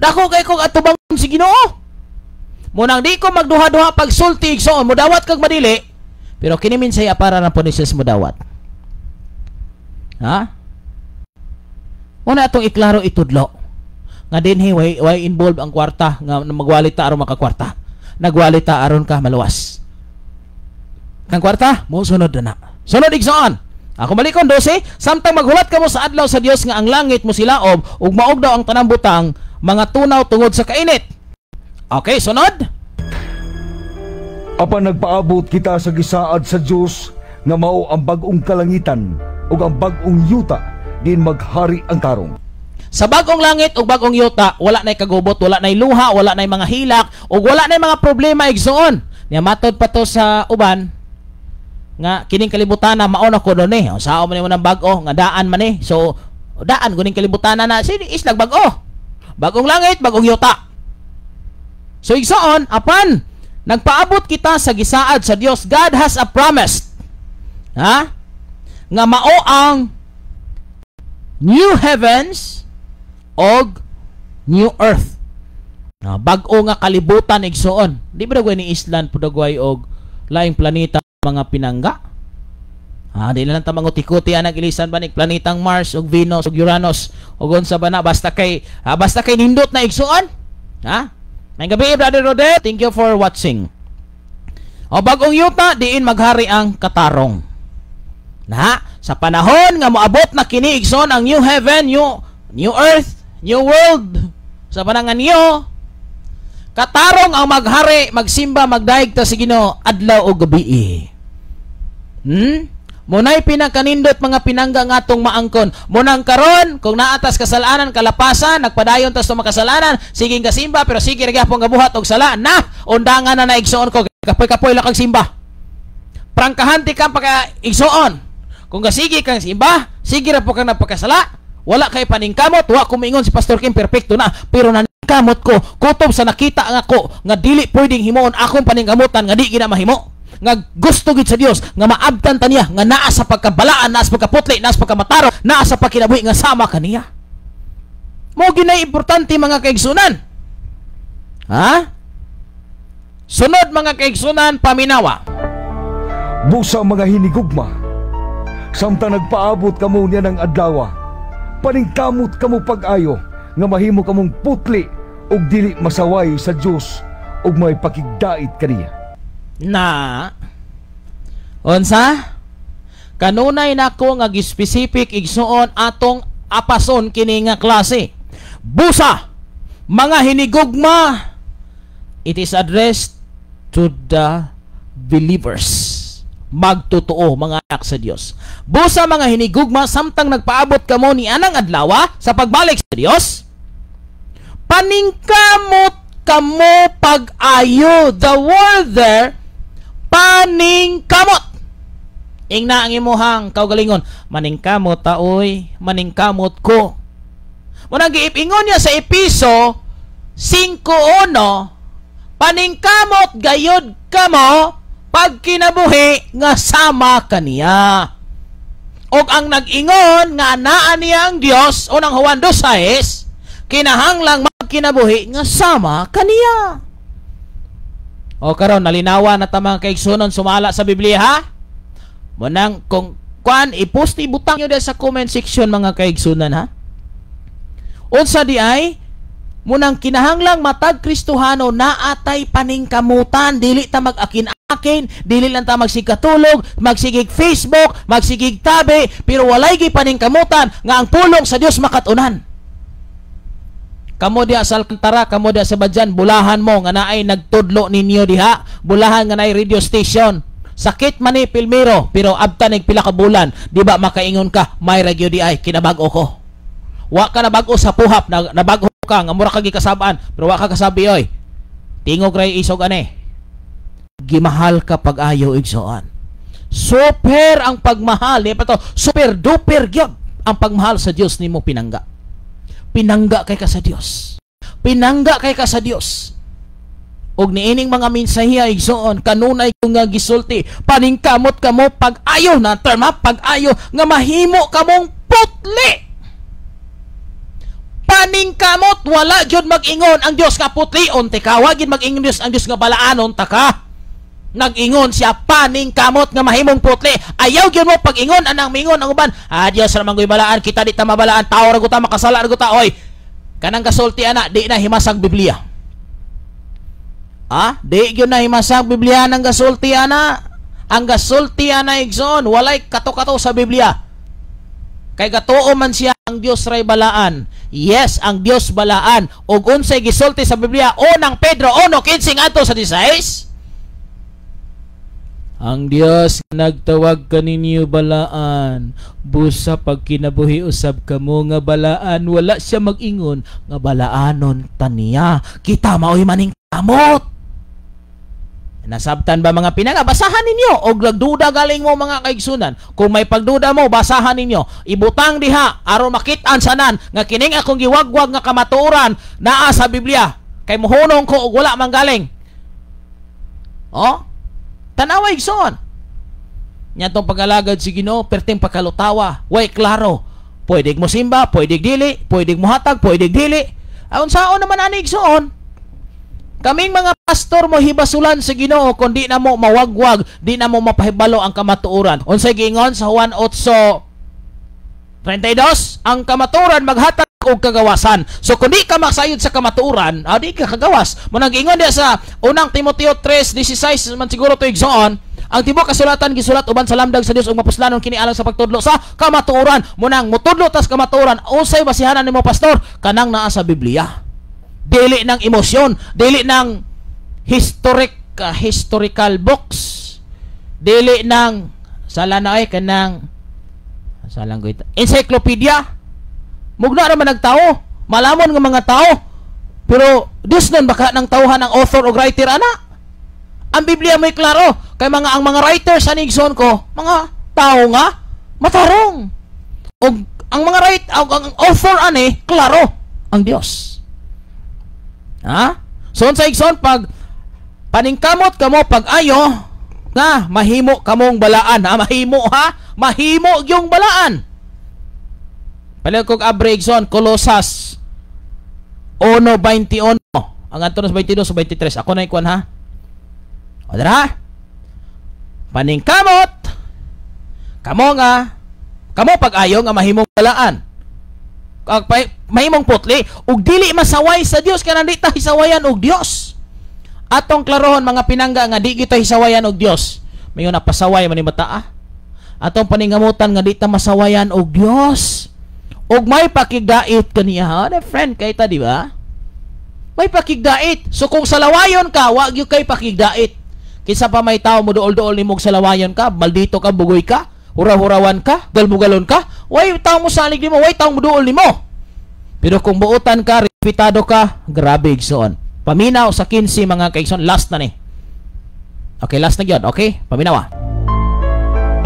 Dako kay kog atubangon sa Ginoo. Munang di ko magduha-duha pagsulti, igsoon, mudawat kag madili. Pero kini minsay para na po ni mo dawat. Ha? Una atong iklaro, itudlo. Nga dinhi way involved ang kwarta nga magwali ta aron makakwarta. Nagwali ta aron ka maluwas. Kang kwarta, mo sunod na na. Sunod, igsoon. Ako balikon 12, samtang maghulat kamo sa adlaw sa Dios nga ang langit mo silaob ug maog daw ang tanang butang mga tunaw tungod sa kainit. Okay, sunod. Apan nagpaabot kita sa gisaad sa Dios nga mao ang bag-ong kalangitan ug ang bag-ong yuta din maghari ang tarong. Sa bagong langit ug bagong yuta, wala na'y kagubot, wala na'y luha, wala na'y mga hilak, ug wala na'y mga problema, igsoon. Nya matod pa to sa uban nga kining kalibutan na mao na kuno ni. Sao man nimo ng bag-o nga daan man ni. So daan kuning kalibutan na sini islag bag-o. Bagong langit, bagong yuta. So igsoon, apan nagpaabot kita sa gisaad sa Dios. God has a promise. Ha? Nga mao ang new heavens og new earth. Na bag-o nga kalibutan, igsoon. Di ba dagway ni island po dagway og laing planeta, mga pinangga? Ah, di lang ta manguti-kuti anag ilisan ba ni planetang Mars ug Venus ug Uranus ug unsa ba na, basta kay nindot na, igsoon. Ha? May gabi, Brother Rodel. Thank you for watching. O bagong yuta diin maghari ang katarong. Na sa panahon nga moabot na kini, igsoon, ang new heaven, new new earth, new world sa panangan niyo, katarong ang maghari, magsimba, magdayeg ta sa Ginoo adlaw o gabi. Munay pinakanindot, mga pinangga, nga atong maangkon. Munang karon kung naatas kasalanan kalapasan, nagpadayon tas makasalanan, sige kasimba pero sige ra gyapon gabuhat og sala na undangan na na, igsoon ko. Kapoy-kapoy la kag simba. Prangkahan ti kang pagka igsoon. Kung gasige kang simba, sige ra po kang nagpakasala. Wala kay paningkamot, wa ko moingon si Pastor Kim perfecto na, pero naningkamot ko kutob sa nakita nga ko nga dili pwedeng himuon akong paningkamutan nga di gina mahimo. Nga gusto gid sa Dios nga maabtan ta niya nga naa sa pagkabalaan, naa sa pagkaputli, naa sa pagkamataro, naa sa pagkinabuhi nga sama kaniya. Mo ginay importante, mga kaigsunan. Ha? Sunod, mga kaigsunan, paminawa. Busa, mga hinigugma, samtang nagpaabot kamo niya ng adlawa, paningkamot kamo pag-ayo nga mahimo kamong putli ug dili masaway sa Dios ug may pakigdait kaniya. Na unsa kanunay nako nga gi-specific, igsuon, atong apason kini nga klase. Busa mga hinigugma, it is addressed to the believers. Magtotoo, mga anak sa Dios. Busa, mga hinigugma, samtang nagpaabot kamo ni anang adlaw sa pagbalik sa Dios, paningkamot kamo pag-ayo. The word there, paningkamot. Ingna ang imuhang kaugalingon, "Maningkamot ta oy, maningkamot ko." Munang giipingon niya sa Episo 5:1, paningkamot gayod kamo pagkinabuhi nga sama kaniya. Og ang nag-ingon nga naa niya ang Dios, unang Juan 2:6, kinahanglang magkinabuhi nga sama kaniya. O karon, nalinawa na ta, mga kaigsunon, sumala sa Biblia, ha? Munang kung kuan i-post, ibutang nyo sa comment section, mga kaigsunan, ha. Unsa di ay munang kinahanglang matag Kristohano naatay paningkamutan, dili ta mag-akin-akin, dili lang ta magsigkatulog, magsigig Facebook, magsigig tabi, pero walay gi paningkamutan nga ang pulong sa Dios makatunan. Kamo diha sa Alcantara, kamo diha sa Badjan, bulahan mo nga naay nagtudlo ninyo diha, bulahan nga naay radio station. Sakit man ni pilmiro, pero abtan nig pila ka bulan, di ba makaingon ka, "May radio di ay kinabag-o ko"? Wa ka nabag-o sa puhap, na, nabag-o ka nga mura ka gikasabaan, pero wa ka kasabi oy. Tingog ray isog ane. Gimahal ka pag-ayo, igsoon. Super ang pagmahal ni pa to, super duper gyud ang pagmahal sa Dios nimo, pinangga. Pinangga kay ka sa Dios. Pinangga kay ka sa Dios. Og niining mga mensahiya, igsoon, kanunay ko nga gisulti, paningkamot kamo pag-ayo na term ha, pag-ayo nga mahimo kamong putli. Paningkamot, wala jud mag-ingon ang Dios nga putlion te ka, wa gid mag-ingon Dios ang Dios nga balaanon ta ka. Nag-ingon siya, paningkamot nga mahimong putli. Ayaw gyud mo pag-ingon anang mingon ang uban, "Ah, Dios ra man balaan, kita di ta mabalaan, tao ra gud ta, makasala ra gud ta." Oy, kanang gasulti ana, di na himasag Biblia. Ah, di gyud na himasag Biblia nang gasulti ana. Ang gasulti ana, igsoon, walay kato-kato sa Biblia. Kay gatuo man siya ang Dios ray balaan. Yes, ang Dios balaan. Ug unsay gisulti sa Biblia? Unang Pedro 1:15 ngadto sa 16. Ang Dios nagtawag kaninyo balaan, busa pagkinabuhi usab kamo nga balaan. Wala siya mag-ingon nga balaanon taniya. Kita maoy maning kamot. Nasabtan ba, mga pinangga? Basahan ninyo. Og nagduda galing mo, mga kaigsunan. Kung may pagduda mo, basahan ninyo. Ibutang diha aron makit-an sanan nga kining akong giwagwag nga kamatuoran naa sa Biblia. Kay muhunong ko og wala man galing. Oh? Tanawa, igsoon. Nya tong pag-alagad si Ginoo, perting pagkalutawa. Way klaro. Pwede mo simba, pwede dili, pwede mo hatag, pwede dili. Ayon saon naman ani, igsoon? Kaming mga pastor mo hibasulan sa Ginoo kung di na mo mawagwag, di na mo mapahibalo ang kamatuoran. Unsay giingon sa Juan 8:32, ang kamatuoran maghatag og kagawasan. So kung di ka maksayod sa kamatuoran, di ka kagawas. Mo nang giingon diya sa unang Timoteo 3:16 man siguro to, igsoon, ang tibuok kasulatan gisulat uban sa lamdag sa Dios ug mapuslanon kini alang sa pagtudlo sa kamatuoran. Mo nang mutudlo tas kamatuoran, unsay basihanan nimo, pastor? Kanang naa sa Biblia. Dili ng emosyon, dili ng historical books, dili ng sala na ay kanang salang ko ito, encyclopedia. Mugna ra man nagtao, malamon nga mga tao. Pero Dios nun baka ng tawhan ang author o writer ana. Ang Biblia may klaro kay mga ang mga writer sa igsoon ko, mga tao nga matarong. Og ang mga write ang author ani klaro ang Dios. Ha? So unsa, igsoon, pag paningkamot kamo pag-ayo nga mahimo kamong balaan, ha? Mahimo, ha, mahimo yung balaan. Palit kog abre, igsoon, Colosas 1:21 ang adto sa 22 sa 23. Ako na ikuan, ha. O dara, paningkamot kamo nga kamo pag-ayo nga mahimong balaan, mahimong putli ug dili masaway sa Dios, kanang di ta hisawayan og Dios. Atong klarohon, mga pinangga, nga di kita hisawayan og Dios. Mayon na pasaway man ni mata, ah. Atong paningamutan nga di ta masawayan og Dios ug may pakigdait kaniya, ha, friend kay ta, di ba? May pakigdait. So kung salawayon ka, wa gyud kay pakigdait. Kinsa pa may tao mo duol-duol nimo og salawayon ka, maldito ka, bugoy ka, hura-hurawan ka, galmugalon ka, way tao mo salig nimo, way tao mo duol nimo. Pero kung buotan ka, respetado ka, grabe igsoon. Paminaw sa 15 mga kaigsoon, last na ni. Okay, last na gyud, okay? Paminawa.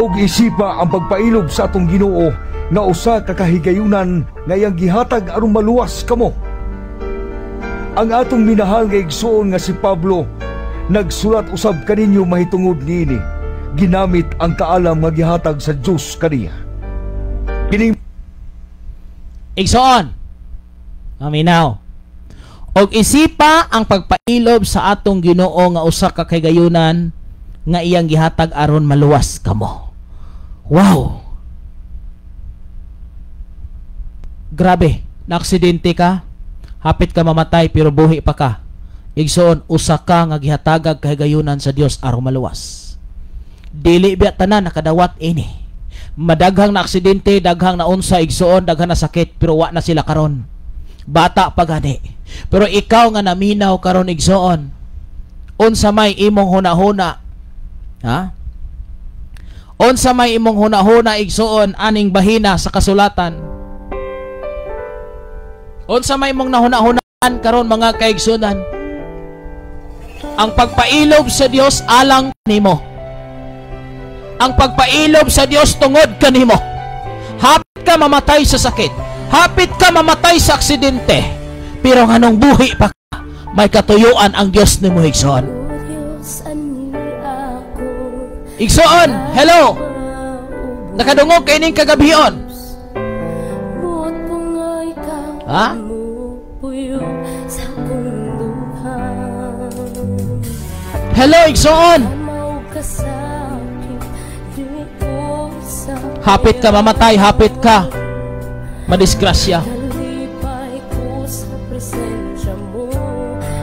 Og isipa ang pagpailob sa atong Ginoo nga usa ka kahigayunan nga iyang gihatag aron maluwas kamo. Ang atong minahal nga igsoon nga si Pablo nagsulat usab kaninyo mahitungod niini, ginamit ang kaalam nga gihatag sa Dios kaniya. Kining Igsoon. Paminaw. Og isipa ang pagpailob sa atong Ginoo nga usa ka kahigayunan nga iyang gihatag aron maluwas kamo. Wow. Grabe, naaksidente ka, hapit ka mamatay pero buhi pa ka. Igsoon, usa ka nga gihatagag kahigayunan sa Dios aron maluwas. Dili biya tanan nakadawat ini. Madaghang na aksidente, daghang na unsa igsoon, daghang na sakit pero wa na sila karon. Bata pa gani. Pero ikaw nga naminaw karon igsoon, unsa may imong hunahuna? Ha? Unsa may imong hunahuna igsoon aning bahina sa kasulatan? Unsa may imong nahunahunaan karon mga kaigsunan? Ang pagpailob sa Dios alang nimo. Ang pagpailob sa Dios tungod kanimo. Hapit ka mamatay sa sakit, hapit ka mamatay sa aksidente, pero nganong buhi pa ka, may katuyuan ang Dios nimo igsoon. Igsoon, hello. Nakadungog kay ning kagabion. Ha? Hello igsoon. Hapit ka mamatay, hapit ka madisgrasya,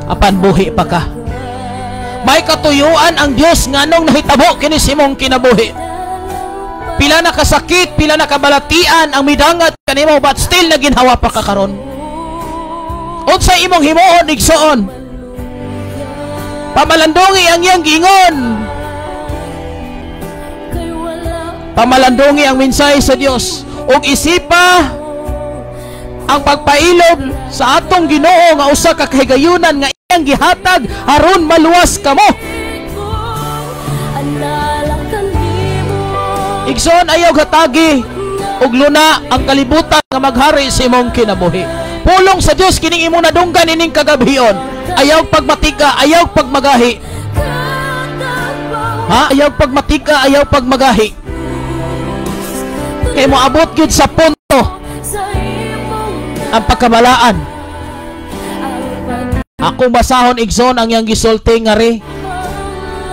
apan buhi pa ka. May katuyuan ang Dios nganong nahitabo kini sa imong kinabuhi. Pila na kasakit, pila na kabalatian ang midangat kanimo, but still naginhawa pa ka karon. Unsa imong himuon igsoon? Pamalandungi ang iyang giingon. Pamalandungi ang mensahe sa Dios. Ug isipa ang pagpailob sa atong Ginoo nga usa ka kahigayunan nga iyang gihatag aron maluwas kamo. Igsoon, ayaw hatagi og luna ang kalibutan nga maghari sa imong kinabuhi. Pulong sa Dios kining imong nadunggan ining kagabion. Ayaw pagmatika, ayaw pagmagahi. Ha? Ayaw pagmatika, ayaw pagmagahi. Kay moabot gyud sa punto ang pagkabalaan. Akong basahon igsoon ang iyang gisulti nga ri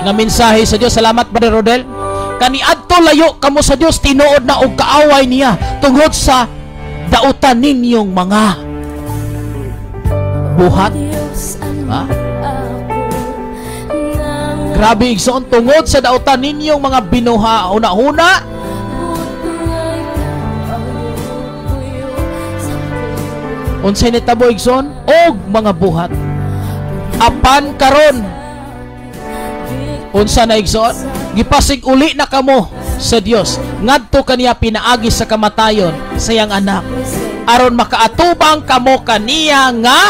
nga mensahe sa Dios. Salamat Brother Rodel. Kaniadto layo kamo sa Dios, tinuod na og kaaway niya tungod sa dautan ninyong mga buhat. Ha? Grabe igsoon, tungod sa dautan ninyong mga binuha una-una. Unsay nitabo igsoon og mga buhat. Apan karon unsa na igsoon, gipasig uli na kamo sa Dios ngadto kaniya pinaagi sa kamatayon sa iyang anak aron makaatubang kamo kaniya nga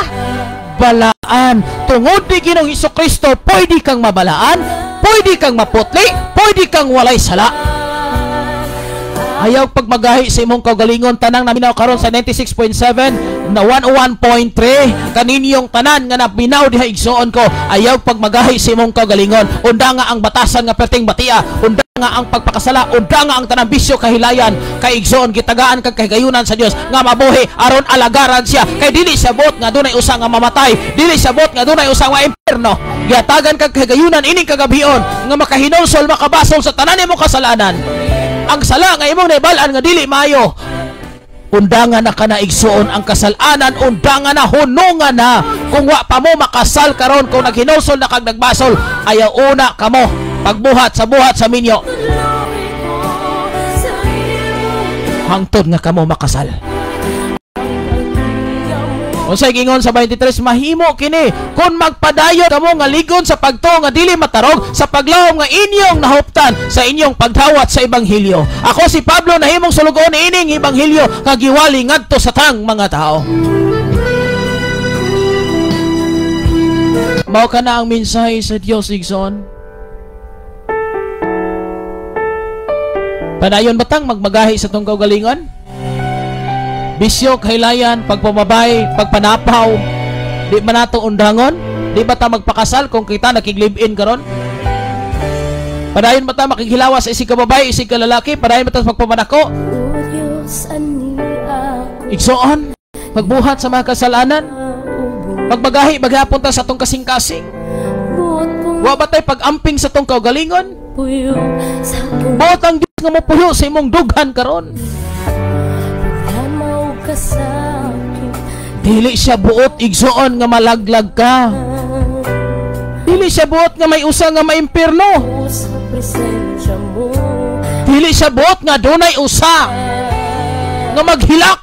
balaan. Tungod ni Ginoong Hesukristo, pwede kang mabalaan, pwede kang maputli, pwede kang walay sala. Ayaw pagmagahi sa imong kaugalingon. Tanang naminaw karon sa 96.7 na 101.3 kaninyong tanan nga naminaw diha igsoon ko. Ayaw pagmagahi sa imong kaugalingon. Unda nga ang batasan nga perting batia, unda nga ang pagpakasala, unda nga ang tanang bisyo kahilayan. Kay igsoon, gitagaan kag kahigayunan sa Dios nga mabuhi aron alagaran siya. Kay dili siya buot nga dunay usa nga mamatay, dili siya buot nga dunay usa nga impierno. Gitagan kag kahigayunan ining kagabion nga makahinulsol, makabasol sa tanan imong kasalanan. Ang sala nga imong naibal-an nga dili maayo, undangan na kana igsuon ang kasalanan, undangan na, hunungan na. Kung wa pa mo makasal karon, kung naghinulsol na kag nagbasol, ayaw una kamo pagbuhat sa buhat sa minyo hangtod nga kamo makasal. Unsay gingon sa 23, mahimo kini kung magpadayon kamo nga ligon sa pagtuo nga dili matarog sa paglawom nga inyong nahuptan sa inyong pagdawat sa ebanghelyo. Ako si Pablo nahimong sulugoon niining ebanghelyo nga giwali ngadto sa tang mga tao. Mao kana ang mensahe sa Dios, igsoon. Padayon batang magmagahi sa tong kaugalingon? Bisyo, kahilayan, pagpamabay, pagpanapaw, di ba nato undangon? Di ba ta magpakasal kung kita nakiglib-in karon? Padayon ba ta makighilawas sa isig ka babae, isig ka lalaki? Padayon ba ta pagpamanako? Igsoon, pagbuhat sa mga kasalanan, pagbagahi, maghapon ta sa atong kasing-kasing. Wa ba tay pag-amping sa atong kaugalingon? Buot ang Diyos nga mopuyo sa imong dughan karon. Dili siya buot, igsoon, nga malaglag ka. Dili siya buot nga may usa nga maimpirno. Dili siya buot nga dunay usa nga maghilak.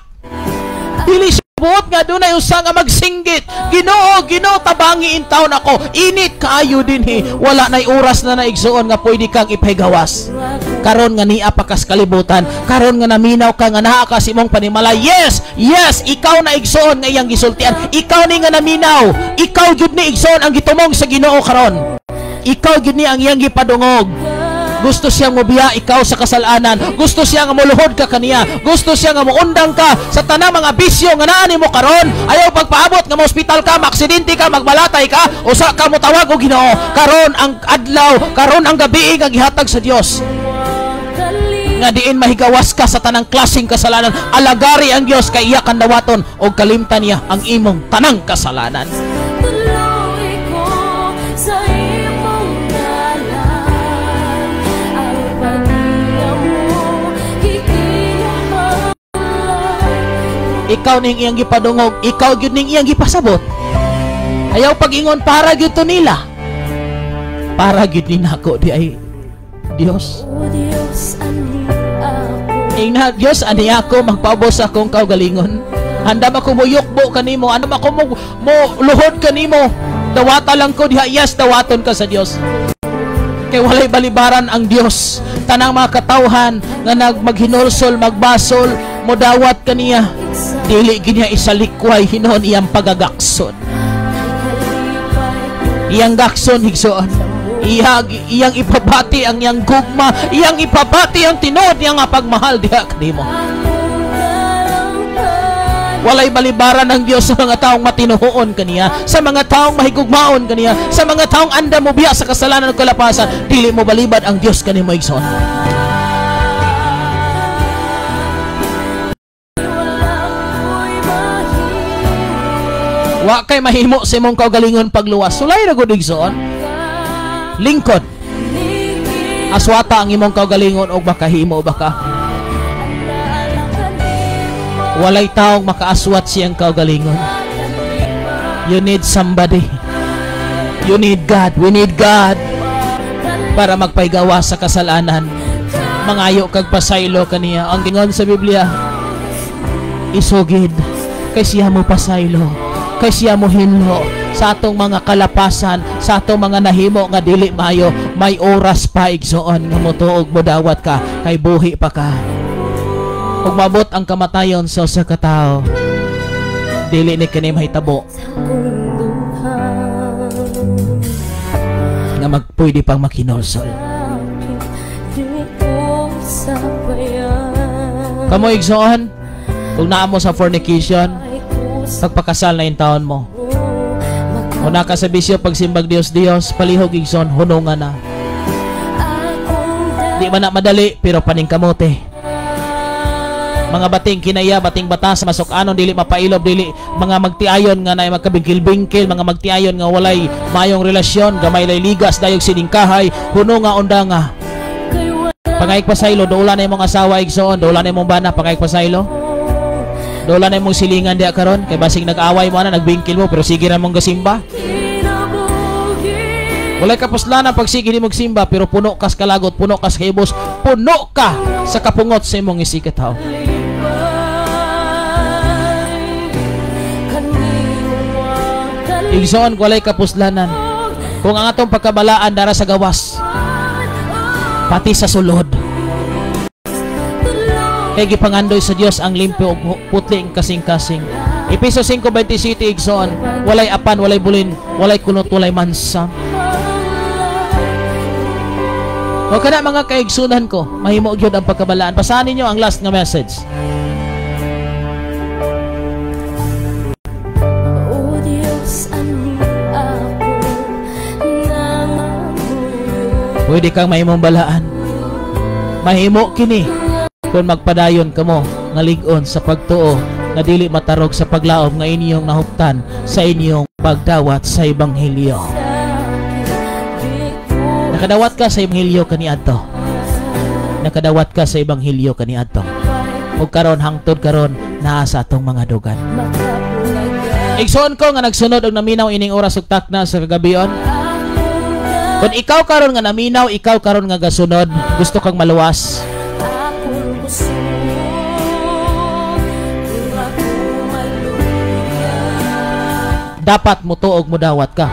Dili siya buot nga dunay usa nga magsinggit. Ginoo, Ginoo, tabangi in taon ako. Init kaayo dinhi. Wala nay oras na naigsoon nga pwede kang ipahigawas. Karon nga niya pa kas kalibutan, karon nga naminaw ka nga naa ka sa imong panimalay. Yes, yes, ikaw na igsoon nga iyang gisultian. Ikaw ni nga naminaw. Ikaw gyud ni igsoon ang gitumong sa Ginoo karon. Ikaw gyud ni ang iyang gipadungog. Gusto siyang mobiya ikaw sa kasalanan. Gusto siya nga moluhod ka kaniya. Gusto siya nga muundang ka sa tanang mga bisyo nga naa nimo karon. Ayaw pagpaabot nga mo-ospital ka, maaksidente ka, magbalatay ka, usa ka motawag og Ginoo. Karon ang adlaw, karon ang gabi nga gihatag sa Dios. Nga diin mahigawas ka sa tanang klaseng kasalanan. Alagari ang Dios kay iya kang dawaton og kalimtan niya ang imong tanang kasalanan. Ikaw ning iyang gipadungog, ikaw gyud ning iyang gipasabot. Ayaw pag-ingon para gyud to nila. Para gyud ni nako di ay Dios. Ingna Dios ani ako magpaubos sa akong kaugalingon. Handam ako moyukbo kanimo, andam ako mo luhod kanimo. Dawata lang ko diha, yes, dawaton ka sa Dios. Kay walay balibaran ang Dios. Tanang mga katawhan nga nagmaghinulsol, magbasol, modawat kaniya. Dili ginya isalikway hinon iyang pagagakson. Iyang gakson higsoon. Iyang ipabati ang iyang gugma, iyang ipabati ang tinuod niyang pagmahal diha kanimo. Walay balibaran ang Dios sa mga taong matinuhoon kaniya, sa mga taong mahigugmaon kaniya, sa mga taong andam mo biya sa kasalanan ug kalapasan. Dili mo balibad ang Dios kanimo igsoon. Wa kay mahimo sa imong kaugalingon pagluwas. Sulay ra gud igsoon. Lingkod. Aswata ang imong kaugalingon og makahimo ba ka? Walay taong makaaswat siyang kaugalingon. You need somebody. You need God. We need God para magpaygawa sa kasalanan. Mangayo kag pasaylo kaniya. Ang gingon sa Biblia, isugid kay siya mo pasaylo, kay siya mo hinlo sa atong mga kalapasan, sa atong mga nahimo nga dili maayo. May oras pa igsoon nga motuog mo dawat ka kay buhi pa ka. Ug maabot ang kamatayon sa usa ka tawo, dili ni kini mahitabo nga magpwede pang makinulsol. Kamo igsoon, kung naa mo sa fornication, pagpakasal na yung taon mo. Kung naka sa bisyo, pagsimbag Dios Dios, palihog igsoon, hunungan na. Di man na madali, pero paningkamote. Mga bating kinaya, bating batas, masuk-anon, dili mapailob, dili mga magtiayon nga na magkabingkil-bingkil, mga magtiayon nga walay mayong relasyon, gamay lay ligas, dayog siningkahay, huno nga unda nga. Pangayik pasaylo, doula na imong asawa igsoon, doula na imong bana, pangayik pasaylo. Doula na imong silingan diya karon, kay basing nag-away mo na, nagbingkil mo, pero sige na mong gasimba. Walay kapuslanan pag sige ni magsimba, pero puno kas kalagot, puno kas kaibos, puno ka sa kapungot sa imong isikataw. Igsoon, walay kapuslanan. Kung ang atong pagkabalaan dara sa gawas, pati sa sulod. Kay gipangandoy sa Dios ang limpyo ug putli ang kasing-kasing. Epeso 5:27, igsoon, walay apan, walay bulin, walay kunot, walay mansa. O kana mga kaigsunan ko, mahimo gyud ang pagkabalaan. Basahan ninyo ang last nga message. O Diyos, ani ako nangamuyo. Pwede kang mahimong balaan. Mahimo kini kung magpadayon kamo nga lig-on sa pagtuo nga dili matarog sa paglaom nga inyong nahuptan sa inyong pagdawat sa ebanghelyo. Nakadawat ka sa ebanghelyo kaniadto. Nakadawat ka sa ebanghelyo kaniadto. Ug karon hangtod karon naa sa atong mga dugan. Igsoon ko nga nagsunod og naminaw ining oras ug takna sa kagabion. Kung ikaw karon nga naminaw, ikaw karon nga gasunod, gusto kang maluwas, Akong kusog, kung ako maluya. Dapat mutuog mudawat ka.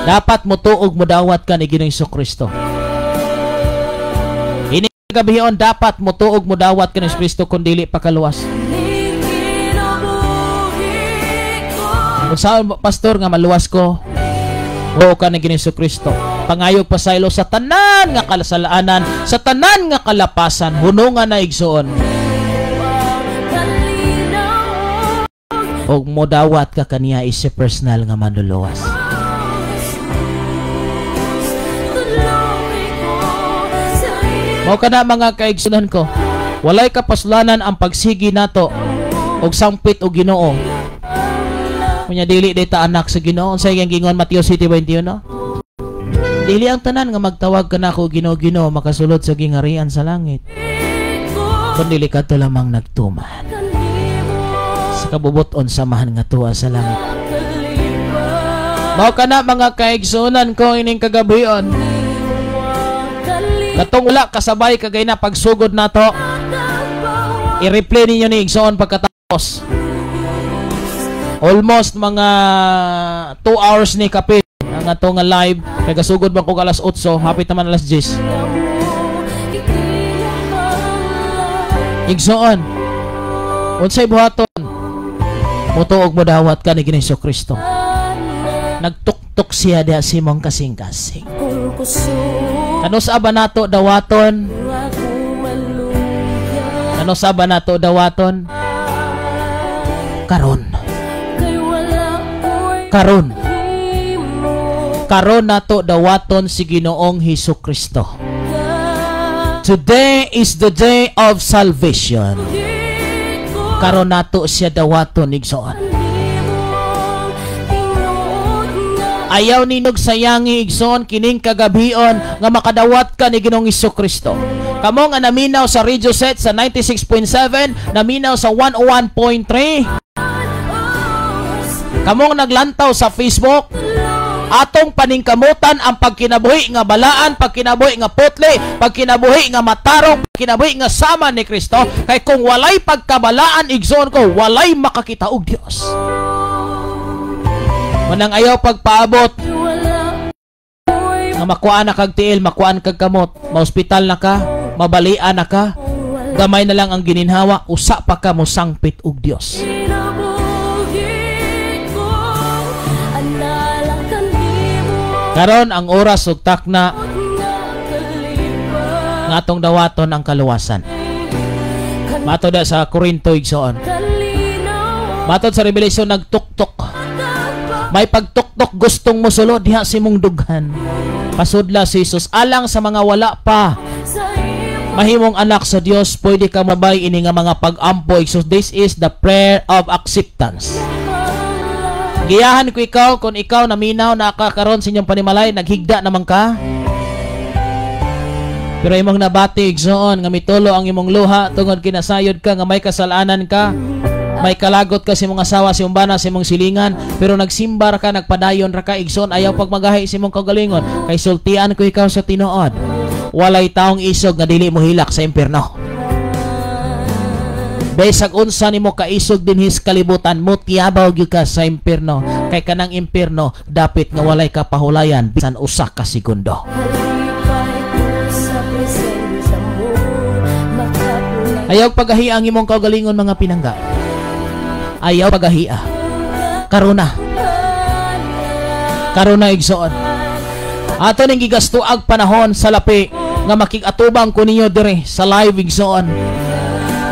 Dapat mutuog mudawat ka ni Ginoong Kristo. Ini gabion dapat mutuog mudawat ka ni Kristo kung dili pa kaluwas. Kinabuhi ko. Kung saan, pastor, nga maluwas ko, oo ka ni Ginoong Kristo. Pangayog pasaylo sa tanan nga kalasalanan, sa tanan nga kalapasan, hunungan na, igsoon. Kalinaw. Og modawat ka kaniya is personal nga manluluwas. Tudloy ko sa iyo. Mao kana mga kaigsunan ko, walay kapaslanan ang pagsigi nato og sangpit og Ginoo. Kunya dili day ta anak sa Ginoo. Unsay iyang gingon Mateo 7:21? Dili ang tanan nga magtawag kanako Ginoo, Ginoo makasulod sa gingharian sa langit, kun dili kadto lamang nagtuman sa kabubuton sa Amahan nga tuwa sa langit. Mao kana mga kaigsunan ko ining kagabion. Katong wala kasabay kagay na pagsugod nato, i-replay ninyo ni igsoon pagkatapos. Almost mga 2 hours ni kapit ang ato nga live. Kay gasugod man ko alas 8, hapit naman alas 10. Igsoon, unsay buhaton? Mutuog mo dawat ka ni Ginoong Kristo. Nagtuktok siya diha sa imong kasing-kasing. Kano sa ba nato dawaton? Kano sa ba nato dawaton? Karon. Karon. Karon nato dawaton si Ginoong Hesus Kristo. Today is the day of salvation. Karon nato siya dawaton, igsoon. Ayaw ninog sayangi, igsoon, kining kagabion nga makadawat ka ni Ginoong Hesus Kristo. Kamo nga naminaw sa radio set sa 96.7, naminaw sa 101.3. Kamong naglantaw sa Facebook, atong paningkamutan ang pagkinabuhi nga balaan, pagkinabuhi nga putli, pagkinabuhi nga matarong, pagkinabuhi nga sama ni Kristo. Kay kung walay pagkabalaan, igsoon ko, walay makakita og Dios. Manang ayaw pagpaabot nga makuan na kag tiil, makuan kag kamot, maospital na ka, mabalian na ka, gamay na lang ang gininhawa, usa pa ka mosangpit og Dios. Karon ang oras ug takna nga atong dawaton ang kaluwasan. Matod sa Korinto, igsoon. Matod sa Revelation, nagtuktok. May pagtuktok gustong mosulod diha sa imong dughan. Pasudla si Jesus alang sa mga wala pa mahimong anak sa Dios, pwede ka mabay ini nga mga pag-ampo. So this is the prayer of acceptance. Giyahan ko ikaw kung ikaw naminaw na kakaron sa inyong panimalay, naghigda naman ka. Pero imong nabati, igsoon, nga mitulo ang imong luha tungod kinasayod ka nga may kasalanan ka, may kalagot ka sa imong asawa, sa imong bana, sa imong silingan, pero nagsimbar ka, nagpadayon ra ka, igsoon, ayaw pagmagahi sa imong kaugalingon. Kay sultian ko ikaw sa tinuod, walay taong isog nga dili mo hilak sa impierno. Bisag unsa nimo kaisog dinhi sa kalibutan, motiyabaw gyud ka sa impierno, kay kanang impierno dapit nga walay kapahulayan bisan usa ka segundo. Kalipay ko sa presensya mo. Makaplay Ayaw pagahia ang imong kaugalingon, mga pinangga. Ayaw pagahia. Karuna. Karuna, igsoon. Ato ning gigasto ag panahon sa lapi nga makig-atubang ko ninyo dire sa live, igsoon,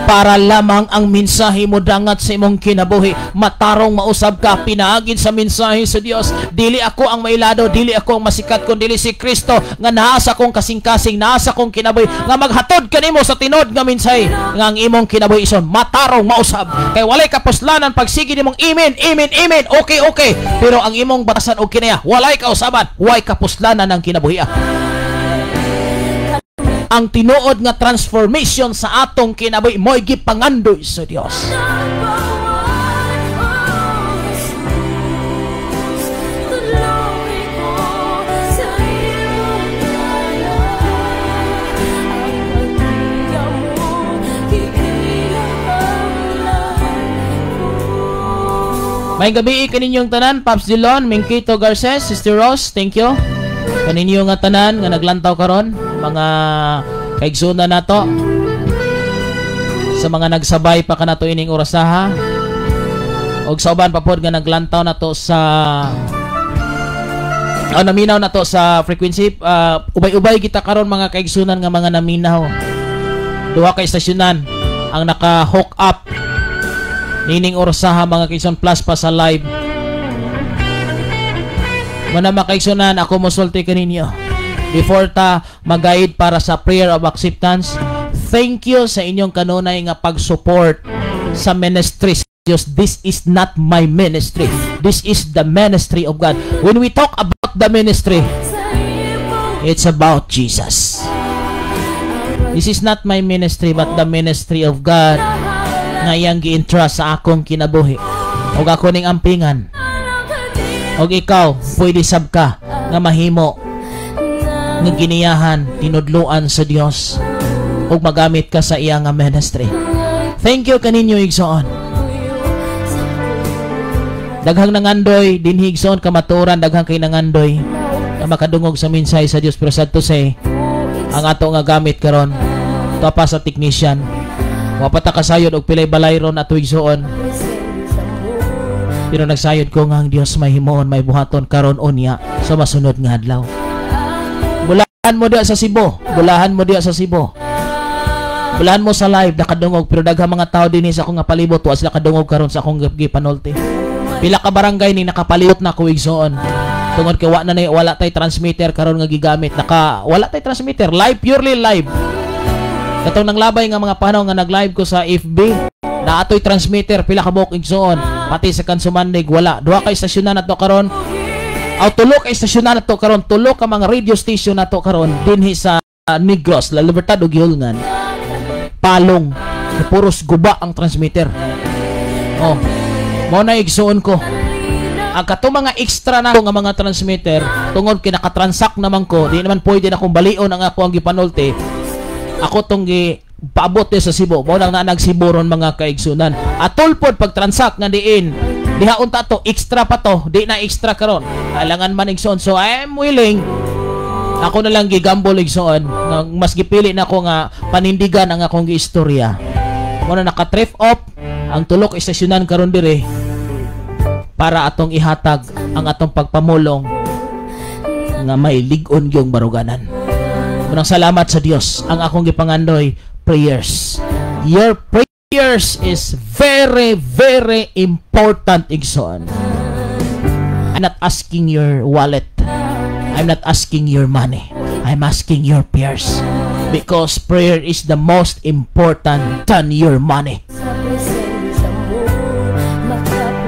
para lamang ang mensahe mo dangat sa imong kinabuhi, matarong mausab ka pinaagin sa mensahe sa Dios. Dili ako ang mailado, dili ako ang masikat, kun dili si Kristo nga naa sa akong kasing-kasing, naa sa akong kinabuhi, nga maghatod kanimo sa tinod nga mensahe nga ang imong kinabuhi ison matarong mausab, kay walay kapuslanan pagsige nimong amen, amen, amen, okay, pero ang imong batasan og kinaya walay kausaban, way kapuslanan ang kinabuhi. Ang tinuod nga transformation sa atong kinabuhi mo'y gipangandoy sa Dios. Bawat, oh Jesus, Tudloy ko sa imong ngalan. Ang pagtiya mo, kikinahanglan ko. May gabi kaninyong tanan, Pops Dillon, Mingkito Garces, Sister Rose, thank you. Kaninyo nga tanan nga naglantaw karon, mga kaigsoona nato. Sa mga nagsabay pa kanato ining orasaha. Og sa uban pa pod nga naglantaw nato sa o naminaw nato sa frequency, ubay-ubay kita karon, mga kaigsunan, nga mga naminaw. Duha ka istasyonan ang naka-hook up nining orasaha, mga kaigsoon, plus pa sa live. Muna, mga kaigsunan, ako mosulti kaninyo. Before ta mag-guide para sa prayer of acceptance, thank you sa inyong kanunay nga pag-support sa ministry sa Diyos. This is not my ministry. This is the ministry of God. When we talk about the ministry, Sa imong it's about Jesus. This is not my ministry but the ministry of God nga iyang gi-entrust sa akong kinabuhi. Og ako ning ampingan. Og ikaw, pwede sab ka nga mahimo nga giniyahan, tinudluan sa Dios ug magamit ka sa iya nga ministry. Thank you kaninyo, igsoon. Daghang nangandoy dinhi, igsoon, kamatuoran, daghang kay nangandoy nga makadungog sa mensahe sa Dios, pero sad to say, ang ato nga gamit karon to pa sa technician. Wa pa ta kasayod og pilay balay ron ato, igsoon. Pero nagsayod ko nga ang Dios may himuon, may buhaton karon, unya sa masunod nga adlaw. Bulahan mo diya sa Cebu, bulahan mo diya sa Cebu. Bulahan mo sa live nakadungog, pero daghang mga tao dinhi sa akong nga palibot wa sila kadungog karon sa akong gipanulti. Pila ka barangay ni nakapalibot na ko, igsoon. Tungod kay wa na nay, wala tay transmitter karon nga gigamit. Naka wala tay transmitter, live, purely live. Katong nang labay nga mga panahon nga nag-live ko sa FB, na atoy transmitter pila ka buok, igsoon, pati sa Kansumandig wala. Duha ka istasyonan nato karon. Aw, tulo ka istasyonan nato karon, tulo ka mga radio station nato karon dinhi sa Negros, La Libertad ug Giholngan. Palong, puros guba ang transmitter. Oh. Mao na, igsoon ko. Ang kato mga extra na nga mga transmitter, tungod kay nakatransact naman ko, di naman pwede na akong balion ang ako ang gipanulti. Ako tong gi paabot sa Cebu. Mao lang na nag-Cebu ron, mga kaigsunan. Atol pod pag transact nga diin. Diha unta to extra pa to, di na extra karon. Alangan man, igsoon. So I am willing, ako na lang gigambol, igsoon, nga mas gipili na ako nga panindigan ang akong giistorya. Mo na naka-trip off ang tulok istasyonan karon dire para atong ihatag ang atong pagpamulong nga may lig-on gyung baruganan. Munang salamat sa Dios. Ang akong gipangandoy, prayers. Your prayers is very, very important, igsoon. I'm not asking your wallet. I'm not asking your money. I'm asking your prayers. Because prayer is the most important than your money. Sa presensya mo.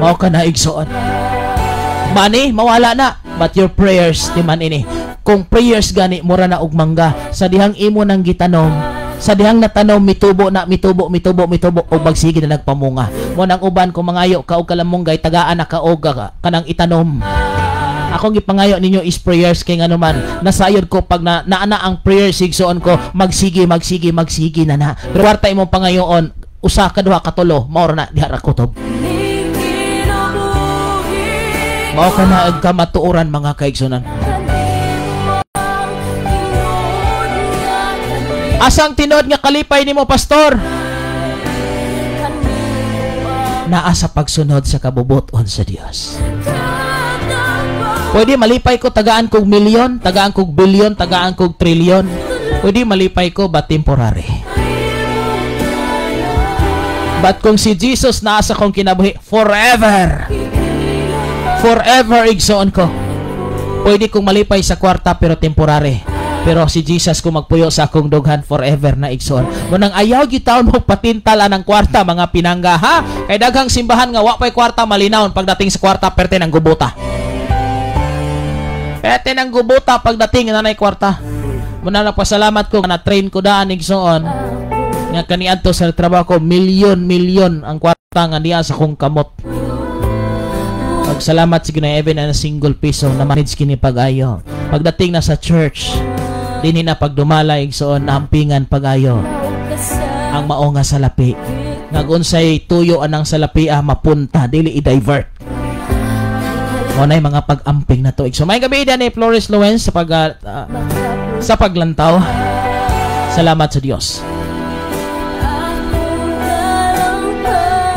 Mao ka na, igsoon. Money, mawala na. But your prayers, di man ini. Kung prayers gani, mura na og mangga. Sa dihang imo nang gitanom, sa dihang natanom, mitubo na, mitubo, mitubo, mitubo, o magsige na nagpamunga. Mo nang uban, kung mangayo ka og kalamunggay, tagaan na ka og kanang itanom. Akong gipangayo ninyo is prayers, kay ngano man nasayod ko pag na naana ang prayers, igsoon ko, magsige, magsige, magsige na na. Pero warta imong pangayoon Usa ka, duha ka, tulo, mao ra na, diha ra kutob. Mao ka na ang kamatuoran, mga kaigsunan. Asang tinuod nga kalipay nimo, pastor? Naa sa pagsunod sa kabubuton sa Dios. Pwede malipay ko tagaan kog milyon, tagaan kog bilyon, tagaan kog trilyon. Pwede malipay ko but temporary. But kung si Jesus naa sa kong kinabuhi, forever. Forever, igsoon ko. Pwede kong malipay sa kwarta pero temporary. Pero si Jesus kung magpuyo sa akong dughan, forever na, igsoon. Munang ayaw gitaon mo patintal ang kwarta, mga pinangga, ha? Kay daghang simbahan nga wa pay kwarta malinawon, pagdating sa kwarta perte ng gubuta. Perte ng gubuta pagdating na nay kwarta. Muna nagpasalamat ko na train ko daan, igsoon. Nga kaniadto sa trabaho ko, milyon-milyon ang kwarta nga niya sa akong kamot. Pagsalamat si Ginoo even na single piso na manage kini pag-ayo. Pagdating na sa church, dinhi na pagdumala, igsoon, nahampingan pag-ayo ang mao nga salapi. Nga unsay tuyo anang salapi mapunta, dili i-divert. Mao nay mga pag-amping na to. Igsoon, may gabi ni Flores Luens sa paglantaw. Salamat sa Dios.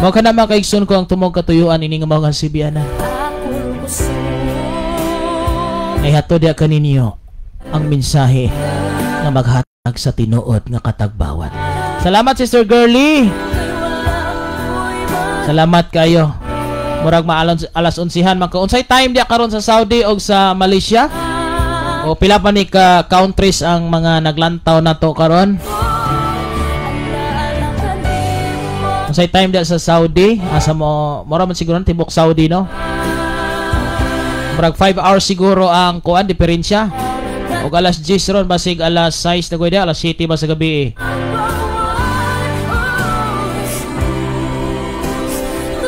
Mao ka na mga kaigsoon ko ang tumong katuyuan ini nga mao nga sibianan. Ay hatod ya kaninyo ang mensahe nga maghatag sa tinuod nga katagbawan. Salamat, Sister Girlie. Salamat kayo. Murag maalon alas 11 man ko. Unsay time diya karon sa Saudi og sa Malaysia? O pila pa ni ka countries ang mga naglantaw na to karon? Unsay time diya sa Saudi? Asa mo mura man siguro tibok Saudi, no? Murag 5 hours siguro ang kuan diferensya. Og alas 10 ron basig alas 6 na gud, alas 7 ba sa gabi.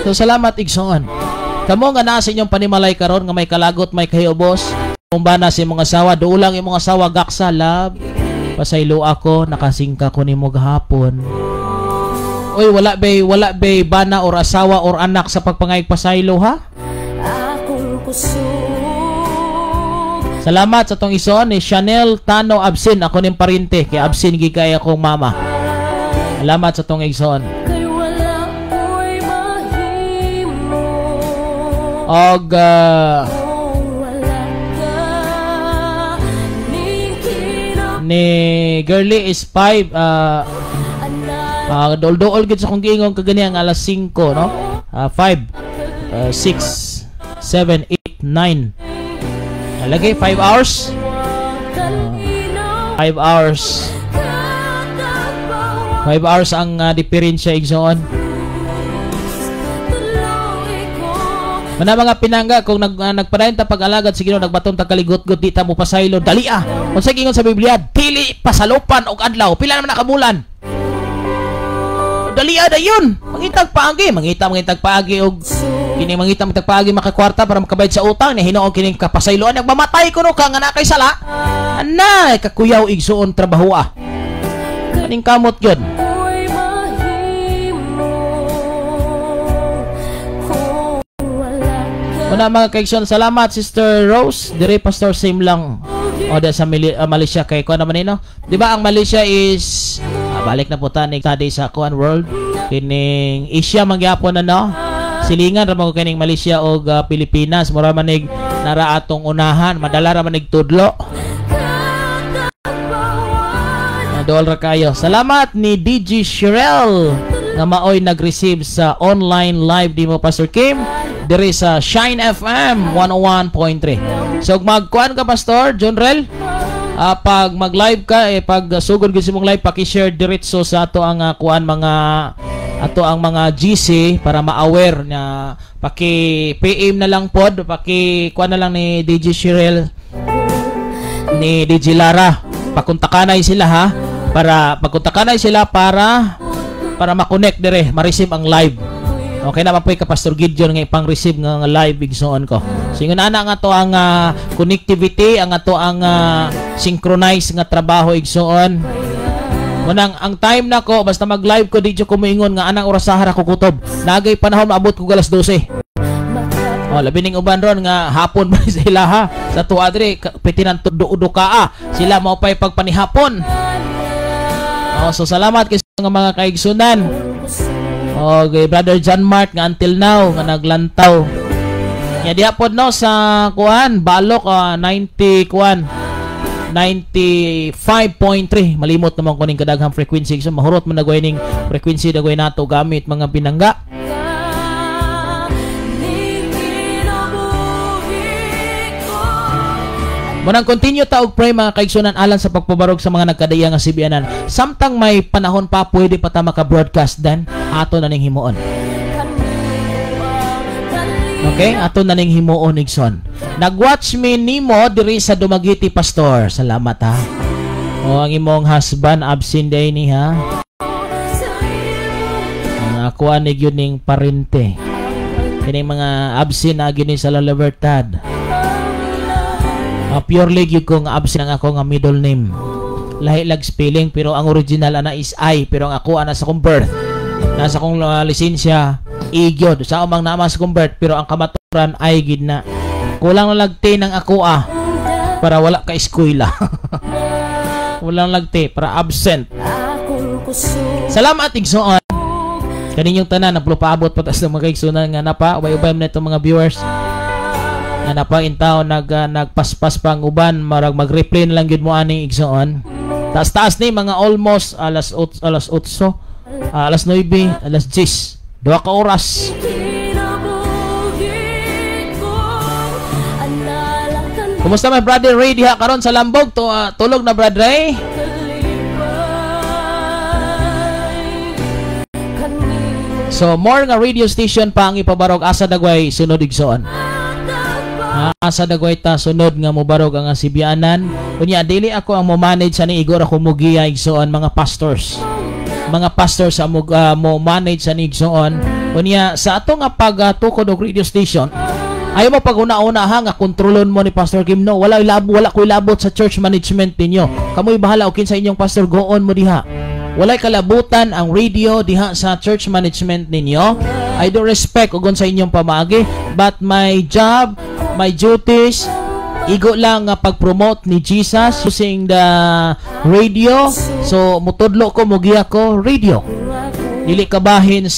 So salamat, igsoon. Kamo nga naa sa inyong panimalay karon nga may kalagot, may kahiubos, kumbana sa imong asawa, duulang imong asawa gaksa, love. Pasaylo ako, nakasingka ko nimo gahapon. Oy, wala bay bana or asawa or anak sa pagpangayig pasaylo, ha? Salamat sa tong ison ni Chanel Tano Absin, ako ning parente kay Absin gikay akong mama. Salamat sa tong igsoon. Og ni Girlie is 5 dool-dool gid sa kong giingon kagani ang alas 5, no? 5 6 7 8 9. Lagay 5 hours. 5 hours. 5 hours ang diferensya, igsoon. Mana mga pinangga, kung nagpadayon ta pag-alagad sa Ginoo, nagbaton ta kaligot-got, di ta mo pasaylo, dali ah. Unsay giingon sa Biblia, dili pasalupan og adlaw. Pila naman na kabulan? Dali ah, dayon. Mangitag paagi, mangitag paagi og kini mangita matag paagi makakwarta para makabayad sa utang ni hinuon kining kapasayloan, nagmamatay kuno ka nga na kay sala. Anay kakuyaw, igsoon, trabaho ah. Kaning kamot gyud. Una mga kaigsoon, salamat Sister Rose. Dire Pastor same lang. O da sa Malaysia kay kuan naman nino. Di ba ang Malaysia is balik na po ta ni study sa kuan world kining Asia mangyapon na, no? Silingan ra man kining Malaysia og Pilipinas, mura manig nara atong unahan, madala ra manig tudlo. Dool ra kayo. Salamat ni DJ Shirel nga maoy nag-receive sa online live dimo Pastor Kim diri sa Shine FM 101.3. So magkuan ka Pastor John Rel, pag mag-live ka pag sugod gyud sa imong live, paki-share diretso sa ato ang kuan mga ato ang mga GC para ma-aware na paki PM na lang pod, paki kuan na lang ni DJ Shirel, ni DJ Lara. Pakuntakanay sila ha, para pagkuntakanay sila para ma-connect dire, ma-receive ang live. Okay naman po ka Pastor Gideon nga ipang-receive nga live igsoon ko. So ingon ana nga to ang connectivity, ang ato ang synchronize nga trabaho igsoon. Munang ang time nako basta mag-live ko, di jud ko moingon nga anang orasahara ko kutob. Nagay panahon maabot ko alas 12. Oh, labi ning uban ron nga hapon ba sila ha. Sa tuwa diri pitinan dukaa. Sila mao pay pagpanihapon. Oh, so salamat kay sa mga kaigsunan. Okay, Brother John Mark nga until now nga naglantaw. Nya diha pod no sa kuan balok, 90 kuan 95.3. Malimot naman ko ning kadaghang frequency, so mahurot man nagway ning frequency dagway nato gamit, mga binangga. Ni kinabuhi ko. Munang continue ta og pray, mga kaigsunan, alang sa pagpabarog sa mga nagkadaya nga sibianan. Samtang may panahon pa, pwede pa ta maka-broadcast, then ato na ning himuon. Okay? Ato na ning himuon, igsoon. Nagwatch mi nimo diri sa Dumaguete, Pastor. Salamat ha. O ang imong husband absent day ni ha. Ang ako ani gyud ning parente. Kining mga absent na gyud ni sa La Libertad. Purely gyud ko nga absent ang ako nga middle name. Lahi lag spelling, pero ang original ana is I, pero ang ako ana sa akong birth. Nasa akong lisensya I gyud. Sa umang nama sa akong birth, pero ang kamaturan I gyud na. Kulang na lag T ng ako ah para wala ka eskwela. Walang lag T para absent. Akong kusog. Salamat, igsoon. Kaninyong tanan nagpaabot pa tas ng mga kaigsunan nga napa ubay-ubay man itong mga viewers nga napa in town nagpaspas pa ang uban, marag mag-replay na lang gyud mo ani, igsoon. Taas-taas ni mga almost alas 8, alas 8, alas 9, alas 10. 2 ka oras. Kinabuhi ko Analakan. Kumusta my Brother Ray diha karon sa Lambog? To, tulog na, Brother Ray? Kalipay kanimo. So more nga radio station pa ang ipabarog asa dagway sunod, igsoon. Ha, asa dagway ta sunod nga mobarog ang sibianan. Unya dili ako ang mo manage sa ni Igor, ako mugiya, igsoon, mga pastors. Mga pastors sa mo, mo manage sa ni, igsoon. Unya sa ato nga pagtukod og radio station, ayaw mo pag una-una ha nga kontrolon mo ni Pastor Kim, no. Wala ilabo, wala ko ilabot sa church management ninyo. Kamoy bahala og kinsa inyong pastor, go on mo diha. Walay kalabutan ang radio diha sa church management ninyo. I do respect og sa inyong pamaagi, but my job, my duties, igo lang nga pag-promote ni Jesus using the radio. So mutudlo ko, mugiya ko radio. Dili kabahin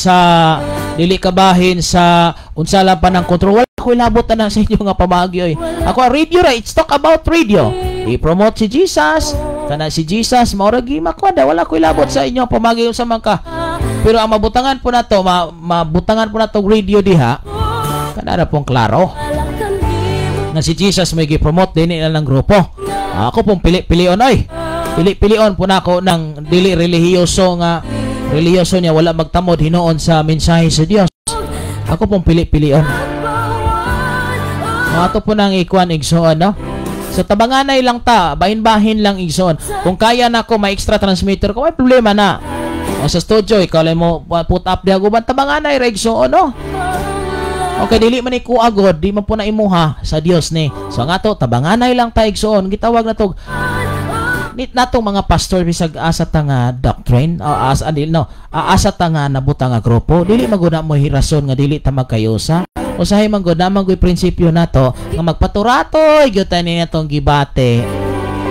sa unsa lang pa ng control. Wala ko ilabot na sa inyo nga pamaagi oy. Ako ang radio ra, it's talk about radio. I-promote si Jesus, kana si Jesus mao ra gi makwada. Wala ko ilabot sa inyo pamaagi unsa man ka. Pero ang mabutangan po nato, mabutangan po nato radio diha, kana ra pong klaro nga si Jesus may gi-promote din nila ng grupo. Ako pong pili-pilion oy. Pili-pilion po nako ng dili relihiyoso nga relihiyoso niya wala magtamod hinuon sa mensahe sa Dios. Ako pong pili-pilion. Mga ato po nang ikuan, igsoon, no? So tabanganay lang ta, bahin-bahin lang, igsoon. Kung kaya na ko may extra transmitter ko, may problema na. O sa studio, ikaw lang mo put up diha guban, tabanganay ra, igsoon, no? Okay, dili man ni kuagod, di man po na imuha sa Dios ni. So nga to, tabanganay lang ta, igsoon, gitawag na to nit natong mga pastor bisag asa ta nga doctrine o asa dili no asa ta nga nabutang nga grupo, dili maguna mo hirason nga dili ta magkayusa. Usahay man gud naman goy prinsipyo nato nga magpaturatoy gyud ta ni natong gibate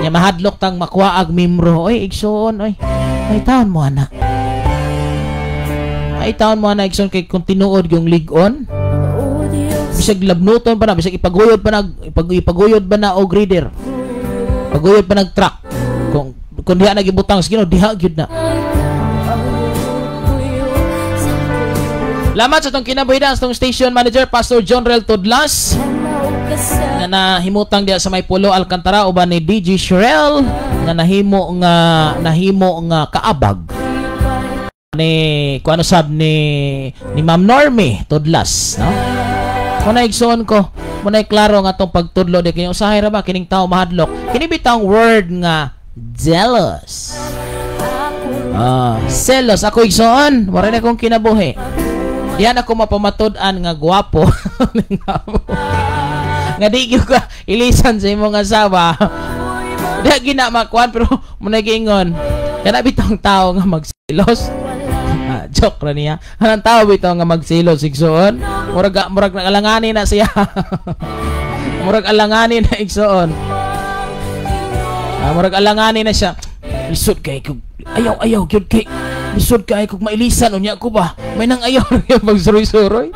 nya mahadlok tang makuha ag membro oy, igsoon oy. Ay taon mo ana, ay taon mo ana, igsoon, kay kung tinuod yung lig-on O Diyos, bisag labnuton pa na, bisag ipaguyod pa na, ipaguyod ba na og reader, paguyod pa nag truck, kung diha nagibutang sa Ginoo, diha gyud na. Ang puyo sa Lamat sa tong kinabuhidan sa tong station manager, Pastor John Rel Tudlas, Tanaw ka sa nga nahimutang diha sa may Pulo Alcantara, uban ni DJ Sherelle nga nahimo nga kaabag ni kuano sab ni Ma'am Normie Tudlas, no. Muna igsoon ko, muna klaro nga atong pagtudlo di kini usahay ra ba kining tao mahadlok kini bitawng word nga jealous. Ah, selos ako, igsoon, wala na akong kinabuhi. Diyan ako mapamatud-an nga gwapo nga di gyud ka ilisan sa imong asawa. Di gina makuan, pero muna giingon. Kana bitong tao nga magsilos. Ah, joke ra niya. Kanang tao bitaw nga magsilos, igsoon. Murag murag nalangani na siya. Murag alangani na, igsoon. Ah, murag alangani na siya. Lisod kay kog ayaw ayaw gyud kay lisod kay kog mailisan unya ko ba. May nang ayaw ra magsuroy-suroy.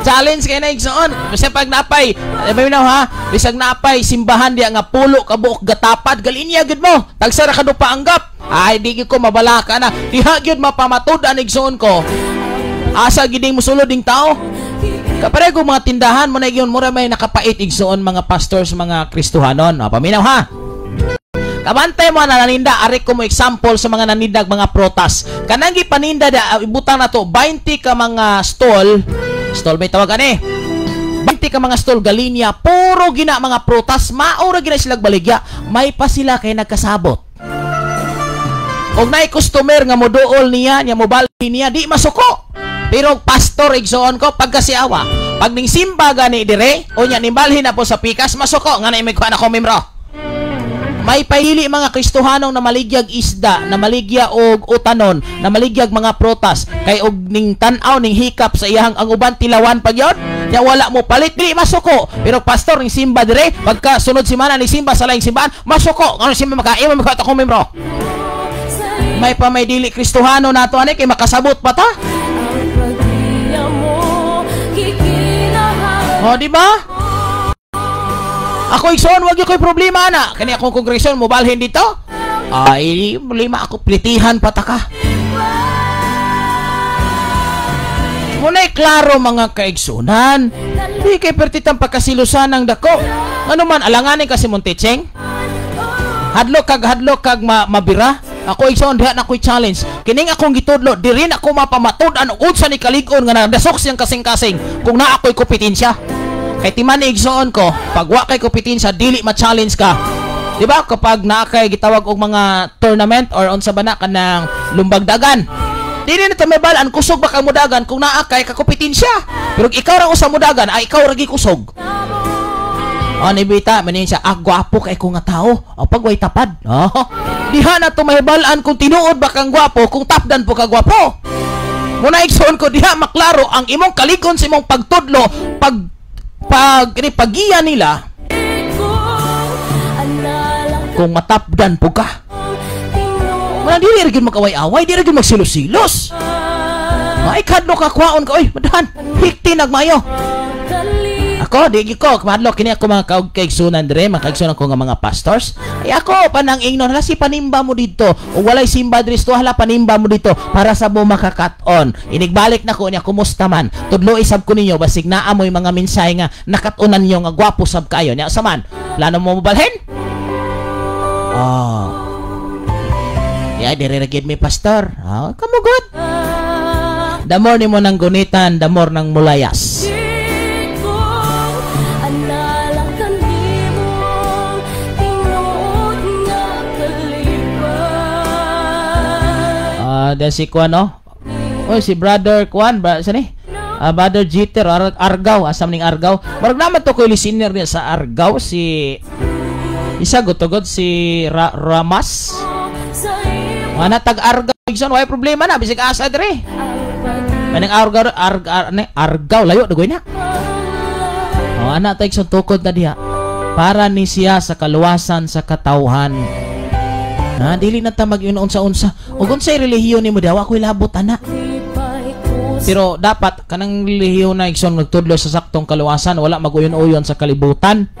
Challenge kay na, igsoon. Basta pag napay, eh, na ha, bisag napay simbahan diya nga pulo ka buok gatapad, galinya gyud mo. Tagsa ra ka pa anggap. Ay, di gyud ko mabalaka na. Diha gyud mapamatud-an, igsoon ko. Asa giding musulod ding tao? Kapareho mga tindahan mo na yun, mura may nakapait, igsoon, mga pastors, mga Kristohanon. O, paminaw ha. Kabantay mo na naninda, ari ko mo example sa mga nanindag mga protas. Kanang gipaninda da, ibutang na to, 20 ka mga stall, stall may tawag ani. 20 ka mga stall galinya, puro gina mga prutas, maura gina sila baligya, may pa sila kay nagkasabot. Og naay customer nga moduol niya, niya mobalhin niya, di masuko. Pero pastor, igsoon ko, pagkasiawa, pag ning simba gani dire, o nya nimbalhin na po sa pikas, masuko nga na may kuha na ko membro. May pahili mga Kristohanong na maligyag isda, na maligya og utanon, na maligyag mga prutas, kay og ning tan-aw ning hikap sa iyang ang uban tilawan pag yon, nya wala mo palit, dili masuko. Pero pastor ning simba dire, pagka sunod semana ning simba sa laing simbahan, masuko. Ngano simba makaimo makato akong membro. May pa may dili Kristohano nato ani kay makasabot pa ta. O, di ba? Ako, igsoon, wag yung ko'y problema na. Kani akong kongresyon, mobalhin dito. Ay, lima ako, plitihan pataka. Muna'y klaro mga kaigsunan. Di kay pertitang pagkasilusan ng dako. Ano man, alanganin kasi mong teaching? Hadlok kag mabira. Ako, igsoon, diha na ako'y challenge. Kining akong gitudlo, di rin ako mapamatud-an unsa ni kalig-on nga nadasok siyang kasing-kasing kung naa ako'y kompetensya. Kay timan ni igsoon ko, pag wa kay kompetensya, dili ma-challenge ka. Di ba? Kapag naa kay gitawag og mga tournament or unsa ba na kanang lumbagdagan. Dili na ta mabalaan kusog ba kang mudagan kung naa kay kakompetensya. Pero ikaw ra usa mudagan, ay ikaw ra kusog. O ni bita, manin siya, ah, gwapo kay ko nga tao. O pag way tapad. Oh. Diha na to mahibalaan kung tinuod ba kang gwapo, kung tapdan po ka gwapo. Muna igsoon ko, diha maklaro ang imong kalikon sa imong pagtudlo, pag pag ini pagiya nila kung matapdan po ka. Muna dili ra gyud magaway-away, dili ra gyud magsilos-silos. Maikadlo ka kwaon ka, oy, madahan, hikti nagmayo. Ako, di ko, kumadlo, kini ako mga kaigsunan dire, mga kaigsunan ko nga mga pastors. Ay ako, panang ingnon, hala si panimba mo dito. O walay simba diri sto, hala panimba mo dito para sa mo makakat-on. Inigbalik na ko niya, kumusta man? Tudlo isab ko ninyo, basig naa mo'y mga mensahe nga nakat-unan niyo nga gwapo sab kayo. Nya sa man, plano mo mobalhin? Oh. Ya, dire ra gyud mi pastor. Oh, kamugod. The more nimo nang gunitan, the more nang mulayas. Dan si Kwan, no? Oy, si Brother Kwan, ba, saan eh? Brother Jeter, Argao, asam ning Argao. Marag naman to ko'y listener niya sa Argao, si isa gutugod si Ramas. Mga tag Argao, Igson, way problema na, bisig asa dire. Manang Argao, Argao, layo, dugoy na. O, anak tayo, Igson, tukod na diha. Para ni siya sa kaluwasan sa katawhan. Na, dili na ta mag-unsa-unsa. Ug unsay relihiyon nimo diha, wa ko'y labot ana. Pero dapat kanang relihiyon na, igsoon, nagtudlo sa saktong kaluwasan, wala maguyon-uyon sa kalibutan.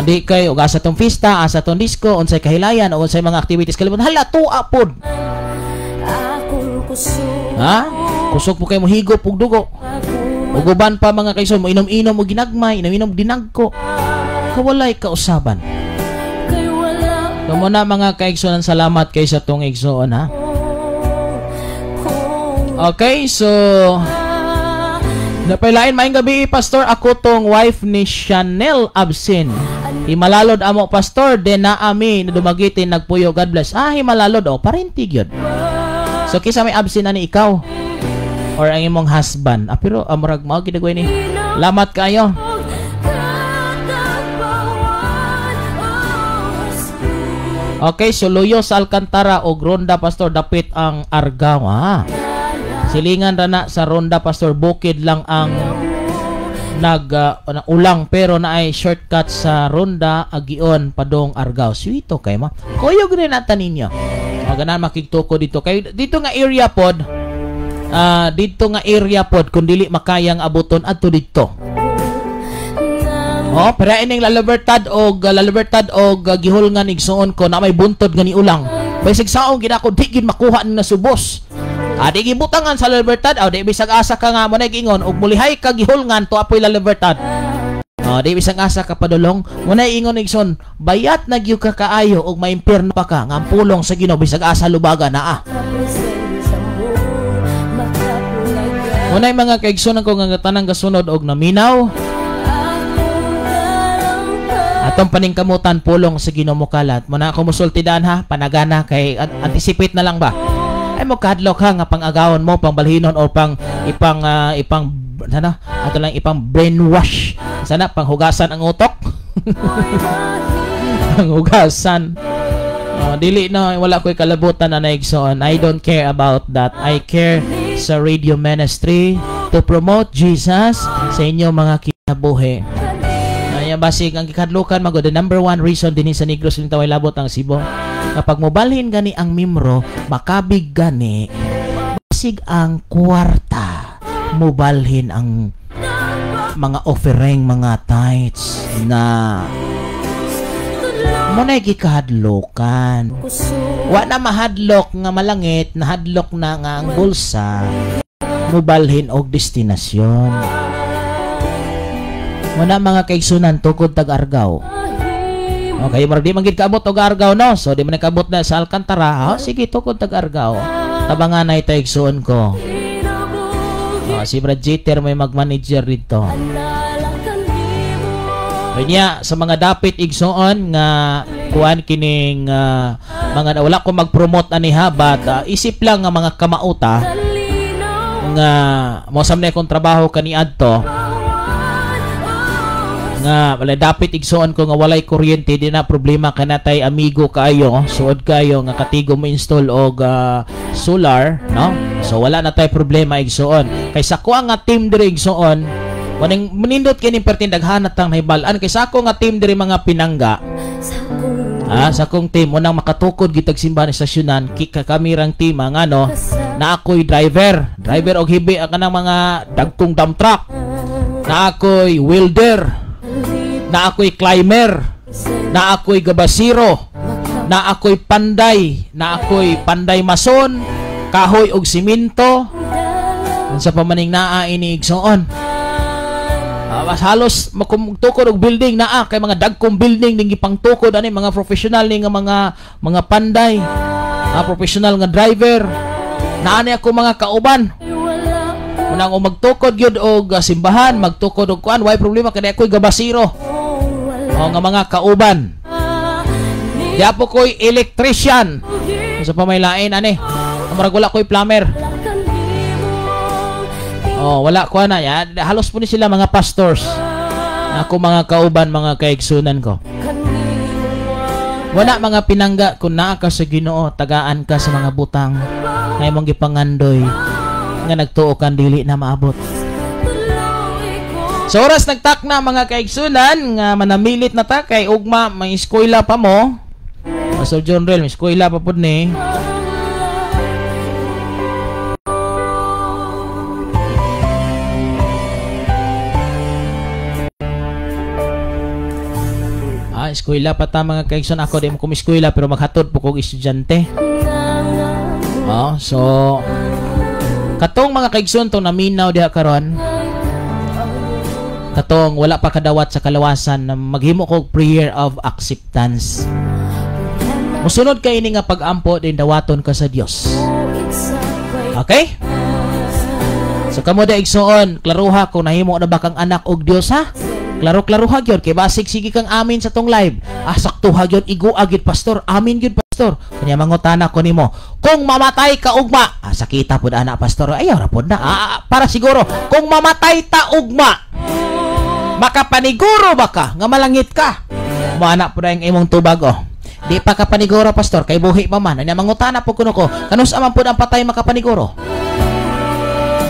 Di kay og asa tong pista, asa tong disco, unsay kahilayan o unsay mga activities kalibutan, hala tuwa pod. Ha? Kusog po kay mo higop og dugo. Ug uban pa mga kaigsoon mo inom-inom og ginagmay, inom-inom dinagko. Kawalay kausaban. So muna mga kaigsunan, salamat kay sa tong igsoon ha. Okay, so napailain maayong gabi pastor, ako tong wife ni Chanel Absin. Himalalod amo pastor, den naami na dumagitin nagpuyo, God bless. Ah, himalalod o parinti gyud. So kisa may absin ani ikaw or ang imong husband. Ah, pero murag mao gid ni. Lamat kayo. Okay, so luyo sa Alcantara og Ronda Pastor dapit ang Argao. Ah. Silingan ra na sa Ronda Pastor, bukid lang ang nag ulang pero naay shortcut sa Ronda agion padong Argao. Sweeto kay ma. Kuyog rin nata ninyo. Maganan makigtuko dito kay dito nga area pod. Dito nga area pod kun dili makayang abuton adto didto. Oh, pero ining La Libertad og gihulngan igsuon ko na may buntod nga ni ulang. Bisag saong gid ako di gid makuha ni nasubos. Di gibutangan sa La Libertad, di bisag asa ka nga mo na giingon og mulihay ka gihulngan to apoy La Libertad. Di bisag asa ka padulong, mo na ingon igsoon, bayat na gyud ka kaayo og maimpierno pa ka nga ang pulong sa Ginoo bisag asa lubaga naa. Munay mga kaigsunan ko nga tanang gasunod og naminaw. Atong paningkamutan pulong sa Ginoo mokalat. Muna ako musulti daan ha, panagana kay anticipate na lang ba. Ay mo kadlok ha nga pang-agawon mo, pangbalhinon o pang ipang ipang sana ato lang ipang brainwash. Sana panghugasan ang utok. Panghugasan. Dili na wala ko'y kalabutan na naigsoon. I don't care about that. I care sa radio ministry to promote Jesus sa inyo mga kinabuhi. Ay basig ang gikadlukan magod the number one reason dinhi sa Negros Lintaway labot ang Cebu. Kapag mobalhin gani ang mimro, makabig gani basig ang kwarta, mobalhin ang mga offering, mga tithes na mo na gikahadlokan. Wa na mahadlok nga malangit, nahadlok na nga ang bulsa, mubalhin og destinasyon. Muna mga kaigsunan, tukod tag Argao. Okay, murag di man gid kaabot og Argao no. So di man nakaabot na sa Alcantara. Oh, sige, tukod tag Argao. Tabangan na ito igsuon ko. Oh, si Brad Jeter may mag-manager dito. Kanya sa mga dapit igsoon nga kuan kining mga wala ko mag-promote ani ha, but isip lang nga mga kamauta nga mosam na akong trabaho kaniadto nga wala dapit igsoon ko nga walay kuryente, di na problema kanatay amigo kaayo, suod kayo nga katigo mo install og solar no. So wala na tay problema igsoon kay sa kuha nga team diri igsoon. Maning manindot kini pertin daghan tang nahibal-an kay sa ako nga team diri mga pinangga. Sa akong team unang makatukod gitag simbahan estasyonan kika kami rang team ang ano na ako'y driver, driver og hibi ang kanang mga dagkong dump truck. Na ako'y welder, na ako'y climber, na ako'y gabasiro, na ako'y panday, na ako'y panday mason, kahoy og simento. Sa pamaning naa ini igsoon. Halos makumtukod og building naa kay mga dagkong building ning gipangtukod ani mga professional ni nga mga panday, professional nga driver. Naa ni ako mga kauban. Unang magtukod gyud og simbahan, magtukod og kuan, way problema kay ako'y gabasiro. O nga mga kauban. Diapo ko'y electrician. Sa pamaylain ani. Murag wala ko'y plumber. Oh, wala ko na ya. Halos po ni sila mga pastors. Ako mga kauban, mga kaigsunan ko. Wala mga pinangga kung naa ka sa Ginoo, tagaan ka sa mga butang nga imong gipangandoy nga nagtuo kan dili na maabot. Sa oras nagtak na mga kaigsunan nga manamilit na ta kay ugma may eskwela pa mo. Pastor John Rel, may eskwela pa pud ni. Eskwela pa ta mga kaigsoon. Ako di mo kumiskwela pero maghatod po kog estudyante. Oh, so katong mga kaigsoon tong naminaw diha karon, katong wala pa kadawat sa kalawasan, na maghimo kog prayer of acceptance. Musunod kay ini nga pag-ampo din dawaton ka sa Dios. Okay? So kamo da igsoon, klaruha kung nahimo na ba kang anak og Dios ha? Klaro-klaro ha gyud kay basig sige kang amin sa tong live. Ah, sakto ha gyud, igo gyud pastor, amin gyud pastor. Kanya mangutana ko nimo, kung mamatay ka ugma, ah, sakita pud ana pastor. Ayaw ra pud na. Ah, para siguro kung mamatay ta ugma, makapaniguro ba ka nga malangit ka? Mo ana pud ang imong tubag oh. Di pa ka paniguro, pastor, kay buhi pa man. Anya mangutana po kuno ko, kanus man pud ang patay makapaniguro?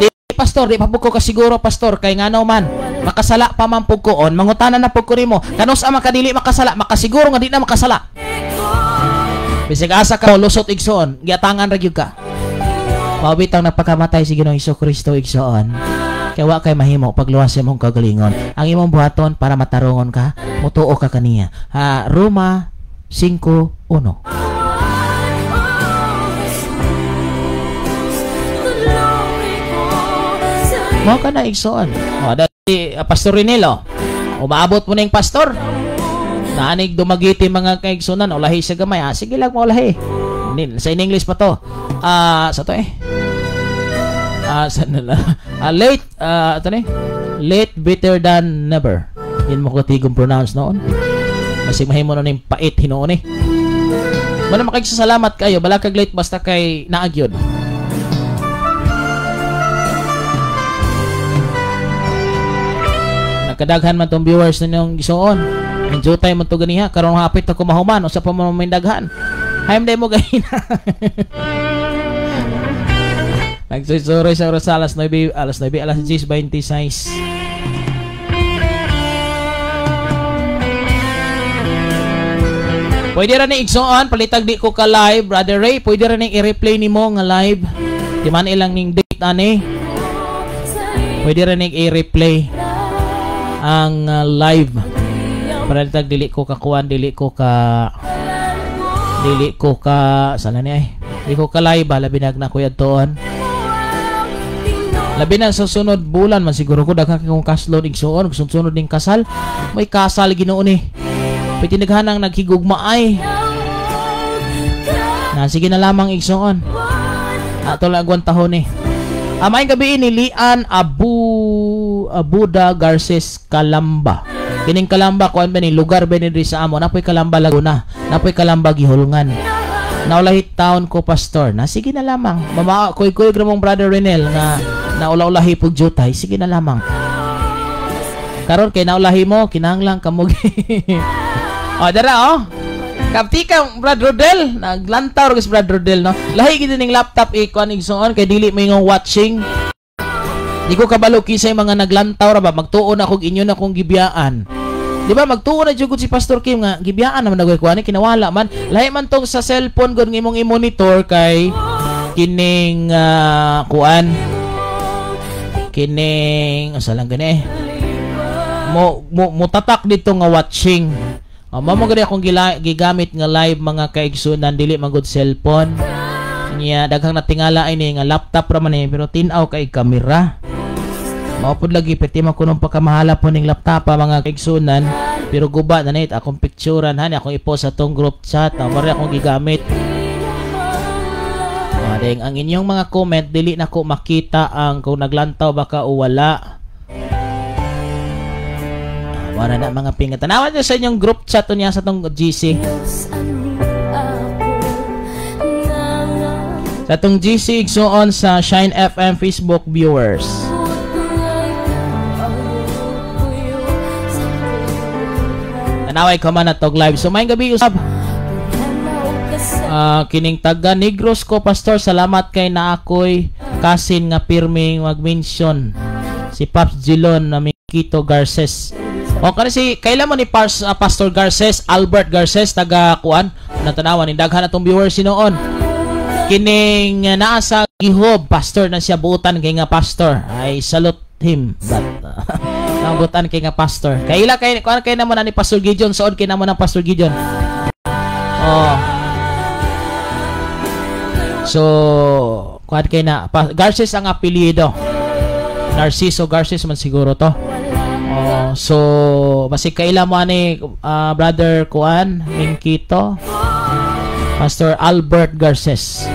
Di pastor, di pa pud ko kasiguro, pastor, kay ngano man makasala pa man pud ko on, mangutana na pud ko nimo, kanus man kadili makasala, makasiguro nga di na makasala. Bisag asa ka lusot igsoon, giatangan ra gyud ka. Mao bitang nagpakamatay si Ginoong Hesukristo igsoon. Kay wa kay mahimo pagluwas sa imong kagalingon. Ang imong buhaton para matarongon ka, mutuo ka kaniya. Ha, Roma 5:1. Mao ka na igsoon. O, dati Pastor Rinelo. Umaabot mo ning pastor. Naanig dumagiti mga kaigsunan, ulahi sa gamay. Ah, sige lang mo ulahi. Sa in English pa to. Sa to eh. Sa nila. Late, ito ni. Late better than never. Yun mo katigong pronounce noon. Masig mahimo na ning pait hinuon eh. Muna makagsasalamat kayo, bala kag late basta kay naagyod. Nagkadaghan man tong viewers ninyong gisuon. Enjoy time man to ganiha karon hapit ako mahuman usa pa man may daghan. Hayom day mo gahina. Nagsusuroy sa oras alas 9, alas 9, alas 10:26. Pwede ra ni igsoon, palitag di ko ka live, Brother Ray, pwede ra ning i-replay nimo nga live. Di man ilang ning date ani. Pwede ra ning i-replay ang live. Palitag dili ko kakuan, dili ko ka sana ni ay. Dili ko ka live ba, labi na ko adtoon. Labi na sa sunod bulan man siguro ko daghan kong cash load igsoon, sunod ning kasal. May kasal Ginoo ni. Pwede naghanang naghigugma ay. Na sige na lamang igsoon. Ato lang agwan tahon eh. Maayong gabi ni Lian Abuda Garces Kalamba. Kining Kalamba kuan ba ni lugar ba ni diri sa amo? Napoy Kalamba Laguna, napoy Kalamba Gihulngan. Naulahi taon ko pastor. Na sige na lamang. Mama kuy-kuy mong Brother Renel nga naulaulahi pug jutay, sige na lamang. Karon kay naulahi mo kinahanglan kamo. Oh, dara oh. Kapti ka Brad Rodel, naglantaw ra Brad Rodel no. Lahi gid ning laptop ikuan igsoon kay dili mo watching. Di ko kabalo kisay mga naglantaw ra ba magtuon ako inyo na kong gibiyaan. Di ba magtuon na jud si Pastor Kim nga gibiyaan naman nagoy kuan kinawala man. Lahi man tong sa cellphone gud imong i-monitor kay kining kuan. Kining asa lang gani eh. Mo mutatak dito nga watching. Mao mo gani akong gigamit nga live mga kaigsunan dili man gud cellphone. Niya daghang natingala ini nga laptop ra man eh, pero tin-aw kay kamera. Mao pud lagi peti man kunong pagkamahala po ning laptop pa, mga kaigsunan, pero guba na nit akong picturean han akong i-post sa tong group chat, mao ra akong gigamit. Deng ang inyong mga comment dili na ko makita ang kung naglantaw ba ka o wala. Wala na mga pinga. Tanawan niyo sa inyong group chat niya sa tong GC. Sa tong GC igsoon sa Shine FM Facebook viewers. Tanaway ko man atog live. So maayong gabi usab. Kining taga Negros ko pastor, salamat kay naakoy kasin nga pirming mag-mention si Pops Gilon na Mikito Garces. O kani si kailan mo ni Pastor Garces, Albert Garces taga kuan natanawan ni daghan atong viewers sinuon. Kining naa sa Gihob, pastor na siya buutan kay nga pastor. I salute him but buutan kay nga pastor. Kaila kay kuan kay namo na ni Pastor Gideon, sood kay namo ng Pastor Gideon. Oh. So kuan kay na Garces ang apelyido. Narciso Garces man siguro to. Oh, so basig kaila mo ani Brother Kuan Mingkito, Pastor Albert Garces.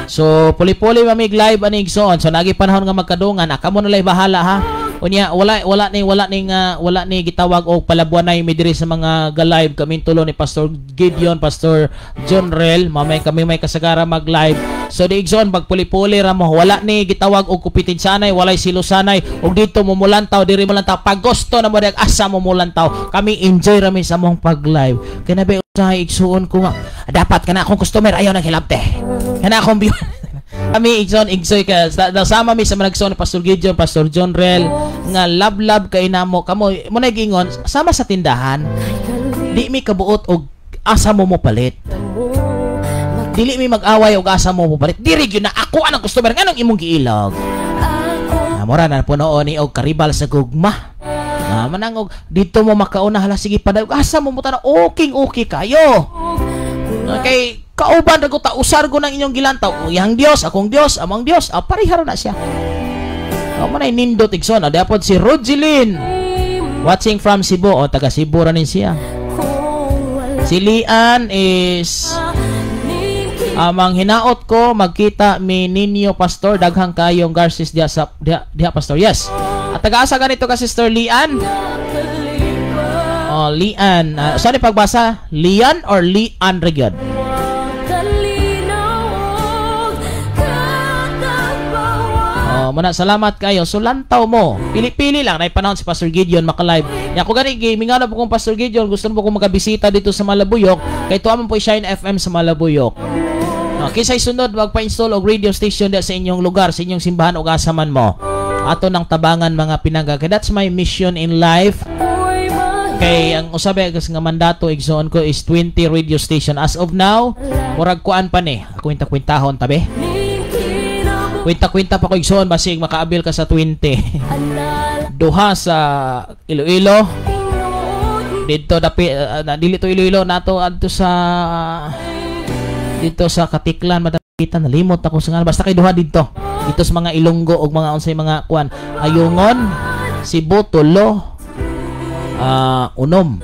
So puli-puli mamig live ani igsoon. So nagi panahon nga magkadungan, kamo na lay bahala ha. Unya wala wala ni wala ni nga wala ni gitawag og palabuanay mi diri sa mga ga-live. Kami tulo ni Pastor Gideon, Pastor John Rel, mamay kami may kasagara mag-live. So di, igsoon, pagpuli-puli ra mo. Wala ni gitawag og kupitinsanay, walay silusanay og dito mo mulantaw, diri mo lantaw. Pag gusto na mo dag asa mo mulantaw. Kami enjoy ra mi sa among pag-live. Kay nabi usahay, igsuon ko, nga dapat kana akong customer ayaw naghilabte. Kana akong view. Kami, igsoon, igsoy ka sama mi sa mga nagsoon ni Pastor Gideon, Pastor John Rel, nga love kay namo kamo mo na gingon sama sa tindahan. Di mi kabuot og asa mo mo palit. Dili mi mag-away og asa mo mo palit. Diri gyud na ako anang customer, nganong imong giilog? Ah, mura na puno ni og karibal sa gugma. Ah, manang og dito mo makauna, hala, sige paday, asa mo mo tanaw, okay okay kayo. Okay, kauban ra ko ta, usar ko ng inyong gilantaw. Iyang Dios, akong Dios, among Dios, ah, pareharo na siya. Mo na nindot, igsoon. Ah, dapat si Rogeline watching from Cebu. O, taga Cebu ra nin siya. Si Lian is amang hinaot ko magkita mi ninyo, Pastor, daghang kayong Garcis diha sa diha, diha, Pastor. Yes. At taga-asa ganito ka, Sister Lian? Oh, Lian. Saan ni pagbasa? Lian or Lian ra gyud? Kalinaw Oh, muna salamat kayo. So lantaw mo. Pili-pili lang nay panahon si Pastor Gideon maka-live. Ya ko gani gimingaw na po kong Pastor Gideon, gusto mo kong makabisita dito sa Malabuyok kay tuwa man po Shine FM sa Malabuyok. Okay, say sunod magpa-install og radio station diya sa inyong lugar, sa inyong simbahan o asa man mo. Ato nang tabangan, mga pinangga. Kay that's my mission in life. Kay ang usabi nga mandato, igsoon ko, is 20 radio station. As of now, murag kuan pa ni. Kwenta-kwentahon tabi. Kwenta-kwenta pa ko, igsoon, basig makaabil ka sa 20. Duha sa Iloilo. Dito dapi dili to Iloilo nato, adto sa dito sa Katiklan madapitan, nalimot ako sa ngalan. Basta kay duha didto. Dito sa mga Ilonggo og mga unsay mga kuan. Ayungon, Cebu tulo, unom.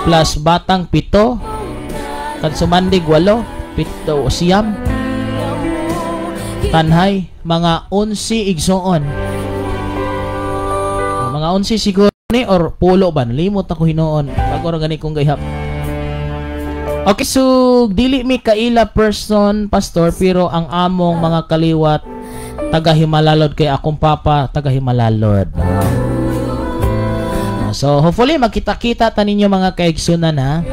Plus Batang 7, Kansumandig 8, 7, 9. Tanhay, mga 11, igsoon. Mga 11 siguro ni or pulo ba, nalimot ako hinuon. Bago ra gani kong gayhap. Okay, so dili mi kaila person, Pastor, pero ang among mga kaliwat taga Himalalod kay akong papa taga Himalalod. So hopefully magkita-kita ta ninyo, mga kaigsunan, ha.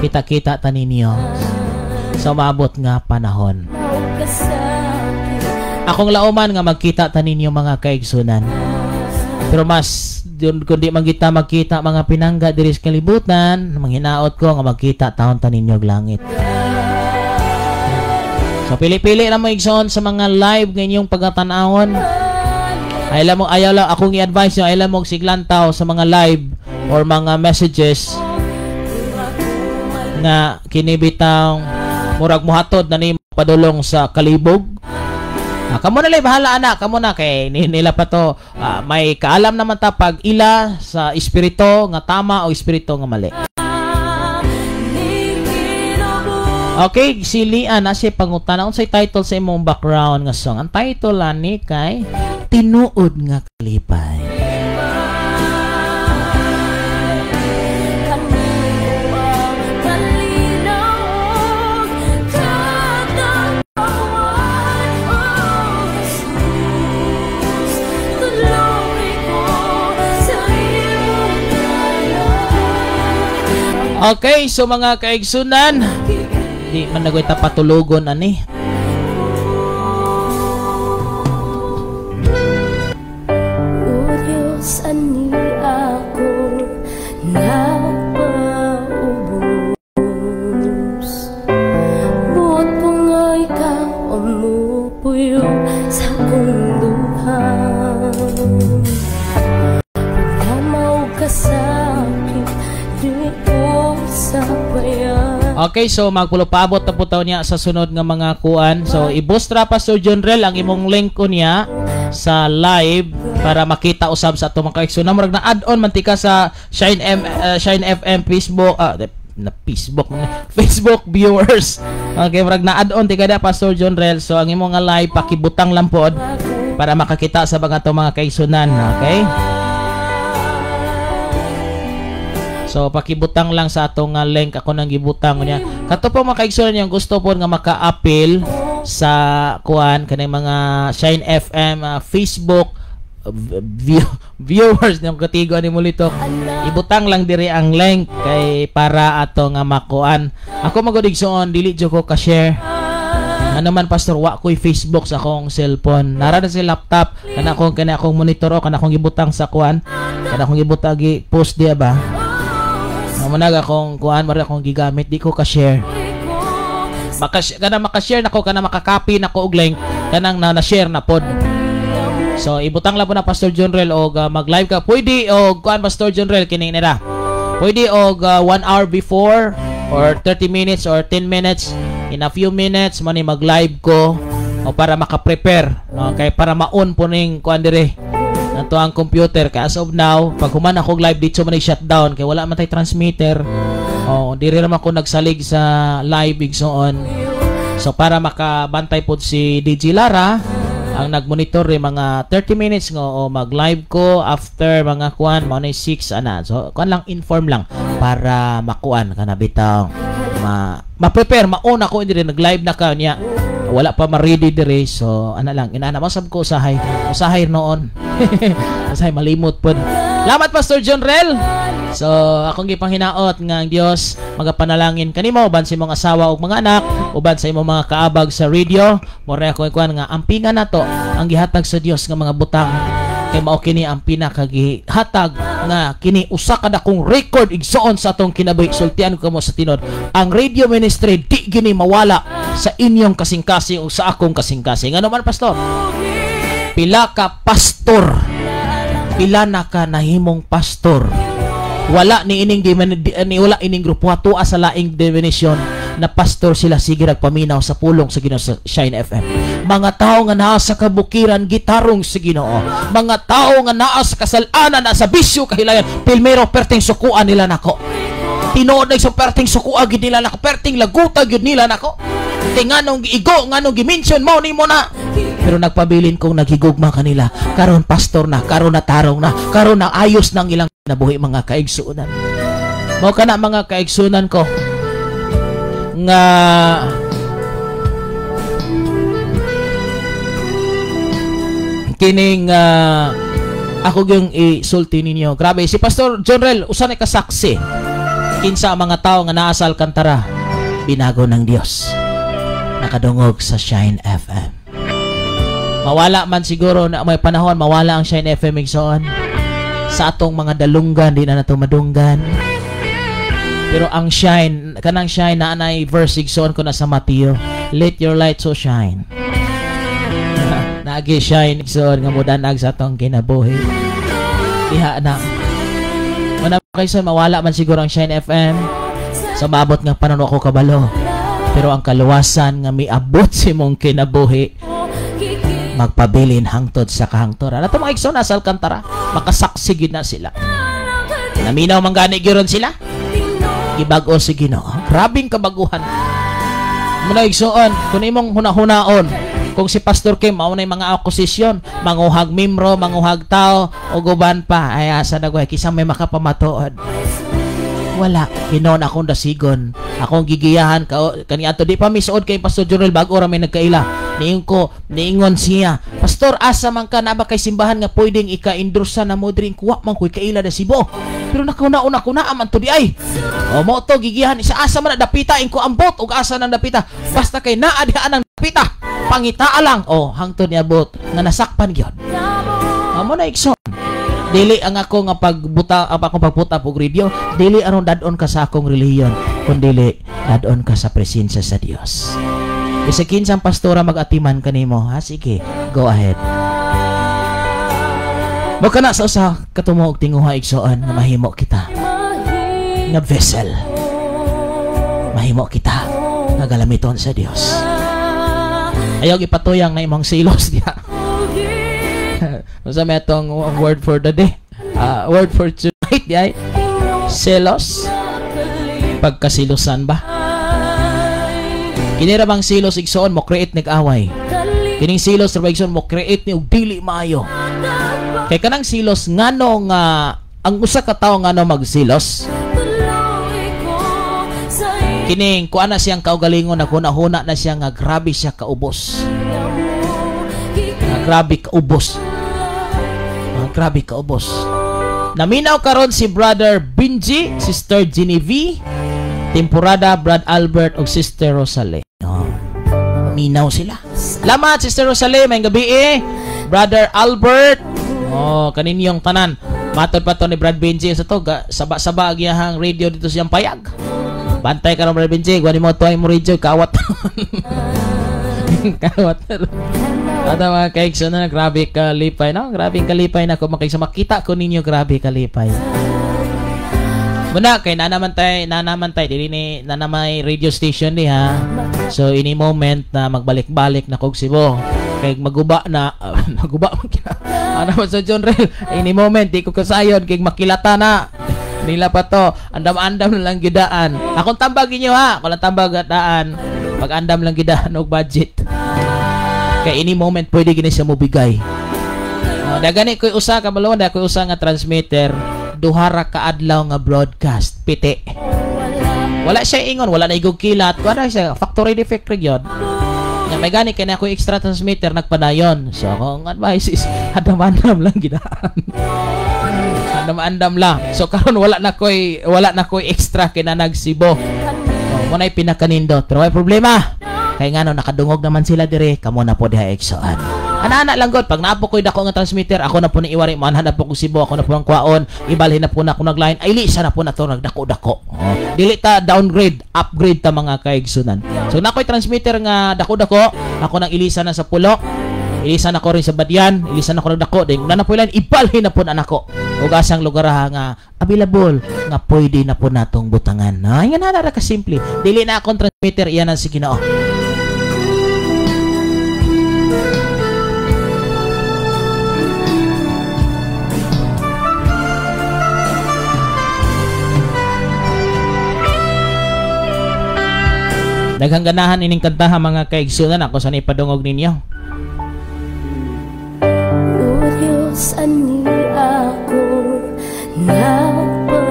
Kita-kita ta ninyo sa maabot nga panahon. Akong lauman nga magkita ta ninyo, mga kaigsunan. Pero mas dun kundi magkita magkita, mga pinangga, diri sa kalibutan, manghinaot ko nga magkita taon ta ninyo og langit. So pili-pili na mo, igsoon, sa mga live nga inyong pagkatanawon. Ay mo ayaw lang akong i-advise nyo, ayaw mo siglantaw sa mga live or mga messages nga kinibitang murag muhatod na nimo padulong sa kalibog. Ah, kamo na lang bahala ana, kamo na kay nila pa to. Ah, may kaalam naman ta pag ila sa espiritu nga tama o espiritu nga mali. Okay, si Lian na siya pangutana unsay title sa imong background nga song. Ang title ani kay Tinuod nga Kalipay. Kanino ang kalinaw katawan, O Jesus, tudloy ko sa imong ngalan. Okay, so mga kaigsunan, di man nagoy ta patulogon ani. O Diyos, ani ako napaubos. Buot po nga ikaw ang mupuyo sa akong duha. Pagkamaw ka sa akin, di ko sabayan. Okay, so magpulupabot na po taon niya sa sunod nga mga kuan. So ibustra, Pastor John Rel, ang imong link ko niya sa live para makita usab sa atong mga kaigsunan. Murag na add-on man tika sa Shine FM Facebook, na Facebook Facebook viewers. Okay, murag na add-on tika da, Pastor John Rel. So ang imong nga live pakibutang lang pod. Para makakita sa mga to mga kaigsunan, okay? So pakibutang lang sa atong link ako nang gibutang niya. Kato po mga kaigsunan yung gusto po nga maka-appeal sa kuan kanang mga Shine FM Facebook viewers ng katigo ani Mulitok. Ibutang lang diri ang link kay para ato nga makuan. Ako magud igsoon dili jud ko ka-share. Ano man pastor, wa ko'y Facebook sa akong cellphone. Nara na si laptop, kana akong monitor o kana akong gibutang sa kuan, kana akong gibutang gi post diya ba. Mamunag akong kuan, mara akong gigamit, di ko ka-share. Kana maka-share nako, kana maka-copy nako og link, kanang na-share na pod. So ibutang lang po na Pastor John Rel og mag-live ka. Pwede og kuan Pastor John Rel kining nila. Pwede og 1 hour before or 30 minutes or 10 minutes. In a few minutes man mag-live ko o para maka-prepare, no? Kay para ma-on po ning kuan dire nato ang computer. Kay as of now, pag human ako live dito man shutdown kay wala man tay transmitter. O dire ra man ko nagsalig sa live igsoon. So para makabantay pod si DJ Lara ang nagmonitor rin mga 30 minutes nga o mag-live ko after mga kuan mao na 6 ana. So kuan lang, inform lang para makuan kana bitaw ma-prepare, mauna ko hindi rin nag-live na ka niya. Wala pa ma-ready dire, so ana lang inana masab ko usahay noon. Usahay malimot pod. Salamat Pastor John Rel. So akong gipanghinaot nga ang Dios magapanalangin kanimo uban sa imong asawa ug mga anak, uban sa imong mga kaabag sa radio. More ako ikuan nga ampingan nato ang gihatag sa Dios nga mga butang kay mao kini ang pinakagihatag nga kini usa ka dakong record igsoon sa atong kinabuhi. Sultian ko mo sa tinod, ang radio ministry di gini mawala sa inyong kasing-kasing o sa akong kasing-kasing. Ano man pastor, pila ka pastor, pila na ka nahimong pastor, wala ni ining ni wala ining grupo atua sa laing definition na pastor sila sige nagpaminaw sa pulong sa Ginoo sa Shine FM. Mga tao nga naa sa kabukiran gitarong sa Ginoo. Mga tao nga naa sa kasalanan, naa sa bisyo kahilayan, pilmero perting sukuan nila nako. Tinuod na so perting sukua gid nila nako, perting laguta gid nila nako. Tinganong giigo, nganong gi-mention mao nimo na. Pero nagpabilin kong naghigugma kanila. Karon pastor na, karon na tarong na, karon na ayos nang ilang nabuhi mga kaigsuonan. Mao kana mga kaigsuonan ko nga kining ako gyung isulti ninyo. Grabe si Pastor John Rel usa na ka saksi kinsa ang mga tawo nga naa sa Alcantara binago ng Dios, nakadungog sa Shine FM. Mawala man siguro na may panahon mawala ang Shine FM igsoon sa atong mga dalunggan, di na nato madunggan. Pero ang shine, kanang shine na anay verse igsoon ko na sa Mateo, let your light so shine. Naagi shine igsoon nga modanag sa atong kinabuhi. Diha na. Muna kaysa mawala man siguro ang Shine FM sa maabot nga panahon ako kabalo. Pero ang kaluwasan nga miabot sa imong kinabuhi magpabilin hangtod sa kahangturan. Ato mga igsoon nasa Alcantara, makasaksi gid na sila. Naminaw man gani gyud sila. Gibag-o si Ginoo. Grabing kabaguhan. Muna igsoon, kung imong hunahunaon, kung si Pastor Kim mao nay mga akusisyon, manguhag mimro, manguhag tao, o guban pa, ay asa na guhay, kisa may makapamatuod. Wala. Ginoon akong dasigon. Akong gigiyahan kani ato di pa misuod kay Pastor Jonel bag-o ra may nagkaila. Niingon ko, niingon siya, Pastor, asa man ka na ba kay simbahan nga pwedeng ika-endorsa na mo diri kuwa man koy kaila da Cebu. Pero nakauna-una ko na man to di ay. O mo to gigiyahan isa asa man na dapita ingko ambot og asa nang dapita. Basta kay naa diha nang dapita. Pangitaa lang o hangtod niabot nga nasakpan gyud. Amo na igsoon. Dili ang ako nga pagbuta akong pagputa og radio, dili aron dad-on ka sa akong relihiyon, kundi dad-on ka sa presensya sa Dios. Bisag kinsang pastora mag-atiman kanimo, ha sige, go ahead. Mo kana sa usa katumo og tinguha igsoon nga mahimo kita nga vessel. Mahimo kita nga galamiton sa Dios. Ayaw ipatuyang na imong silos diha. Unsa may atong word for the day? Word for tonight di ay selos. Pagkasilosan ba? Kini ra bang silos igsoon mo create nag-away. Kining silos sa mo create ni og dili maayo. Kay kanang silos ngano nga ang usa ka tawo ngano magsilos, kining kuan na siyang kaugalingon, naghuna-huna na siya nga grabe siya kaubos. Nga grabe kaubos. Nga grabe kaubos. Naminaw karon si Brother Benji, Sister Genevieve, Temporada, Brad Albert ug Sister Rosalie. Oh. Minaw sila. Salamat Sister Rosalie, may gabi eh. Brother Albert. Oh, kaninyong tanan. Matod pa to ni Brad Benji sa to, saba-saba ang iyahang radio dito siyang payag. Bantay karon Brad Benji, guani mo to ay mo radio kawat. Kawat. Ada mga kaigsoon na grabe kalipay, no? Grabe kalipay na ko mga makita ko ninyo, grabe kalipay. Muna kay nanaman tay dili ni nanamay radio station ni ha. So ini moment na magbalik-balik na kog Cebu. Kay maguba na maguba man kina. Ano man sa John Rel, ini moment di ko kasayon kay makilata na. Nila pa to, andam-andam na lang gidaan. Akong tambag inyo ha, ako lang tambag daan. Pag-andam lang gidaan og budget. Kay ini moment pwede gini siya mobigay. Oh, dagani koy usa ka balawan, da koy usa nga transmitter, duha ra ka adlaw nga broadcast, piti. Wala siya ingon, wala na igog kilat, wala siya factory defect ra gyud. Nya may gani kay na koy extra transmitter nagpadayon. So akong advice is andam-andam lang gidaan. Andam-andam lang. So karon wala na koy extra kay na nagsibo. Oh, mo nay pinakanindot, pero may problema. Kay ngano nakadungog naman sila dire, kamo na po diha igsoon. Ana-ana lang god, pag naapo koy dako nga transmitter, ako na po ni iwari, manhan na po ko Cebu, ako na po ang kwaon, ibalhin na po na ako nagline, ay lisa na po na to nagdako-dako. Oh, dili ta downgrade, upgrade ta mga kaigsunan. So na koy transmitter nga dako-dako, ako nang ilisa na sa Pulok, ilisa na ko rin sa Badian, ilisa na ko nagdako, ding na po ilan, ibalhin na po na nako. Ug asang lugar ha nga available nga pwede na po natong butangan. Ay nga na ka simple. Dili na akong transmitter, iyan ang si Ginoo. Daghang ganahan ining kantaha mga kaigsunan, ako sa ipadungog ninyo. O Diyos, ani ako napaubos.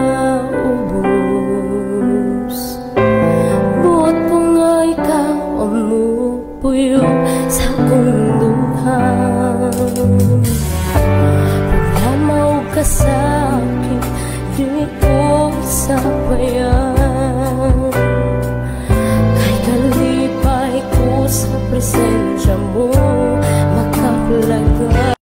Buot po nga ikaw ang mupuyo sa akong duhan. Problema o kasakit, di ko sabayan. Sa presensya mo makaplagay.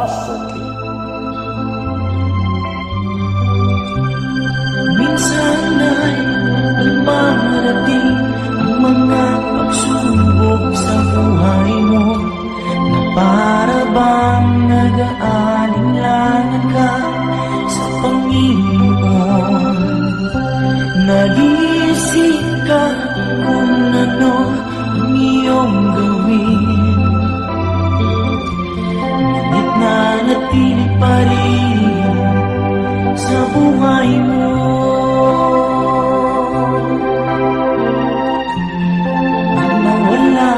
Pastor King. Minsan ay dumarating ang mga pagsubok sa buhay mo na para bang nag-aalinlangan ka sa Panginoon. Nag-iisip ka kung ano ang iyong gawin, ngunit nanatili pa rin sa buhay mo. Nawala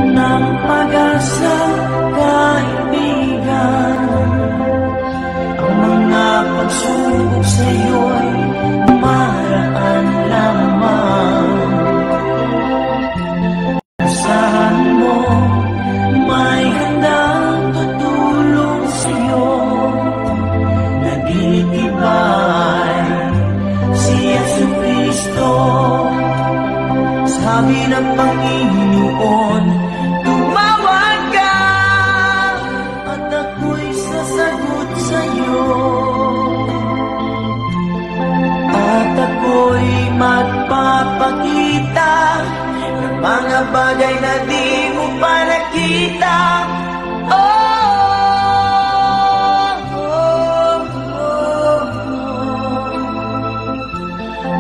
ng pag-asa, kaibigan, ang mga pagsubok sa'yo'y maraan lamang. Asahan mo, may handang tutulong sa'yo na di tibay, si Yesu Kristo. Sabi ng Panginoon, tumawag ka at ako'y sasagot sa'yo, at ako'y magpapakita ng mga bagay na di mo pa nakita. Oh, oh, oh, oh.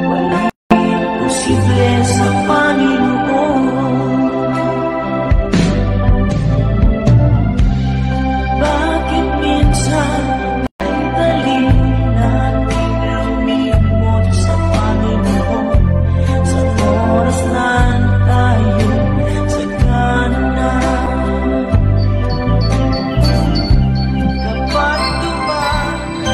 Walang imposible sa Panginoon. Bakit minsan ay dali nating lumimot sa Panginoon sa oras na tayo sa kanan? Kapag dumaan.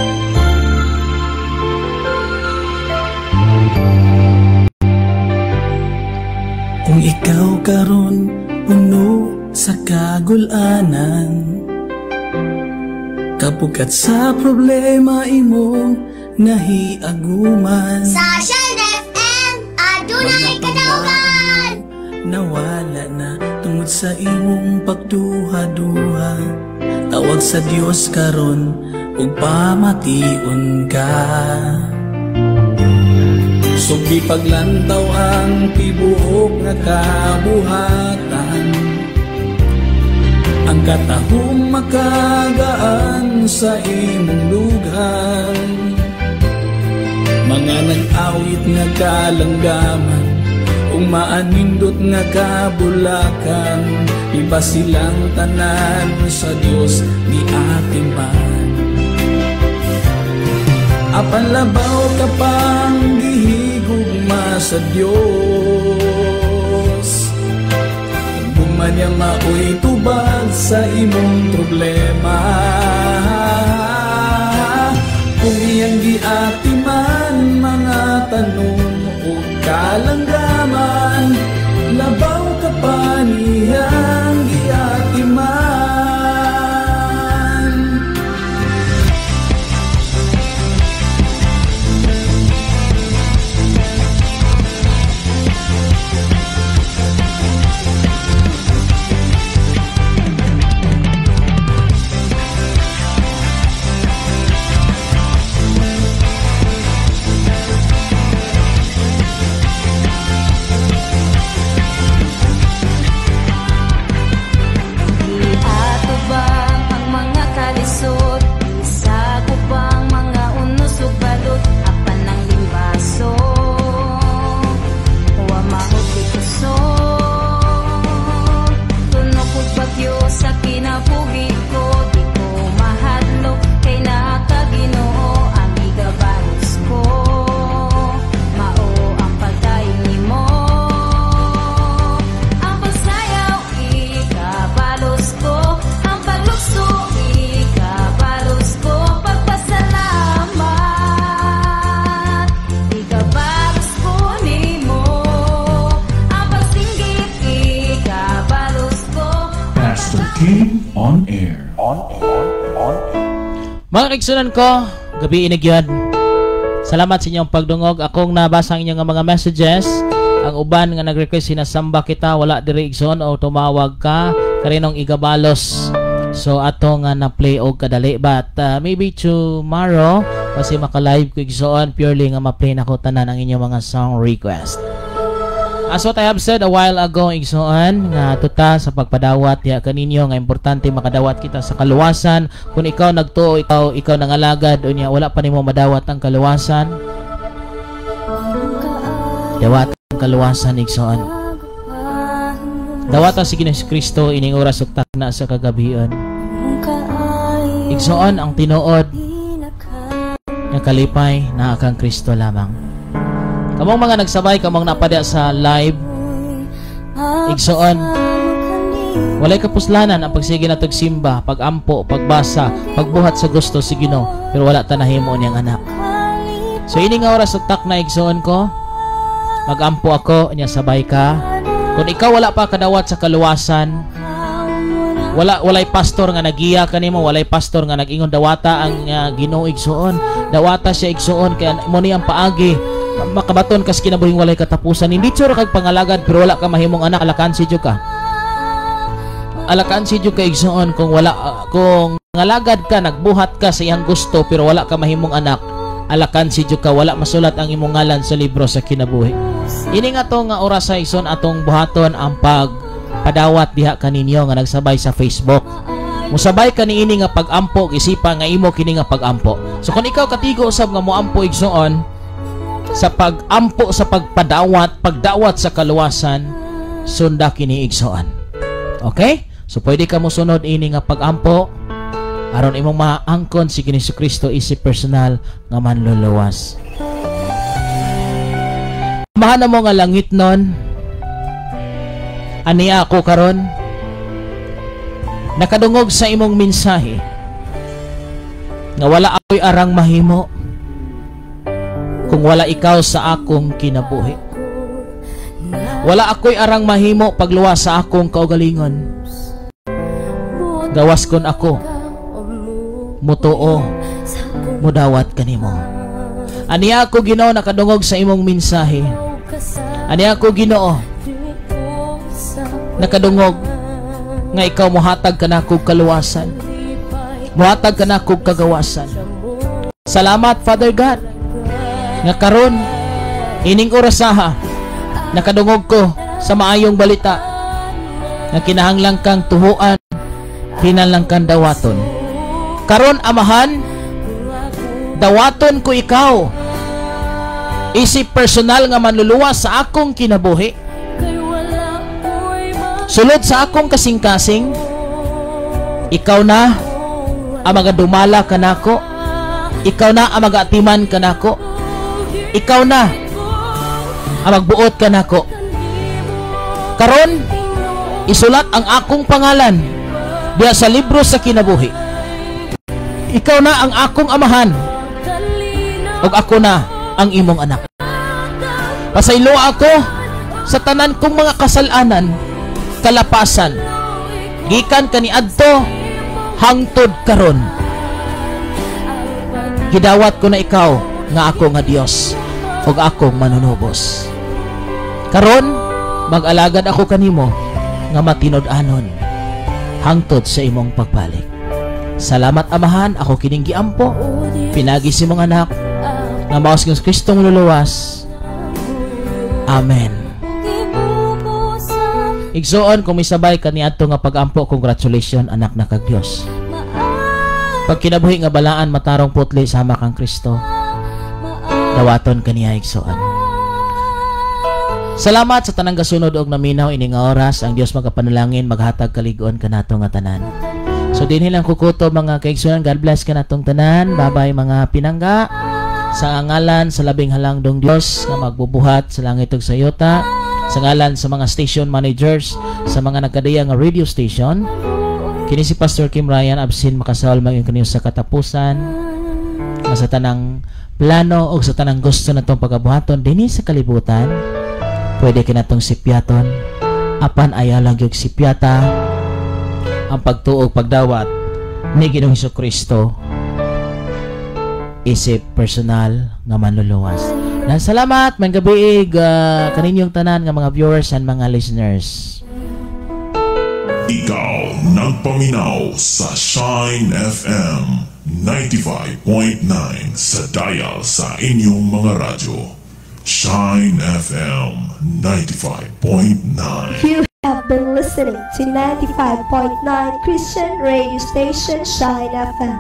Kung ikaw karon puno sa kagulanan, kapukat sa problema imong nahiaguman, Sa Shine FM, adunay kadaugan. Nawala na tungod sa imong pagduha-duha. Tawag sa Dios karon ug pamation ka. Sugdi paglantaw ang tibuok nga kabuhatan, ang katahong makagaan sa imong lughan. Mga nag-awit nga kalanggaman ug maanindot nga kabulakan, iba silang tanan sa Dios ni ating man. Apan labaw ka pang gihigugma sa Dios, gugma niya maoy tubag sa imong problema. Kung iyang giatiman mga tanong o kalanggaman, labaw ka pa niyang giatiman. Iatubang ang mga kalisod, isakop ang mga unos ug balot, apan ang limbaso wa maot kusog. Tunok og bagyo sa kinabuhi ko, di ko mahadlok kay naa ka Ginoo, ang igabalos ko mao ang pagdayon nimo. Ang pagsayaw ikabalos ko, ang paglukso ikabalos ko, pagpasalamat ikabalos ko nimo, ang pagsinggit ikabalos ko. Pastor King on air. On air. On air. Mga kaigsunan ko, gabi inigyan. Salamat sa inyong pagdungog. Akong nabasa ang inyong mga messages. Ang uban nga nag-request sinasamba kita, wala diri igsoon o tumawag ka karinong igabalos. So ato nga na play og kadali, but maybe tomorrow kasi maka-live ko, igsoon, purely nga ma-play nako tanan ang inyong mga song request. As what I have said a while ago, igsoon, nga tuta sa pagpadawat diha kaninyo nga importante makadawat kita sa kaluwasan. Kung ikaw nagtuo, ikaw nangalagad unya wala pa nimo madawat ang kaluwasan. Dawat ang kaluwasan, igsoon. Dawata si Ginoong Kristo ining oras ug takna sa kagabion. Igsoon, ang tinuod nga kalipay naa kang Kristo lamang. Kamong mga nagsabay, kamong napadya sa live, igsoon, walay kapuslanan ang pagsige natog simba, pagampo, pagbasa, pagbuhat sa gusto si Ginoo, pero wala ta nahimo niyang anak. So ini nga oras ug takna, igsoon ko, magampo ako, nya sabay ka. Kung ikaw wala pa kadawat sa kaluwasan, walay pastor nga nagiya kanimo, walay pastor nga nag-ingon dawata ang Ginoo, igsoon. Dawata siya, igsoon, kay mo ni ang paagi makabaton kas kinabuhing walay katapusan. Hindi tsura kag pangalagad pero wala ka mahimong anak, alakan si ka. Alakan si ka, igsoon, kung wala kung ngalagad ka, nagbuhat ka sa iyang gusto pero wala ka mahimong anak, alakan si ka, wala masulat ang imong ngalan sa libro sa kinabuhi. Ini nga to nga oras sa igsoon, atong buhaton ang pagpadawat diha kaninyo nga nagsabay sa Facebook. Musabay ka niini nga pagampo, isipa nga imo kini nga pagampo. So kung ikaw katigo usab nga moampo, igsoon, sa pagampo sa pagpadawat, pagdawat sa kaluwasan, sunda kini, igsoon. Okay? So pwede ka mosunod ini nga pagampo aron imong maangkon si Ginoong Kristo isip personal nga manluluwas. Amahan mo nga langit nun, aniya ako karon nakadungog sa imong mensahe nga wala ako'y arang mahimo kung wala ikaw sa akong kinabuhi. Wala ako'y arang mahimo pagluwas sa akong kaugalingon. Gawas kon ako mutuo, mudawat kanimo. Aniya ako, Ginoo, nakadungog sa imong mensahe. Aniya ako, Ginoo, nakadungog nga ikaw mohatag kanakog kaluwasan. Mohatag kanakog kagawasan. Salamat, Father God, nga karon ining orasaha nakadungog ko sa maayong balita nga kinahanglan kang tuhuan, kinahanglan kang dawaton. Karon, Amahan, dawaton ko ikaw isip personal nga manluluwas sa akong kinabuhi. Sulod sa akong kasing-kasing, ikaw na ang magadumala kanako, ikaw na ang magaatiman kanako, ikaw na ang magbuot kanako. Karon, isulat ang akong pangalan diha sa libro sa kinabuhi. Ikaw na ang akong amahan ug ako na ang imong anak. Pasaylo ako sa tanan kong mga kasalanan, kalapasan, gikan kaniadto hangtod karon. Gidawat ko na ikaw nga ako nga Dios ug akong manunubos. Karon mag-alagad ako kanimo nga matinud-anon hangtod sa imong pagbalik. Salamat, Amahan, ako kining giampo pinagi si mong anak nga mao si Kristong luluwas. Amen. Igsoon, kung misabay kaniadto nga pagampo, congratulations, anak na kag Dios. Pag kinabuhi nga balaan, matarong putli sama kang Kristo, dawaton kaniya, igsoon. Salamat sa tanang gasunod og naminaw ini nga oras. Ang Dios magapanalangin, maghatag kalig-on kanato nga tanan. So dinhi lang kukuto, mga kaigsunan. God bless kanatong tanan. Bye-bye, mga pinangga. Sa ngalan sa labing halangdong Dios nga magbubuhat sa langit ug sa yuta, sa ngalan sa mga station managers, sa mga nagkadaya nga radio station, kini si Pastor Kim Ryan, absin makasawol maging kaniyo sa katapusan nga sa tanang plano o sa tanang gusto natong pagabuhaton dinhi sa kalibutan, pwede kinatong sipyaton, apan ayaw lang yung sipyata ang pagtuog pagdawat ni Ginoong Hesukristo isip personal nga manluluwas. Dan salamat, may gabi kaninyong tanan nga mga viewers and mga listeners. Ikaw nagpaminaw sa Shine FM 95.9 sa dial sa inyong mga radyo. Shine FM 95.9. You have been listening to 95.9 Christian radio station Shine FM,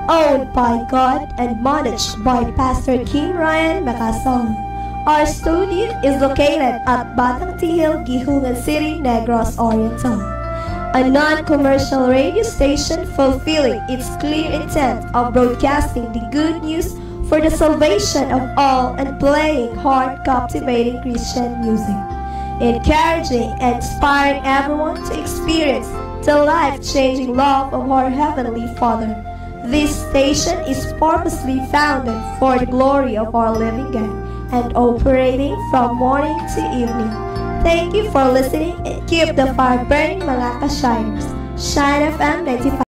owned by God and managed by Pastor Kim Ryan Macasong. Our studio is located at Batang Tihil, Guihulngan City, Negros Oriental. A non-commercial radio station fulfilling its clear intent of broadcasting the good news for the salvation of all and playing heart-captivating Christian music, encouraging and inspiring everyone to experience the life-changing love of our Heavenly Father. This station is purposely founded for the glory of our living God and operating from morning to evening. Thank you for listening and keep the fire burning, mga ka-shiners. Shine FM 95.